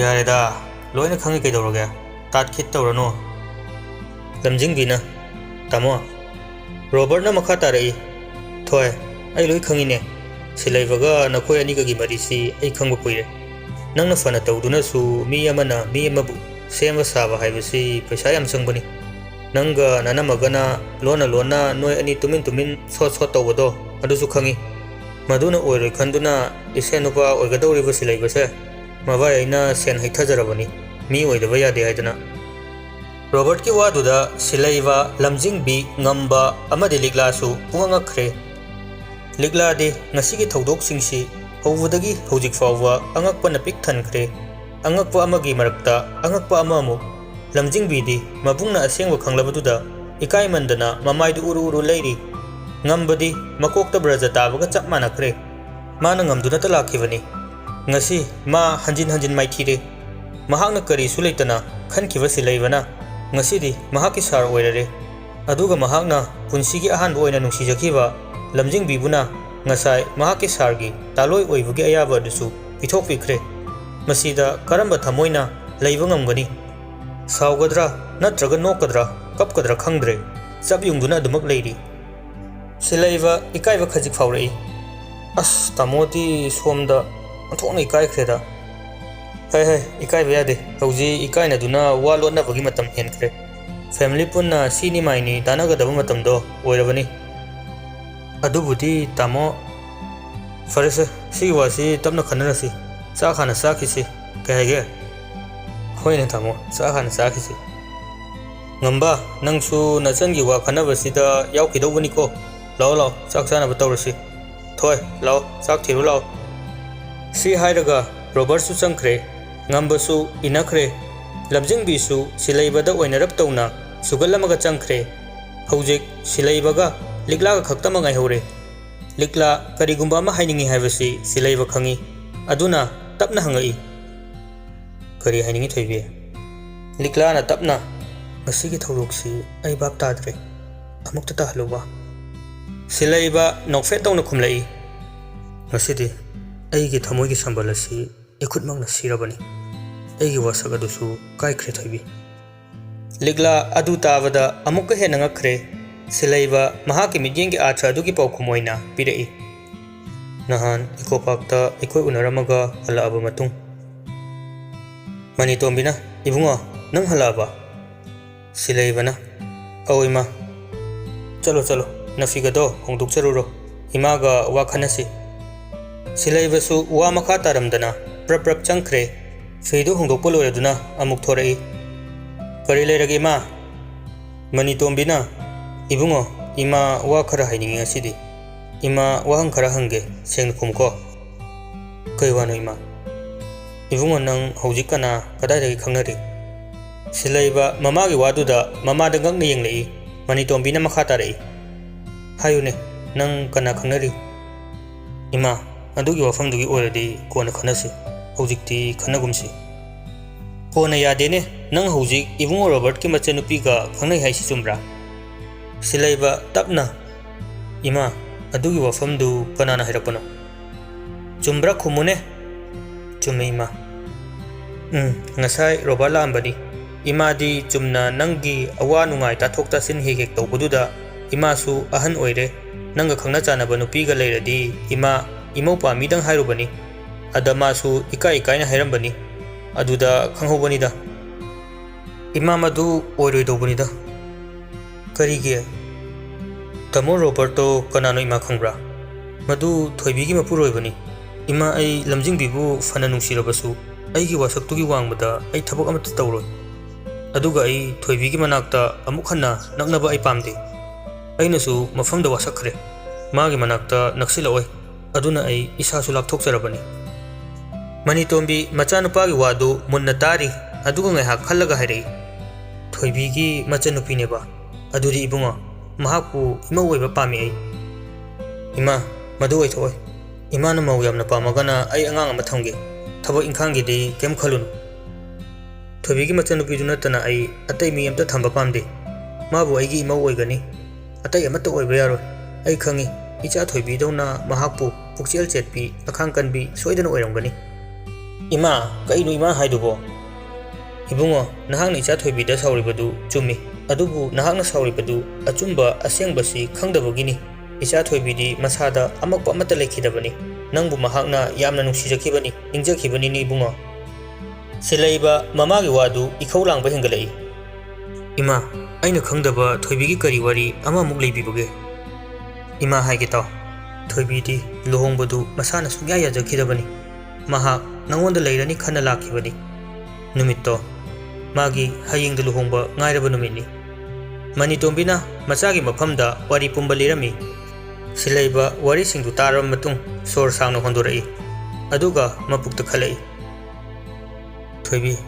"ꯌꯥꯔꯦꯗ, ꯂꯣꯏꯅ ꯈꯪꯉꯤ ꯀꯩꯗꯧꯔꯒꯦ? ꯇꯥꯠꯈꯤꯠ ꯇꯧꯔꯅꯨ꯫" ꯂꯝꯖꯤꯡꯕꯤꯅ, "ꯇꯥꯃꯣ꯫" ꯔꯣꯕꯔꯠꯅ ꯃꯈꯥ ꯇꯥꯔꯛꯏ, "ꯊꯣꯏ, ꯑꯩ ꯂꯣꯏ ꯈꯪꯉꯤꯅꯦ꯫ ꯁꯤꯂꯩꯕꯒ ꯅꯈꯣꯏ ꯑꯅꯤꯒꯒꯤ ꯃꯔꯤꯁꯤ ꯑꯩ ꯈꯪꯕ ꯀꯨꯏꯔꯦ꯫ ꯅꯪꯅ ꯐꯅ ꯇꯧꯗꯨꯅꯁꯨ ꯃꯤ ꯑꯃꯅ ꯃꯤ ꯑꯃꯕꯨ ꯁꯦꯝꯕ ꯁꯥꯕ ꯍꯥꯏꯕꯁꯤ ꯄꯩꯁꯥ ꯌꯥꯝ ꯆꯪꯕꯅꯤ꯫ ꯅꯪꯒ ꯅꯅꯝꯃꯒꯅ ꯂꯣꯟꯅ ꯂꯣꯟꯅ ꯅꯣꯏ ꯑꯅꯤ ꯇꯨꯃꯤꯟ ꯇꯨꯃꯤꯟ ꯁꯣꯠ ꯁꯣꯠ ꯇꯧꯕꯗꯣ ꯑꯗꯨꯁꯨ ꯈꯪꯉꯤ꯫ ꯃꯗꯨꯅ ꯑꯣꯏꯔꯣꯏ ꯈꯟꯗꯨꯅ ꯏꯁꯦꯟ ꯅꯨꯄꯥ ꯑꯣꯏꯒꯗꯧꯔꯤꯕ ꯁꯤꯂꯩꯕꯁꯦ ꯃꯕꯥꯏ ꯑꯩꯅ ꯁꯦꯟ ꯍꯩꯊꯖꯔꯕꯅꯤ, ꯃꯤ ꯑꯣꯏꯗꯕ ꯌꯥꯗꯦ ꯍꯥꯏꯗꯅ꯫" ꯔꯣꯕꯔꯠꯀꯤ ꯋꯥꯗꯨꯗ ꯁꯤꯂꯩꯕ, ꯂꯝꯖꯤꯡꯕꯤ, ꯉꯝꯕ ꯑꯃꯗꯤ ꯂꯤꯛꯂꯥꯁꯨ ꯄꯨꯡꯉꯛ ꯉꯛꯈ꯭ꯔꯦ꯫ ꯂꯤꯛꯂꯥꯗꯤ ꯉꯁꯤꯒꯤ ꯊꯧꯗꯣꯛꯁꯤꯡꯁꯤ ꯍꯧꯕꯗꯒꯤ ꯍꯧꯖꯤꯛ ꯐꯥꯎꯕ ꯑꯉꯛꯄꯅ ꯄꯤꯛ ꯊꯟꯈ꯭ꯔꯦ꯫ ꯑꯉꯛꯄ ꯑꯃꯒꯤ ꯃꯔꯛꯇ ꯑꯉꯛꯄ ꯑꯃꯃꯨꯛ꯫ ꯂꯝꯖꯤꯡꯕꯤꯗꯤ ꯃꯕꯨꯡꯅ ꯑꯁꯦꯡꯕ ꯈꯪꯂꯕꯗꯨꯗ ꯏꯀꯥꯏꯃꯟꯗꯅ ꯃꯃꯥꯏꯗꯨ ꯎꯔꯨ ꯎꯔꯨ ꯂꯩꯔꯤ꯫ ꯉꯝꯕꯗꯤ ꯃꯀꯣꯛꯇ ꯕ꯭ꯔꯖ ꯇꯥꯕꯒ ꯆꯞ ꯃꯥꯟꯅꯈ꯭ꯔꯦ꯫ ꯃꯥꯅ ꯉꯝꯗꯨꯅꯇ ꯂꯥꯛꯈꯤꯕꯅꯤ꯫ ꯉꯁꯤ ꯃꯥ ꯍꯟꯖꯤꯟ ꯍꯟꯖꯤꯟ ꯃꯥꯏꯊꯤꯔꯦ꯫ ꯃꯍꯥꯛꯅ ꯀꯔꯤꯁꯨ ꯂꯩꯇꯅ ꯈꯟꯈꯤꯕ ꯁꯤꯂꯩꯕꯅ ꯉꯁꯤꯗꯤ ꯃꯍꯥꯛꯀꯤ ꯁꯥꯔ ꯑꯣꯏꯔꯔꯦ꯫ ꯑꯗꯨꯒ ꯃꯍꯥꯛꯅ ꯄꯨꯟꯁꯤꯒꯤ ꯑꯍꯥꯟꯕ ꯑꯣꯏꯅ ꯅꯨꯡꯁꯤꯖꯈꯤꯕ ꯂꯝꯖꯤꯡꯕꯤꯕꯨꯅ ꯉꯁꯥꯏ ꯃꯍꯥꯛꯀꯤ ꯁꯥꯔꯒꯤ ꯇꯥꯂꯣꯏ ꯑꯣꯏꯕꯒꯤ ꯑꯌꯥꯕ ꯑꯗꯨꯁꯨ ꯄꯤꯊꯣꯛꯄꯤꯈ꯭ꯔꯦ꯫ ꯃꯁꯤꯗ ꯀꯔꯝꯕ ꯊꯃꯣꯏꯅ ꯂꯩꯕ ꯉꯝꯒꯅꯤ? ꯁꯥꯎꯒꯗ꯭ꯔꯥ ꯅꯠꯇ꯭ꯔꯒ ꯅꯣꯛꯀꯗ꯭ꯔꯥ ꯀꯞꯀꯗ꯭ꯔꯥ ꯈꯪꯗ꯭ꯔꯦ꯫ ꯆꯞ ꯌꯨꯡꯗꯨꯅ ꯑꯗꯨꯃꯛ ꯂꯩꯔꯤ꯫ ꯁꯤꯂꯩꯕ ꯏꯀꯥꯏꯕ ꯈꯖꯤꯛ ꯐꯥꯎꯔꯛꯏ꯫ "ꯑꯁ, ꯇꯥꯃꯣꯗꯤ ꯁꯣꯝꯗ ꯑꯣꯟꯊꯣꯛꯅ ꯏꯀꯥꯏꯈ꯭ꯔꯦꯗ꯫" "ꯍꯩ ꯍꯩ, ꯏꯀꯥꯏꯕ ꯌꯥꯗꯦ꯫ ꯍꯧꯖꯤꯛ ꯏꯀꯥꯏꯅꯗꯨꯅ ꯋꯥ ꯂꯣꯠꯅꯕꯒꯤ ꯃꯇꯝ ꯍꯦꯟꯈ꯭ꯔꯦ꯫ ꯐꯦꯃꯤꯂꯤ ꯄꯨꯟꯅ ꯁꯤꯅꯤ ꯃꯥꯏꯅꯤ ꯇꯥꯟꯅꯒꯗꯕ ꯃꯇꯝꯗꯣ ꯑꯣꯏꯔꯕꯅꯤ꯫ ꯑꯗꯨꯕꯨꯗꯤ ꯇꯥꯃꯣ, ꯐꯔꯦꯁꯦ, ꯁꯤꯒꯤ ꯋꯥꯁꯤ ꯇꯞꯅ ꯈꯟꯅꯔꯁꯤ꯫ ꯆꯥꯛ ꯍꯥꯟꯅ ꯆꯥꯈꯤꯁꯤ꯫ ꯀꯩ ꯍꯥꯏꯒꯦ? ꯍꯣꯏꯅꯦ ꯇꯥꯃꯣ, ꯆꯥꯛ ꯍꯥꯟꯅ ꯆꯥꯈꯤꯁꯤ꯫ ꯉꯝꯕ, ꯅꯪꯁꯨ ꯅꯆꯟꯒꯤ ꯋꯥ ꯈꯟꯅꯕꯁꯤꯗ ꯌꯥꯎꯈꯤꯗꯧꯕꯅꯤꯀꯣ꯫ ꯂꯥꯛꯑꯣ ꯂꯥꯛꯑꯣ, ꯆꯥꯛ ꯆꯥꯅꯕ ꯇꯧꯔꯁꯤ꯫ ꯊꯣꯏ, ꯂꯥꯛꯑꯣ, ꯆꯥꯛ ꯊꯤꯔꯨ ꯂꯥꯛꯑꯣ꯫ ꯁꯤ ꯍꯥꯏꯔꯒ ꯔꯣꯕꯔꯠꯁꯨ ꯆꯪꯈ꯭ꯔꯦ꯫ ꯉꯝꯕꯁꯨ ꯏꯟꯅꯈ꯭ꯔꯦ꯫ ꯂꯝꯖꯤꯡꯕꯤꯁꯨ ꯁꯤꯂꯩꯕꯗ ꯑꯣꯏꯅꯔꯞ ꯇꯧꯅ ꯁꯨꯒꯠꯂꯝꯃꯒ ꯆꯪꯈ꯭ꯔꯦ꯫ ꯍꯧꯖꯤꯛ ꯁꯤꯂꯩꯕꯒ ꯂꯤꯛꯂꯥꯒ ꯈꯛꯇꯃꯛ ꯉꯥꯏꯍꯧꯔꯦ꯫ ꯂꯤꯛꯂꯥ ꯀꯔꯤꯒꯨꯝꯕ ꯑꯃ ꯍꯥꯏꯅꯤꯡꯏ ꯍꯥꯏꯕꯁꯤ ꯁꯤꯂꯩꯕ ꯈꯪꯏ꯫ ꯑꯗꯨꯅ ꯇꯞꯅ ꯍꯪꯉꯛꯏ, "ꯀꯔꯤ ꯍꯥꯏꯅꯤꯡꯏ ꯊꯣꯏꯕꯤ?" ꯂꯤꯛꯂꯥꯅ ꯇꯞꯅ, "ꯉꯁꯤꯒꯤ ꯊꯧꯗꯣꯛꯁꯤ ꯑꯩ ꯚꯥꯞ ꯇꯥꯗ꯭ꯔꯦ꯫ ꯑꯃꯨꯛꯇ ꯇꯥꯍꯜꯂꯨꯕ?" ꯁꯤꯂꯩꯕ ꯅꯣꯛꯐꯦꯠ ꯇꯧꯅ ꯈꯨꯝꯂꯛꯏ, "ꯉꯁꯤꯗꯤ ꯑꯩꯒꯤ ꯊꯃꯣꯏꯒꯤ ꯁꯝꯕꯜ ꯑꯁꯤ ꯏꯈꯨꯠꯃꯛꯅ ꯁꯤꯔꯕꯅꯤ꯫ ꯑꯩꯒꯤ ꯋꯥꯁꯛ ꯑꯗꯨꯁꯨ ꯀꯥꯏꯈ꯭ꯔꯦ ꯊꯣꯏꯕꯤ꯫" ꯂꯤꯛꯂꯥ ꯑꯗꯨ ꯇꯥꯕꯗ ꯑꯃꯨꯛꯀ ꯍꯦꯟꯅ ꯉꯛꯈ꯭ꯔꯦ꯫ ꯁꯤꯂꯩꯕ ꯃꯍꯥꯛꯀꯤ ꯃꯤꯠꯌꯦꯡꯒꯤ ꯑꯥꯔꯊ ꯑꯗꯨꯒꯤ ꯄꯥꯎꯈꯨꯝ ꯑꯣꯏꯅ ꯄꯤꯔꯛꯏ, "ꯅꯍꯥꯟ ꯏꯀꯣ ꯄꯥꯔꯛꯇ ꯑꯩꯈꯣꯏ ꯎꯅꯔꯝꯃꯒ ꯍꯜꯂꯛꯑꯕ ꯃꯇꯨꯡ꯫" ꯃꯅꯤꯇꯣꯝꯕꯤꯅ, "ꯏꯕꯨꯡꯉꯣ, ꯅꯪ ꯍꯜꯂꯛꯑꯕ?" ꯁꯤꯂꯩꯕꯅ, "ꯑꯧ ꯏꯃꯥ꯫" "ꯆꯠꯂꯣ ꯆꯠꯂꯣ, ꯅꯐꯤꯒꯗꯣ ꯍꯣꯡꯗꯣꯛꯆꯔꯨꯔꯣ꯫ ꯏꯃꯥꯒ ꯋꯥ ꯈꯟꯅꯁꯤ꯫" ꯁꯤꯂꯩꯕꯁꯨ ꯋꯥ ꯃꯈꯥ ꯇꯥꯔꯝꯗꯅ ꯄ꯭ꯔꯞ ꯄ꯭ꯔꯞ ꯆꯪꯈ꯭ꯔꯦ꯫ ꯐꯤꯗꯨ ꯍꯣꯡꯗꯣꯛꯄ ꯂꯣꯏꯔꯗꯨꯅ ꯑꯃꯨꯛ ꯊꯣꯔꯛꯏ꯫ "ꯀꯔꯤ ꯂꯩꯔꯒꯦ ꯏꯃꯥ?" ꯃꯅꯤꯇꯣꯝꯕꯤꯅ, "ꯏꯕꯨꯡꯉꯣ, ꯏꯃꯥ ꯋꯥ ꯈꯔ ꯍꯥꯏꯅꯤꯡꯉꯤ ꯉꯁꯤꯗꯤ꯫ ꯏꯃꯥ, ꯋꯥꯍꯪ ꯈꯔ ꯍꯪꯒꯦ, ꯁꯦꯡꯅ ꯈꯨꯝꯃꯨꯀꯣ꯫" "ꯀꯩ ꯋꯥꯅꯣ ꯏꯃꯥ?" "ꯏꯕꯨꯡꯉꯣ, ꯅꯪ ꯍꯧꯖꯤꯛ ꯀꯅꯥ ꯀꯗꯥꯏꯗꯒꯤ ꯈꯪꯅꯔꯤ?" ꯁꯤꯂꯩꯕ ꯃꯃꯥꯒꯤ ꯋꯥꯗꯨꯗ ꯃꯃꯥꯗ ꯉꯛꯅ ꯌꯦꯡꯂꯛꯏ꯫ ꯃꯅꯤꯇꯣꯝꯕꯤꯅ ꯃꯈꯥ ꯇꯥꯔꯛꯏ, "ꯍꯥꯏꯌꯨꯅꯦ, ꯅꯪ ꯀꯅꯥ ꯈꯪꯅꯔꯤ?" "ꯏꯃꯥ, ꯑꯗꯨꯒꯤ ꯋꯥꯐꯝꯗꯨꯒꯤ ꯑꯣꯏꯔꯗꯤ ꯀꯣꯟꯅ ꯈꯟꯅꯁꯤ꯫ ꯍꯧꯖꯤꯛꯇꯤ ꯈꯟꯅꯒꯨꯝꯁꯤ꯫" "ꯀꯣꯟꯅ ꯌꯥꯗꯦꯅꯦ, ꯅꯪ ꯍꯧꯖꯤꯛ ꯏꯕꯨꯡꯉꯣ ꯔꯣꯕꯔꯠꯀꯤ ꯃꯆꯟꯅꯨꯄꯤꯒ ꯈꯪꯅꯩ ꯍꯥꯏꯁꯤ ꯆꯨꯝꯕ꯭ꯔꯥ?" ꯁꯤꯂꯩꯕ ꯇꯞꯅ, "ꯏꯃꯥ, ꯑꯗꯨꯒꯤ ꯋꯥꯐꯝꯗꯨ ꯀꯅꯥꯅ ꯍꯥꯏꯔꯛꯄꯅꯣ? ꯆꯨꯝꯕ꯭ꯔꯥ ꯈꯨꯝꯃꯨꯅꯦ?" "ꯆꯨꯝꯃꯦ ꯏꯃꯥ꯫" "ꯎꯝ, ꯉꯁꯥꯏ ꯔꯣꯕꯥꯔꯠ ꯂꯥꯛꯑꯝꯕꯅꯤ꯫ ꯏꯃꯥꯗꯤ ꯆꯨꯝꯅ ꯅꯪꯒꯤ ꯑꯋꯥ ꯅꯨꯡꯉꯥꯏ ꯇꯥꯊꯣꯛ ꯇꯥꯁꯤꯟ ꯍꯦꯛ ꯍꯦꯛ ꯇꯧꯕꯗꯨꯗ ꯏꯃꯥꯁꯨ ꯑꯍꯟ ꯑꯣꯏꯔꯦ, ꯅꯪꯒ ꯈꯪꯅ ꯆꯥꯟꯅꯕ ꯅꯨꯄꯤꯒ ꯂꯩꯔꯗꯤ ꯏꯃꯥ, ꯏꯃꯧ ꯄꯥꯝꯃꯤꯗꯪ ꯍꯥꯏꯔꯨꯕꯅꯤ꯫ ꯑꯗ ꯃꯥꯁꯨ ꯏꯀꯥꯏ ꯏꯀꯥꯏꯅ ꯍꯥꯏꯔꯝꯕꯅꯤ꯫ ꯑꯗꯨꯗ ꯈꯪꯍꯧꯕꯅꯤꯗ꯫" "ꯏꯃꯥ, ꯃꯗꯨ ꯑꯣꯏꯔꯣꯏꯗꯧꯕꯅꯤꯗ꯫" "ꯀꯔꯤꯒꯤ?" "ꯇꯥꯃꯣ ꯔꯣꯕꯔꯠꯇꯣ ꯀꯅꯥꯅꯣ ꯏꯃꯥ ꯈꯪꯕ꯭ꯔꯥ? ꯃꯗꯨ ꯊꯣꯏꯕꯤꯒꯤ ꯃꯄꯨꯔꯣꯏꯕꯅꯤ꯫ ꯏꯃꯥ, ꯑꯩ ꯂꯝꯖꯤꯡꯕꯤꯕꯨ ꯐꯅ ꯅꯨꯡꯁꯤꯔꯕꯁꯨ, ꯑꯩꯒꯤ ꯋꯥꯁꯛꯇꯨꯒꯤ ꯋꯥꯡꯃꯗ ꯑꯩ ꯊꯕꯛ ꯑꯃꯠꯇ ꯇꯧꯔꯣꯏ꯫ ꯑꯗꯨꯒ ꯑꯩ ꯊꯣꯏꯕꯤꯒꯤ ꯃꯅꯥꯛꯇ ꯑꯃꯨꯛ ꯍꯟꯅ ꯅꯛꯅꯕ ꯑꯩ ꯄꯥꯝꯗꯦ꯫ ꯑꯩꯅꯁꯨ ꯃꯐꯝꯗ ꯋꯥꯁꯛꯈ꯭ꯔꯦ꯫ ꯃꯥꯒꯤ ꯃꯅꯥꯛꯇ ꯅꯛꯁꯤꯜꯂꯛꯑꯣꯏ꯫ ꯑꯗꯨꯅ ꯑꯩ ꯏꯁꯥꯁꯨ ꯂꯥꯞꯊꯣꯛꯆꯔꯕꯅꯤ꯫" ꯃꯅꯤꯇꯣꯝꯕꯤ ꯃꯆꯥꯅꯨꯄꯥꯒꯤ ꯋꯥꯗꯨ ꯃꯨꯟꯅ ꯇꯥꯔꯤ, ꯑꯗꯨꯒ ꯉꯥꯏꯍꯥꯛ ꯈꯜꯂꯒ ꯍꯥꯏꯔꯛꯏ, "ꯊꯣꯏꯕꯤꯒꯤ ꯃꯆꯟꯅꯨꯄꯤꯅꯦꯕ꯫ ꯑꯗꯨꯗꯤ ꯏꯕꯨꯡꯉꯣ, ꯃꯍꯥꯛꯄꯨ ꯏꯃꯧ ꯑꯣꯏꯕ ꯄꯥꯝꯃꯤ ꯑꯩ꯫" "ꯏꯃꯥ, ꯃꯗꯨ ꯑꯣꯏꯊꯣꯛꯑꯣꯏ꯫ ꯏꯃꯥꯅ ꯃꯧ ꯌꯥꯝꯅ ꯄꯥꯝꯃꯒꯅ ꯑꯩ ꯑꯉꯥꯡ ꯑꯃ ꯊꯝꯒꯦ꯫ ꯊꯕꯛ ꯏꯪꯈꯥꯡꯒꯤꯗꯤ ꯀꯩꯝ ꯈꯜꯂꯨꯅꯨ꯫ ꯊꯣꯏꯕꯤꯒꯤ ꯃꯆꯟꯅꯨꯄꯤꯗꯨ ꯅꯠꯇꯅ ꯑꯩ ꯑꯇꯩ ꯃꯤ ꯑꯝꯇ ꯊꯝꯕ ꯄꯥꯝꯗꯦ꯫ ꯃꯥꯕꯨ ꯑꯩꯒꯤ ꯏꯃꯧ ꯑꯣꯏꯒꯅꯤ꯫ ꯑꯇꯩ ꯑꯃꯠꯇ ꯑꯣꯏꯕ ꯌꯥꯔꯣꯏ꯫ ꯑꯩ ꯈꯪꯏ, ꯏꯆꯥ ꯊꯣꯏꯕꯤꯗꯧꯅ ꯃꯍꯥꯛꯄꯨ ꯄꯨꯛꯆꯦꯜ ꯆꯦꯠꯄꯤ, ꯑꯈꯥꯡ ꯀꯟꯕꯤ ꯁꯣꯏꯗꯅ ꯑꯣꯏꯔꯝꯒꯅꯤ꯫" "ꯏꯃꯥ, ꯀꯩꯅꯣ ꯏꯃꯥ ꯍꯥꯏꯗꯨꯕꯣ?" "ꯏꯕꯨꯡꯉꯣ, ꯅꯍꯥꯛꯅ ꯏꯆꯥ ꯊꯣꯏꯕꯤꯗ ꯁꯥꯎꯔꯤꯕꯗꯨ ꯆꯨꯝꯃꯤ꯫ ꯑꯗꯨꯕꯨ ꯅꯍꯥꯛꯅ ꯁꯥꯎꯔꯤꯕꯗꯨ ꯑꯆꯨꯝꯕ ꯑꯁꯦꯡꯕꯁꯤ ꯈꯪꯗꯕꯒꯤꯅꯤ꯫ ꯏꯆꯥ ꯊꯣꯏꯕꯤꯗꯤ ꯃꯁꯥꯗ ꯑꯃꯛꯄ ꯑꯃꯠꯇ ꯂꯩꯈꯤꯗꯕꯅꯤ꯫ ꯅꯪꯕꯨ ꯃꯍꯥꯛꯅ ꯌꯥꯝꯅ ꯅꯨꯡꯁꯤꯖꯈꯤꯕꯅꯤ, ꯅꯤꯡꯖꯈꯤꯕꯅꯤꯅꯦ ꯏꯕꯨꯡꯉꯣ꯫" ꯁꯤꯂꯩꯕ ꯃꯃꯥꯒꯤ ꯋꯥꯗꯨ ꯏꯈꯧ ꯂꯥꯡꯕ ꯍꯦꯟꯒꯠꯂꯛꯏ꯫ "ꯏꯃꯥ, ꯑꯩꯅ ꯈꯪꯗꯕ ꯊꯣꯏꯕꯤꯒꯤ ꯀꯔꯤ ꯋꯥꯔꯤ ꯑꯃꯃꯨꯛ ꯂꯩꯕꯤꯕꯒꯦ?" "ꯏꯃꯥ, ꯍꯥꯏꯒꯦ ꯇꯥꯎ꯫ ꯊꯣꯏꯕꯤꯗꯤ ꯂꯨꯍꯣꯡꯕꯗꯨ ꯃꯁꯥꯅ ꯁꯨꯡꯌꯥ ꯌꯥꯖꯈꯤꯗꯕꯅꯤ꯫ ꯃꯍꯥꯛ ꯅꯪꯉꯣꯟꯗ ꯂꯩꯔꯅꯤ ꯈꯟꯅ ꯂꯥꯛꯈꯤꯕꯅꯤ꯫ ꯅꯨꯃꯤꯠꯇꯣ ꯃꯥꯒꯤ ꯍꯌꯦꯡꯗ ꯂꯨꯍꯣꯡꯕ ꯉꯥꯏꯔꯕ ꯅꯨꯃꯤꯠꯅꯤ꯫" ꯃꯅꯤꯇꯣꯝꯕꯤꯅ ꯃꯆꯥꯒꯤ ꯃꯐꯝꯗ ꯋꯥꯔꯤ ꯄꯨꯝꯕ ꯂꯤꯔꯝꯃꯤ꯫ ꯁꯤꯂꯩꯕ ꯋꯥꯔꯤꯁꯤꯡꯗꯨ ꯇꯥꯔꯕ ꯃꯇꯨꯡ ꯁꯣꯔ ꯁꯥꯡꯅ ꯍꯣꯟꯗꯣꯔꯛꯏ꯫ ꯑꯗꯨꯒ ꯃꯄꯨꯛꯇ ꯈꯜꯂꯛꯏ, "ꯊꯣꯏꯕꯤ,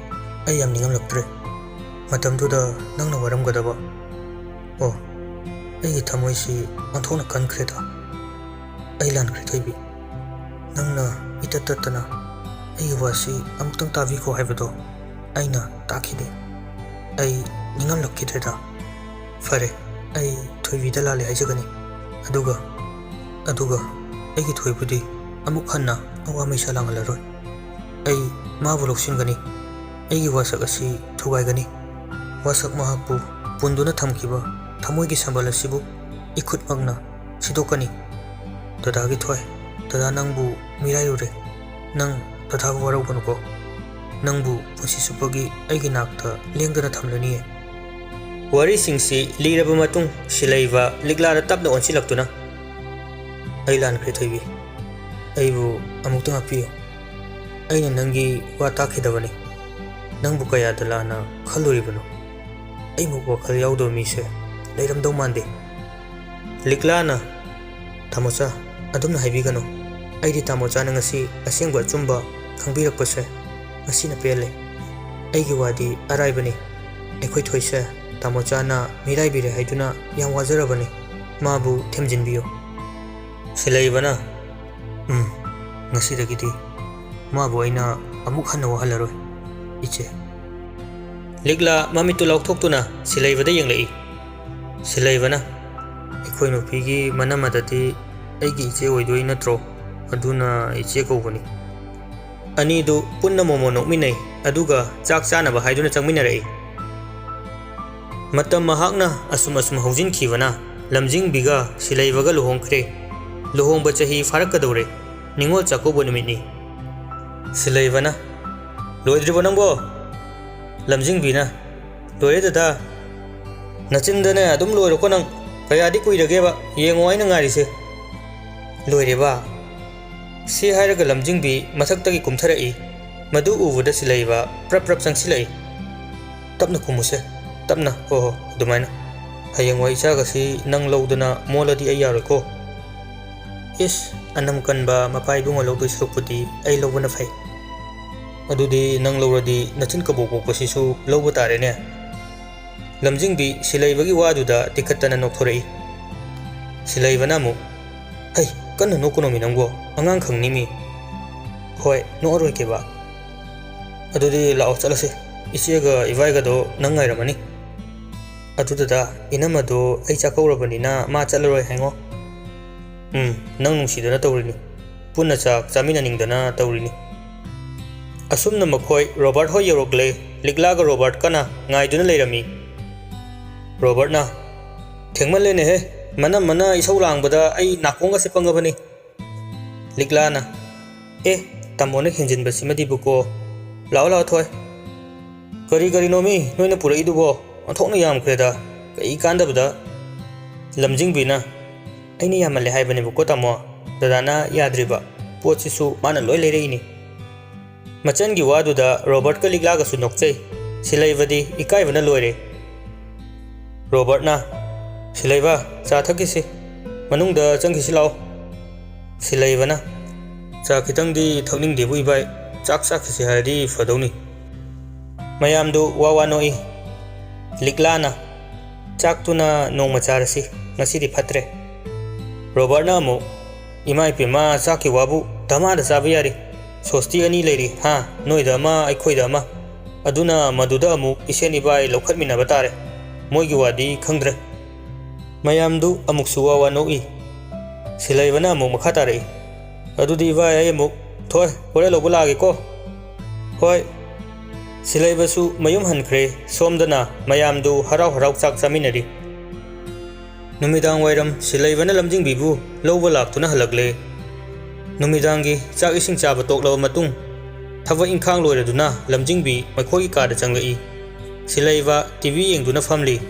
ꯑꯩ ꯌꯥꯝ ꯅꯤꯡꯉꯝꯂꯛꯇ꯭ꯔꯦ꯫ ꯃꯇꯝꯗꯨꯗ ꯅꯪꯅ ꯋꯥꯔꯝꯒꯗꯕ꯫ ꯑꯣ, ꯑꯩꯒꯤ ꯊꯃꯣꯏꯁꯤ ꯑꯣꯟꯊꯣꯛꯅ ꯀꯟꯈ꯭ꯔꯦꯗ꯫ ꯑꯩ ꯂꯥꯟꯈ꯭ꯔꯦ ꯊꯣꯏꯕꯤ꯫ ꯅꯪꯅ ꯏꯇꯠ ꯇꯠꯇꯅ ꯑꯩꯒꯤ ꯋꯥꯁꯤ ꯑꯃꯨꯛꯇꯪ ꯇꯥꯕꯤꯈꯣ ꯍꯥꯏꯕꯗꯣ ꯑꯩꯅ ꯇꯥꯈꯤꯗꯦ꯫ ꯑꯩ ꯅꯤꯡꯉꯝꯂꯛꯈꯤꯗ꯭ꯔꯦꯗ꯫ ꯐꯔꯦ, ꯑꯩ ꯊꯣꯏꯕꯤꯗ ꯂꯥꯜꯂꯦ ꯍꯥꯏꯖꯒꯅꯤ꯫ ꯑꯗꯨꯒ, ꯑꯗꯨꯒ ꯑꯩꯒꯤ ꯊꯣꯏꯕꯨꯗꯤ ꯑꯃꯨꯛ ꯍꯟꯅ ꯑꯋꯥ ꯃꯩꯁꯥ ꯂꯥꯡꯍꯜꯂꯔꯣꯏ꯫ ꯑꯩ ꯃꯥꯕꯨ ꯂꯧꯁꯤꯟꯒꯅꯤ꯫ ꯑꯩꯒꯤ ꯋꯥꯁꯛ ꯑꯁꯤ ꯊꯨꯒꯥꯏꯒꯅꯤ꯫ ꯋꯥꯁꯛ ꯃꯍꯥꯛꯄꯨ ꯄꯨꯟꯗꯨꯅ ꯊꯝꯈꯤꯕ ꯊꯃꯣꯏꯒꯤ ꯁꯝꯕꯜ ꯑꯁꯤꯕꯨ ꯏꯈꯨꯠꯃꯛꯅ ꯁꯤꯗꯣꯛꯀꯅꯤ꯫" "ꯗꯗꯥꯒꯤ ꯊꯣꯏ, ꯗꯗꯥ ꯅꯪꯕꯨ ꯃꯤꯔꯥꯏꯔꯨꯔꯦ꯫ ꯅꯪ ꯗꯗꯥꯕꯨ ꯋꯥꯔꯧꯒꯅꯨꯀꯣ꯫" ꯅꯪꯕꯨ ꯄꯨꯟꯁꯤ ꯆꯨꯞꯄꯒꯤ ꯑꯩꯒꯤ ꯅꯥꯛꯇ ꯂꯦꯡꯗꯅ ꯊꯝꯂꯅꯤꯌꯦ꯫ ꯋꯥꯔꯤꯁꯤꯡꯁꯤ ꯂꯤꯔꯕ ꯃꯇꯨꯡ, ꯁꯤꯂꯩꯕ ꯂꯤꯛꯂꯥꯗ ꯇꯞꯅ ꯑꯣꯟꯁꯤꯜꯂꯛꯇꯨꯅ, "ꯑꯩ ꯂꯥꯟꯈ꯭ꯔꯦ ꯊꯣꯏꯕꯤ, ꯑꯩꯕꯨ ꯑꯃꯨꯛꯇ ꯉꯥꯛꯄꯤꯌꯨ꯫ ꯑꯩꯅ ꯅꯪꯒꯤ ꯋꯥ ꯇꯥꯈꯤꯗꯕꯅꯤ꯫ ꯅꯪꯕꯨ ꯀꯌꯥꯗ ꯂꯥꯟꯅ ꯈꯜꯂꯨꯔꯤꯕꯅꯣ? ꯑꯩꯃꯨꯛ ꯋꯥꯈꯜ ꯌꯥꯎꯗꯕ ꯃꯤꯁꯦ ꯂꯩꯔꯝꯗꯧ ꯃꯥꯟꯗꯦ꯫" ꯂꯤꯛꯂꯥꯅ, "ꯇꯥꯃꯣꯆꯥ, ꯑꯗꯨꯝꯅ ꯍꯥꯏꯕꯤꯒꯅꯨ꯫ ꯑꯩꯗꯤ ꯇꯥꯃꯣꯆꯥꯅ ꯉꯁꯤ ꯑꯁꯦꯡꯕ ꯑꯆꯨꯝꯕ ꯈꯪꯕꯤꯔꯛꯄꯁꯦ ꯉꯁꯤꯅ ꯄꯦꯜꯂꯦ꯫ ꯑꯩꯒꯤ ꯋꯥꯗꯤ ꯑꯔꯥꯏꯕꯅꯤ꯫ ꯑꯩꯈꯣꯏ ꯊꯣꯏꯁꯦ ꯇꯥꯃꯣꯆꯥꯅ ꯃꯤꯔꯥꯏꯕꯤꯔꯦ ꯍꯥꯏꯗꯨꯅ ꯌꯥꯝ ꯋꯥꯖꯔꯕꯅꯤ꯫ ꯃꯥꯕꯨ ꯊꯦꯝꯖꯤꯟꯕꯤꯌꯨ꯫" ꯁꯤꯂꯩꯕꯅ, "ꯎꯝ, ꯉꯁꯤꯗꯒꯤꯗꯤ ꯃꯥꯕꯨ ꯑꯩꯅ ꯑꯃꯨꯛ ꯍꯟꯅ ꯋꯥꯍꯜꯂꯔꯣꯏ, ꯏꯆꯦ꯫" ꯂꯤꯛꯂꯥ ꯃꯃꯤꯠꯇꯨ ꯂꯥꯎꯊꯣꯛꯇꯨꯅ ꯁꯤꯂꯩꯕꯗ ꯌꯦꯡꯂꯛꯏ꯫ ꯁꯤꯂꯩꯕꯅ, "ꯑꯩꯈꯣꯏ ꯅꯨꯄꯤꯒꯤ ꯃꯅꯝ ꯑꯗꯨꯗꯤ ꯑꯩꯒꯤ ꯏꯆꯦ ꯑꯣꯏꯗꯣꯏ ꯅꯠꯇ꯭ꯔꯣ? ꯑꯗꯨꯅ ꯏꯆꯦ ꯀꯧꯕꯅꯤ꯫" ꯑꯅꯤꯗꯨ ꯄꯨꯟꯅ ꯃꯣꯃꯣ ꯅꯣꯛꯃꯤꯟꯅꯩ, ꯑꯗꯨꯒ ꯆꯥꯛ ꯆꯥꯅꯕ ꯍꯥꯏꯗꯨꯅ ꯆꯪꯃꯤꯟꯅꯔꯛꯏ꯫ ꯃꯇꯝ ꯃꯍꯥꯛꯅ ꯑꯁꯨꯝ ꯑꯁꯨꯝ ꯍꯧꯖꯤꯟꯈꯤꯕꯅ ꯂꯝꯖꯤꯡꯕꯤꯒ ꯁꯤꯂꯩꯕꯒ ꯂꯨꯍꯣꯡꯈ꯭ꯔꯦ꯫ ꯂꯨꯍꯣꯡꯕ ꯆꯍꯤ ꯐꯥꯔꯛꯀꯗꯧꯔꯦ꯫ ꯅꯤꯉꯣꯜ ꯆꯥꯛꯀꯧꯕ ꯅꯨꯃꯤꯠꯅꯤ꯫ ꯁꯤꯂꯩꯕꯅ, "ꯂꯣꯏꯗ꯭ꯔꯤꯕꯣ ꯅꯪꯕꯣ?" ꯂꯝꯖꯤꯡꯕꯤꯅ, "ꯂꯣꯏꯔꯦ ꯗꯗꯥ꯫ ꯅꯆꯤꯟꯗꯅꯦ ꯑꯗꯨꯝ ꯂꯣꯏꯔꯣꯀꯣ ꯅꯪ꯫ ꯀꯌꯥꯗꯤ ꯀꯨꯏꯔꯒꯦꯕ ꯌꯦꯡꯉꯣ ꯑꯩꯅ ꯉꯥꯏꯔꯤꯁꯦ꯫" "ꯂꯣꯏꯔꯦꯕ?" ꯁꯤ ꯍꯥꯏꯔꯒ ꯂꯝꯖꯤꯡꯕꯤ ꯃꯊꯛꯇꯒꯤ ꯀꯨꯝꯊꯔꯛꯏ꯫ ꯃꯗꯨ ꯎꯕꯗ ꯁꯤꯂꯩꯕ ꯄ꯭ꯔꯞ ꯄ꯭ꯔꯞ ꯆꯪꯁꯤꯜꯂꯛꯏ꯫ "ꯇꯞꯅ ꯀꯨꯝꯃꯨꯁꯦ, ꯇꯞꯅ, ꯍꯣ ꯍꯣ, ꯑꯗꯨꯃꯥꯏꯅ꯫ ꯍꯌꯦꯡꯋꯥꯏ ꯏꯆꯥꯒꯁꯤ ꯅꯪ ꯂꯧꯗꯅ ꯃꯣꯜꯂꯗꯤ ꯑꯩ ꯌꯥꯔꯣꯏꯀꯣ꯫" "ꯏꯁ, ꯑꯅꯝ ꯀꯟꯕ ꯃꯄꯥ ꯏꯕꯨꯡꯉꯣ ꯂꯧꯗꯣꯏ ꯁꯔꯨꯛꯄꯨꯗꯤ ꯑꯩ ꯂꯧꯕꯅ ꯐꯩ꯫" "ꯑꯗꯨꯗꯤ ꯅꯪ ꯂꯧꯔꯗꯤ ꯅꯆꯤꯟ ꯀꯕꯣꯛ ꯄꯣꯛꯄꯁꯤꯁꯨ ꯂꯧꯕ ꯇꯥꯔꯦꯅꯦ꯫" ꯂꯝꯖꯤꯡꯕꯤ ꯁꯤꯂꯩꯕꯒꯤ ꯋꯥꯗꯨꯗ ꯇꯤꯈꯠꯇꯅ ꯅꯣꯛꯊꯣꯔꯛꯏ꯫ ꯁꯤꯂꯩꯕꯅ ꯑꯃꯨꯛ, "ꯍꯩ, ꯀꯟꯅ ꯅꯣꯛꯀꯅꯣꯃꯤ ꯅꯪꯕꯣ, ꯑꯉꯥꯡ ꯈꯪꯅꯤꯃꯤ꯫" "ꯍꯣꯏ, ꯅꯣꯛꯑꯔꯣꯏꯒꯦꯕ꯫ ꯑꯗꯨꯗꯤ ꯂꯥꯛꯑꯣ ꯆꯠꯂꯁꯤ꯫ ꯏꯆꯦꯒ ꯏꯕꯥꯏꯒꯗꯣ ꯅꯪ ꯉꯥꯏꯔꯝꯃꯅꯤ꯫" "ꯑꯗꯨꯗꯨꯗ ꯏꯅꯝꯃꯗꯣ ꯑꯩ ꯆꯥꯛꯀꯧꯔꯕꯅꯤꯅ ꯃꯥ ꯆꯠꯂꯔꯣꯏ ꯍꯥꯏꯉꯣ꯫" "ꯎꯝ, ꯅꯪ ꯅꯨꯡꯁꯤꯗꯅ ꯇꯧꯔꯤꯅꯤ꯫ ꯄꯨꯟꯅ ꯆꯥꯛ ꯆꯥꯃꯤꯟꯅꯅꯤꯡꯗꯅ ꯇꯧꯔꯤꯅꯤ꯫" ꯑꯁꯨꯝꯅ ꯃꯈꯣꯏ ꯔꯣꯕꯥꯔꯠ ꯍꯣꯏ ꯌꯧꯔꯛꯂꯦ꯫ ꯂꯤꯛꯂꯥꯒ ꯔꯣꯕꯥꯔꯠꯀꯅ ꯉꯥꯏꯗꯨꯅ ꯂꯩꯔꯝꯃꯤ꯫ ꯔꯣꯕꯥꯔꯠꯅ, "ꯊꯦꯡꯃꯜꯂꯦꯅꯦꯍꯦ, ꯃꯅꯝ ꯃꯅ ꯏꯁꯧ ꯂꯥꯡꯕꯗ ꯑꯩ ꯅꯥꯀꯣꯡꯒꯁꯦ ꯄꯪꯉꯕꯅꯤ꯫" ꯂꯤꯛꯂꯥꯅ, "ꯑꯦ, ꯇꯥꯃꯣꯅ ꯍꯦꯟꯖꯤꯟꯕꯁꯤꯃꯗꯤꯕꯨꯀꯣ꯫ "ꯂꯥꯛꯑꯣ, ꯂꯥꯛꯑꯣ, ꯊꯣꯏ꯫ ꯀꯔꯤ ꯀꯔꯤꯅꯣ ꯃꯤ ꯅꯣꯏꯅ ꯄꯨꯔꯛꯏꯗꯨꯕꯣ? ꯑꯣꯟꯊꯣꯛꯅ ꯌꯥꯝꯈ꯭ꯔꯦꯗ꯫ ꯀꯩ ꯀꯥꯟꯗꯕꯗ?" ꯂꯝꯖꯤꯡꯕꯤꯅ, "ꯑꯩꯅ ꯌꯥꯝꯃꯜꯂꯦ ꯍꯥꯏꯕꯅꯦꯕꯀꯣ, ꯇꯥꯃꯣ꯫ ꯗꯗꯥꯅ ꯌꯥꯗ꯭ꯔꯤꯕ꯫ ꯄꯣꯠꯁꯤꯁꯨ ꯃꯥꯅ ꯂꯣꯏ ꯂꯩꯔꯛꯏꯅꯤ꯫" ꯃꯆꯟꯒꯤ ꯋꯥꯗꯨꯗ ꯔꯣꯕꯔꯠꯀ ꯂꯤꯛꯂꯥꯒꯁꯨ ꯅꯣꯛꯆꯩ꯫ ꯁꯤꯂꯩꯕꯗꯤ ꯏꯀꯥꯏꯕꯅ ꯂꯣꯏꯔꯦ꯫ ꯔꯣꯕꯔꯠꯅ, "ꯁꯤꯂꯩꯕ, ꯆꯥ ꯊꯛꯈꯤꯁꯤ꯫ ꯃꯅꯨꯡꯗ ꯆꯪꯈꯤꯁꯤ ꯂꯥꯛꯑꯣ꯫" ꯁꯤꯂꯩꯕꯅ, "ꯆꯥ ꯈꯤꯇꯪꯗꯤ ꯊꯛꯅꯤꯡꯗꯦꯕꯨ ꯏꯕꯥꯏ꯫ ꯆꯥꯛ ꯆꯥꯈꯤꯁꯤ ꯍꯥꯏꯔꯗꯤ ꯐꯗꯧꯅꯤ꯫" ꯃꯌꯥꯝꯗꯨ ꯋꯥ ꯋꯥ ꯅꯣꯛꯏ꯫ ꯂꯤꯛꯂꯥꯅ, "ꯆꯥꯛꯇꯨꯅ ꯅꯣꯡꯃ ꯆꯥꯔꯁꯤ, ꯉꯁꯤꯗꯤ ꯐꯠꯇ꯭ꯔꯦ꯫" ꯔꯣꯕꯔꯠꯅ ꯑꯃꯨꯛ, "ꯏꯃꯥ ꯏꯄꯦꯝꯃ, ꯆꯥꯛꯀꯤ ꯋꯥꯕꯨ ꯙꯃꯥꯗ ꯆꯥꯕ ꯌꯥꯔꯤ꯫ ꯁꯣꯁꯇꯤ ꯑꯅꯤ ꯂꯩꯔꯤ, ꯍꯥ? ꯅꯣꯏꯗ ꯑꯃ, ꯑꯩꯈꯣꯏꯗ ꯑꯃ꯫ ꯑꯗꯨꯅ ꯃꯗꯨꯗ ꯑꯃꯨꯛ ꯏꯁꯦꯟ ꯏꯕꯥꯏ ꯂꯧꯈꯠꯃꯤꯟꯅꯕ ꯇꯥꯔꯦ꯫ ꯃꯣꯏꯒꯤ ꯋꯥꯗꯤ ꯈꯪꯗ꯭ꯔꯦ꯫" ꯃꯌꯥꯝꯗꯨ ꯑꯃꯨꯛꯁꯨ ꯋꯥ ꯋꯥ ꯅꯣꯛꯏ꯫ ꯁꯤꯂꯩꯕꯅ ꯑꯃꯨꯛ ꯃꯈꯥ ꯇꯥꯔꯛꯏ, "ꯑꯗꯨꯗꯤ ꯏꯕꯥꯏ, ꯑꯩ ꯑꯃꯨꯛ, ꯊꯣꯏ, ꯍꯣꯔꯦꯟ ꯂꯧꯕ ꯂꯥꯛꯑꯒꯦꯀꯣ꯫" "ꯍꯣꯏ꯫" ꯁꯤꯂꯩꯕꯁꯨ ꯃꯌꯨꯝ ꯍꯟꯈ꯭ꯔꯦ꯫ ꯁꯣꯝꯗꯅ ꯃꯌꯥꯝꯗꯨ ꯍꯔꯥꯎ ꯍꯔꯥꯎ ꯆꯥꯛ ꯆꯥꯃꯤꯟꯅꯔꯤ꯫ ꯅꯨꯃꯤꯗꯥꯡ ꯋꯥꯏꯔꯝ ꯁꯤꯂꯩꯕꯅ ꯂꯝꯖꯤꯡꯕꯤꯕꯨ ꯂꯧꯕ ꯂꯥꯛꯇꯨꯅ ꯍꯜꯂꯛꯂꯦ꯫ ꯅꯨꯃꯤꯗꯥꯡꯒꯤ ꯆꯥꯛ ꯏꯁꯤꯡ ꯆꯥꯕ ꯇꯣꯛꯂꯕ ꯃꯇꯨꯡ, ꯊꯕꯛ ꯏꯪꯈꯥꯡ ꯂꯣꯏꯔꯗꯨꯅ ꯂꯝꯖꯤꯡꯕꯤ ꯃꯈꯣꯏꯒꯤ ꯀꯥꯗ ꯆꯪꯂꯛꯏ꯫ ꯁꯤꯂꯩꯕ ꯇꯤ ꯚꯤ ꯌꯦꯡꯗꯨꯅ ꯐꯝꯂꯤ꯫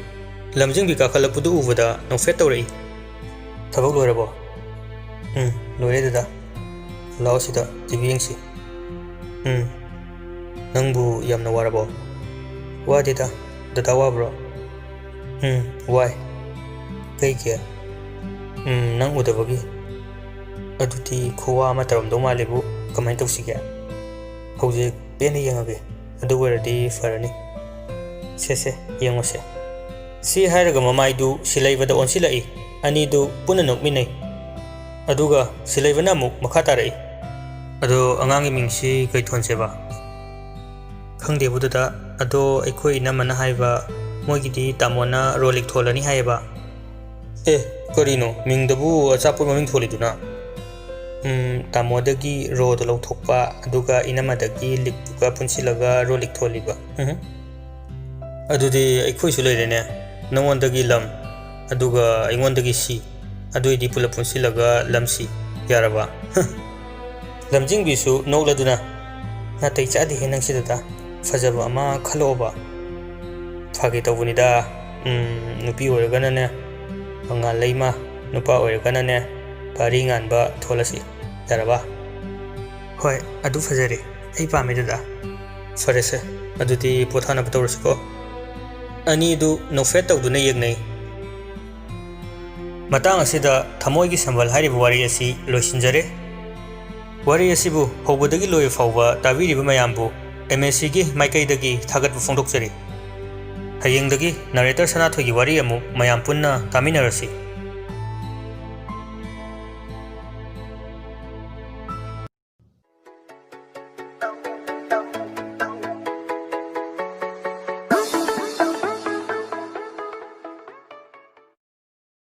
ꯂꯝꯖꯤꯡꯕꯤ ꯀꯥꯈꯠꯂꯛꯄꯗꯨ ꯎꯕꯗ ꯅꯣꯛꯐꯦꯠ ꯇꯧꯔꯛꯏ꯫ "ꯊꯕꯛ ꯂꯣꯏꯔꯕꯣ?" "ꯎꯝ, ꯂꯣꯏꯔꯦ ꯗꯗꯥ꯫ ꯂꯥꯛꯑꯣ ꯁꯤꯗ ꯇꯤ ꯚꯤ ꯌꯦꯡꯁꯤ꯫" "ꯎꯝ, ꯅꯪꯕꯨ ꯌꯥꯝꯅ ꯋꯥꯔꯕꯣ?" "ꯋꯥꯗꯦꯗ꯫ ꯗꯗꯥ ꯋꯥꯕ꯭ꯔꯣ?" "ꯎꯝ, ꯋꯥꯏ꯫" "ꯀꯩꯒꯤ?" "ꯎꯝ, ꯅꯪ ꯎꯗꯕꯒꯤ꯫" "ꯑꯗꯨꯗꯤ ꯈꯨꯋꯥ ꯑꯃ ꯇꯧꯔꯝꯗꯧ ꯃꯥꯜꯂꯦꯕꯨ꯫ ꯀꯃꯥꯏꯅ ꯇꯧꯁꯤꯒꯦ? ꯍꯧꯖꯤꯛ ꯄꯦꯟꯅ ꯌꯦꯡꯉꯒꯦ꯫ ꯑꯗꯨ ꯑꯣꯏꯔꯗꯤ ꯐꯔꯅꯤ꯫" "ꯁꯦ, ꯁꯦ, ꯌꯦꯡꯉꯨꯁꯦ꯫" ꯁꯤ ꯍꯥꯏꯔꯒ ꯃꯃꯥꯏꯗꯨ ꯁꯤꯂꯩꯕꯗ ꯑꯣꯟꯁꯤꯜꯂꯛꯏ꯫ ꯑꯅꯤꯗꯨ ꯄꯨꯟꯅ ꯅꯣꯛꯃꯤꯟꯅꯩ꯫ ꯑꯗꯨꯒ ꯁꯤꯂꯩꯕꯅ ꯑꯃꯨꯛ ꯃꯈꯥ ꯇꯥꯔꯛꯏ, "ꯑꯗꯣ ꯑꯉꯥꯡꯒꯤ ꯃꯤꯡꯁꯤ ꯀꯩ ꯊꯣꯟꯁꯦꯕ?" "ꯈꯪꯗꯦꯕꯨ ꯗꯗꯥ, ꯑꯗꯣ ꯑꯩꯈꯣꯏ ꯏꯅꯝꯃꯅ ꯍꯥꯏꯕ, ꯃꯣꯏꯒꯤꯗꯤ ꯇꯥꯃꯣꯅ ꯔꯣꯂꯤꯛ ꯊꯣꯜꯂꯅꯤ ꯍꯥꯏꯌꯦꯕ꯫" "ꯑꯦ, ꯀꯔꯤꯅꯣ? ꯃꯤꯡꯗꯕꯨ ꯑꯆꯥꯄꯣꯠ ꯃꯃꯤꯡ ꯊꯣꯜꯂꯤꯗꯨꯅ?" "ꯎꯝ, ꯇꯥꯃꯣꯗꯒꯤ ꯔꯣꯗꯣ ꯂꯧꯊꯣꯛꯄ, ꯑꯗꯨꯒ ꯏꯅꯝꯃꯗꯒꯤ ꯂꯤꯛꯇꯨꯒ ꯄꯨꯟꯁꯤꯜꯂꯒ ꯔꯣꯂꯤꯛ ꯊꯣꯜꯂꯤꯕ꯫" "ꯎꯝ, ꯑꯗꯨꯗꯤ ꯑꯩꯈꯣꯏꯁꯨ ꯂꯩꯔꯦꯅꯦ꯫ ꯅꯉꯣꯟꯗꯒꯤ ꯂꯝ, ꯑꯗꯨꯒ ꯑꯩꯉꯣꯟꯗꯒꯤ ꯁꯤ꯫ ꯑꯗꯨꯏꯗꯤ ꯄꯨꯂꯞ ꯄꯨꯟꯁꯤꯜꯂꯒ ꯂꯝꯁꯤ꯫ ꯌꯥꯔꯕ?" ꯂꯝꯖꯤꯡꯕꯤꯁꯨ ꯅꯣꯛꯂꯗꯨꯅ, ꯅꯥꯇꯩ ꯆꯥꯗꯦꯍꯦ ꯅꯪꯁꯤ ꯗꯗꯥ꯫ ꯐꯖꯕ ꯑꯃ ꯈꯜꯂꯛꯑꯣꯕ꯫ ꯐꯥꯒꯤ ꯇꯧꯕꯅꯤꯗ꯫ ꯎꯝ, ꯅꯨꯄꯤ ꯑꯣꯏꯔꯒꯅꯅꯦ ꯃꯉꯥꯜ ꯂꯩꯃ, ꯅꯨꯄꯥ ꯑꯣꯏꯔꯒꯅꯅꯦ ꯄꯥꯔꯤ ꯉꯥꯟꯕ ꯊꯣꯜꯂꯁꯤ꯫ ꯌꯥꯔꯕ? ꯍꯣꯏ, ꯑꯗꯨ ꯐꯖꯔꯦ꯫ ꯑꯩ ꯄꯥꯝꯃꯦ ꯗꯗꯥ꯫ ꯐꯔꯦꯁꯦ, ꯑꯗꯨꯗꯤ ꯄꯣꯊꯥꯅꯕ ꯇꯧꯔꯁꯤꯀꯣ꯫ ꯑꯅꯤꯗꯨ ꯅꯣꯛꯐꯦꯠ ꯇꯧꯗꯨꯅ ꯌꯦꯡꯅꯩ꯫ ꯃꯇꯥꯡ ꯑꯁꯤꯗ ꯊꯃꯣꯏꯒꯤ ꯁꯝꯕꯜ ꯍꯥꯏꯔꯤꯕ ꯋꯥꯔꯤ ꯑꯁꯤ ꯂꯣꯏꯁꯤꯟꯖꯔꯦ꯫ ꯋꯥꯔꯤ ꯑꯁꯤꯕꯨ ꯍꯧꯕꯗꯒꯤ ꯂꯣꯏꯕ ꯐꯥꯎꯕ ꯇꯥꯕꯤꯔꯤꯕ ꯃꯌꯥꯝꯕꯨ ꯑꯦꯝ ꯑꯦ ꯁꯤꯒꯤ ꯃꯥꯏꯀꯩꯗꯒꯤ ꯊꯥꯒꯠꯄ ꯐꯣꯡꯗꯣꯛꯆꯔꯤ꯫ ꯍꯌꯦꯡꯗꯒꯤ ꯅꯔꯦꯇꯔ ꯁꯅꯥꯊꯣꯏꯒꯤ ꯋꯥꯔꯤ ꯑꯃꯨꯛ ꯃꯌꯥꯝ ꯄꯨꯟꯅ ꯇꯥꯃꯤꯟꯅꯔꯁꯤ꯫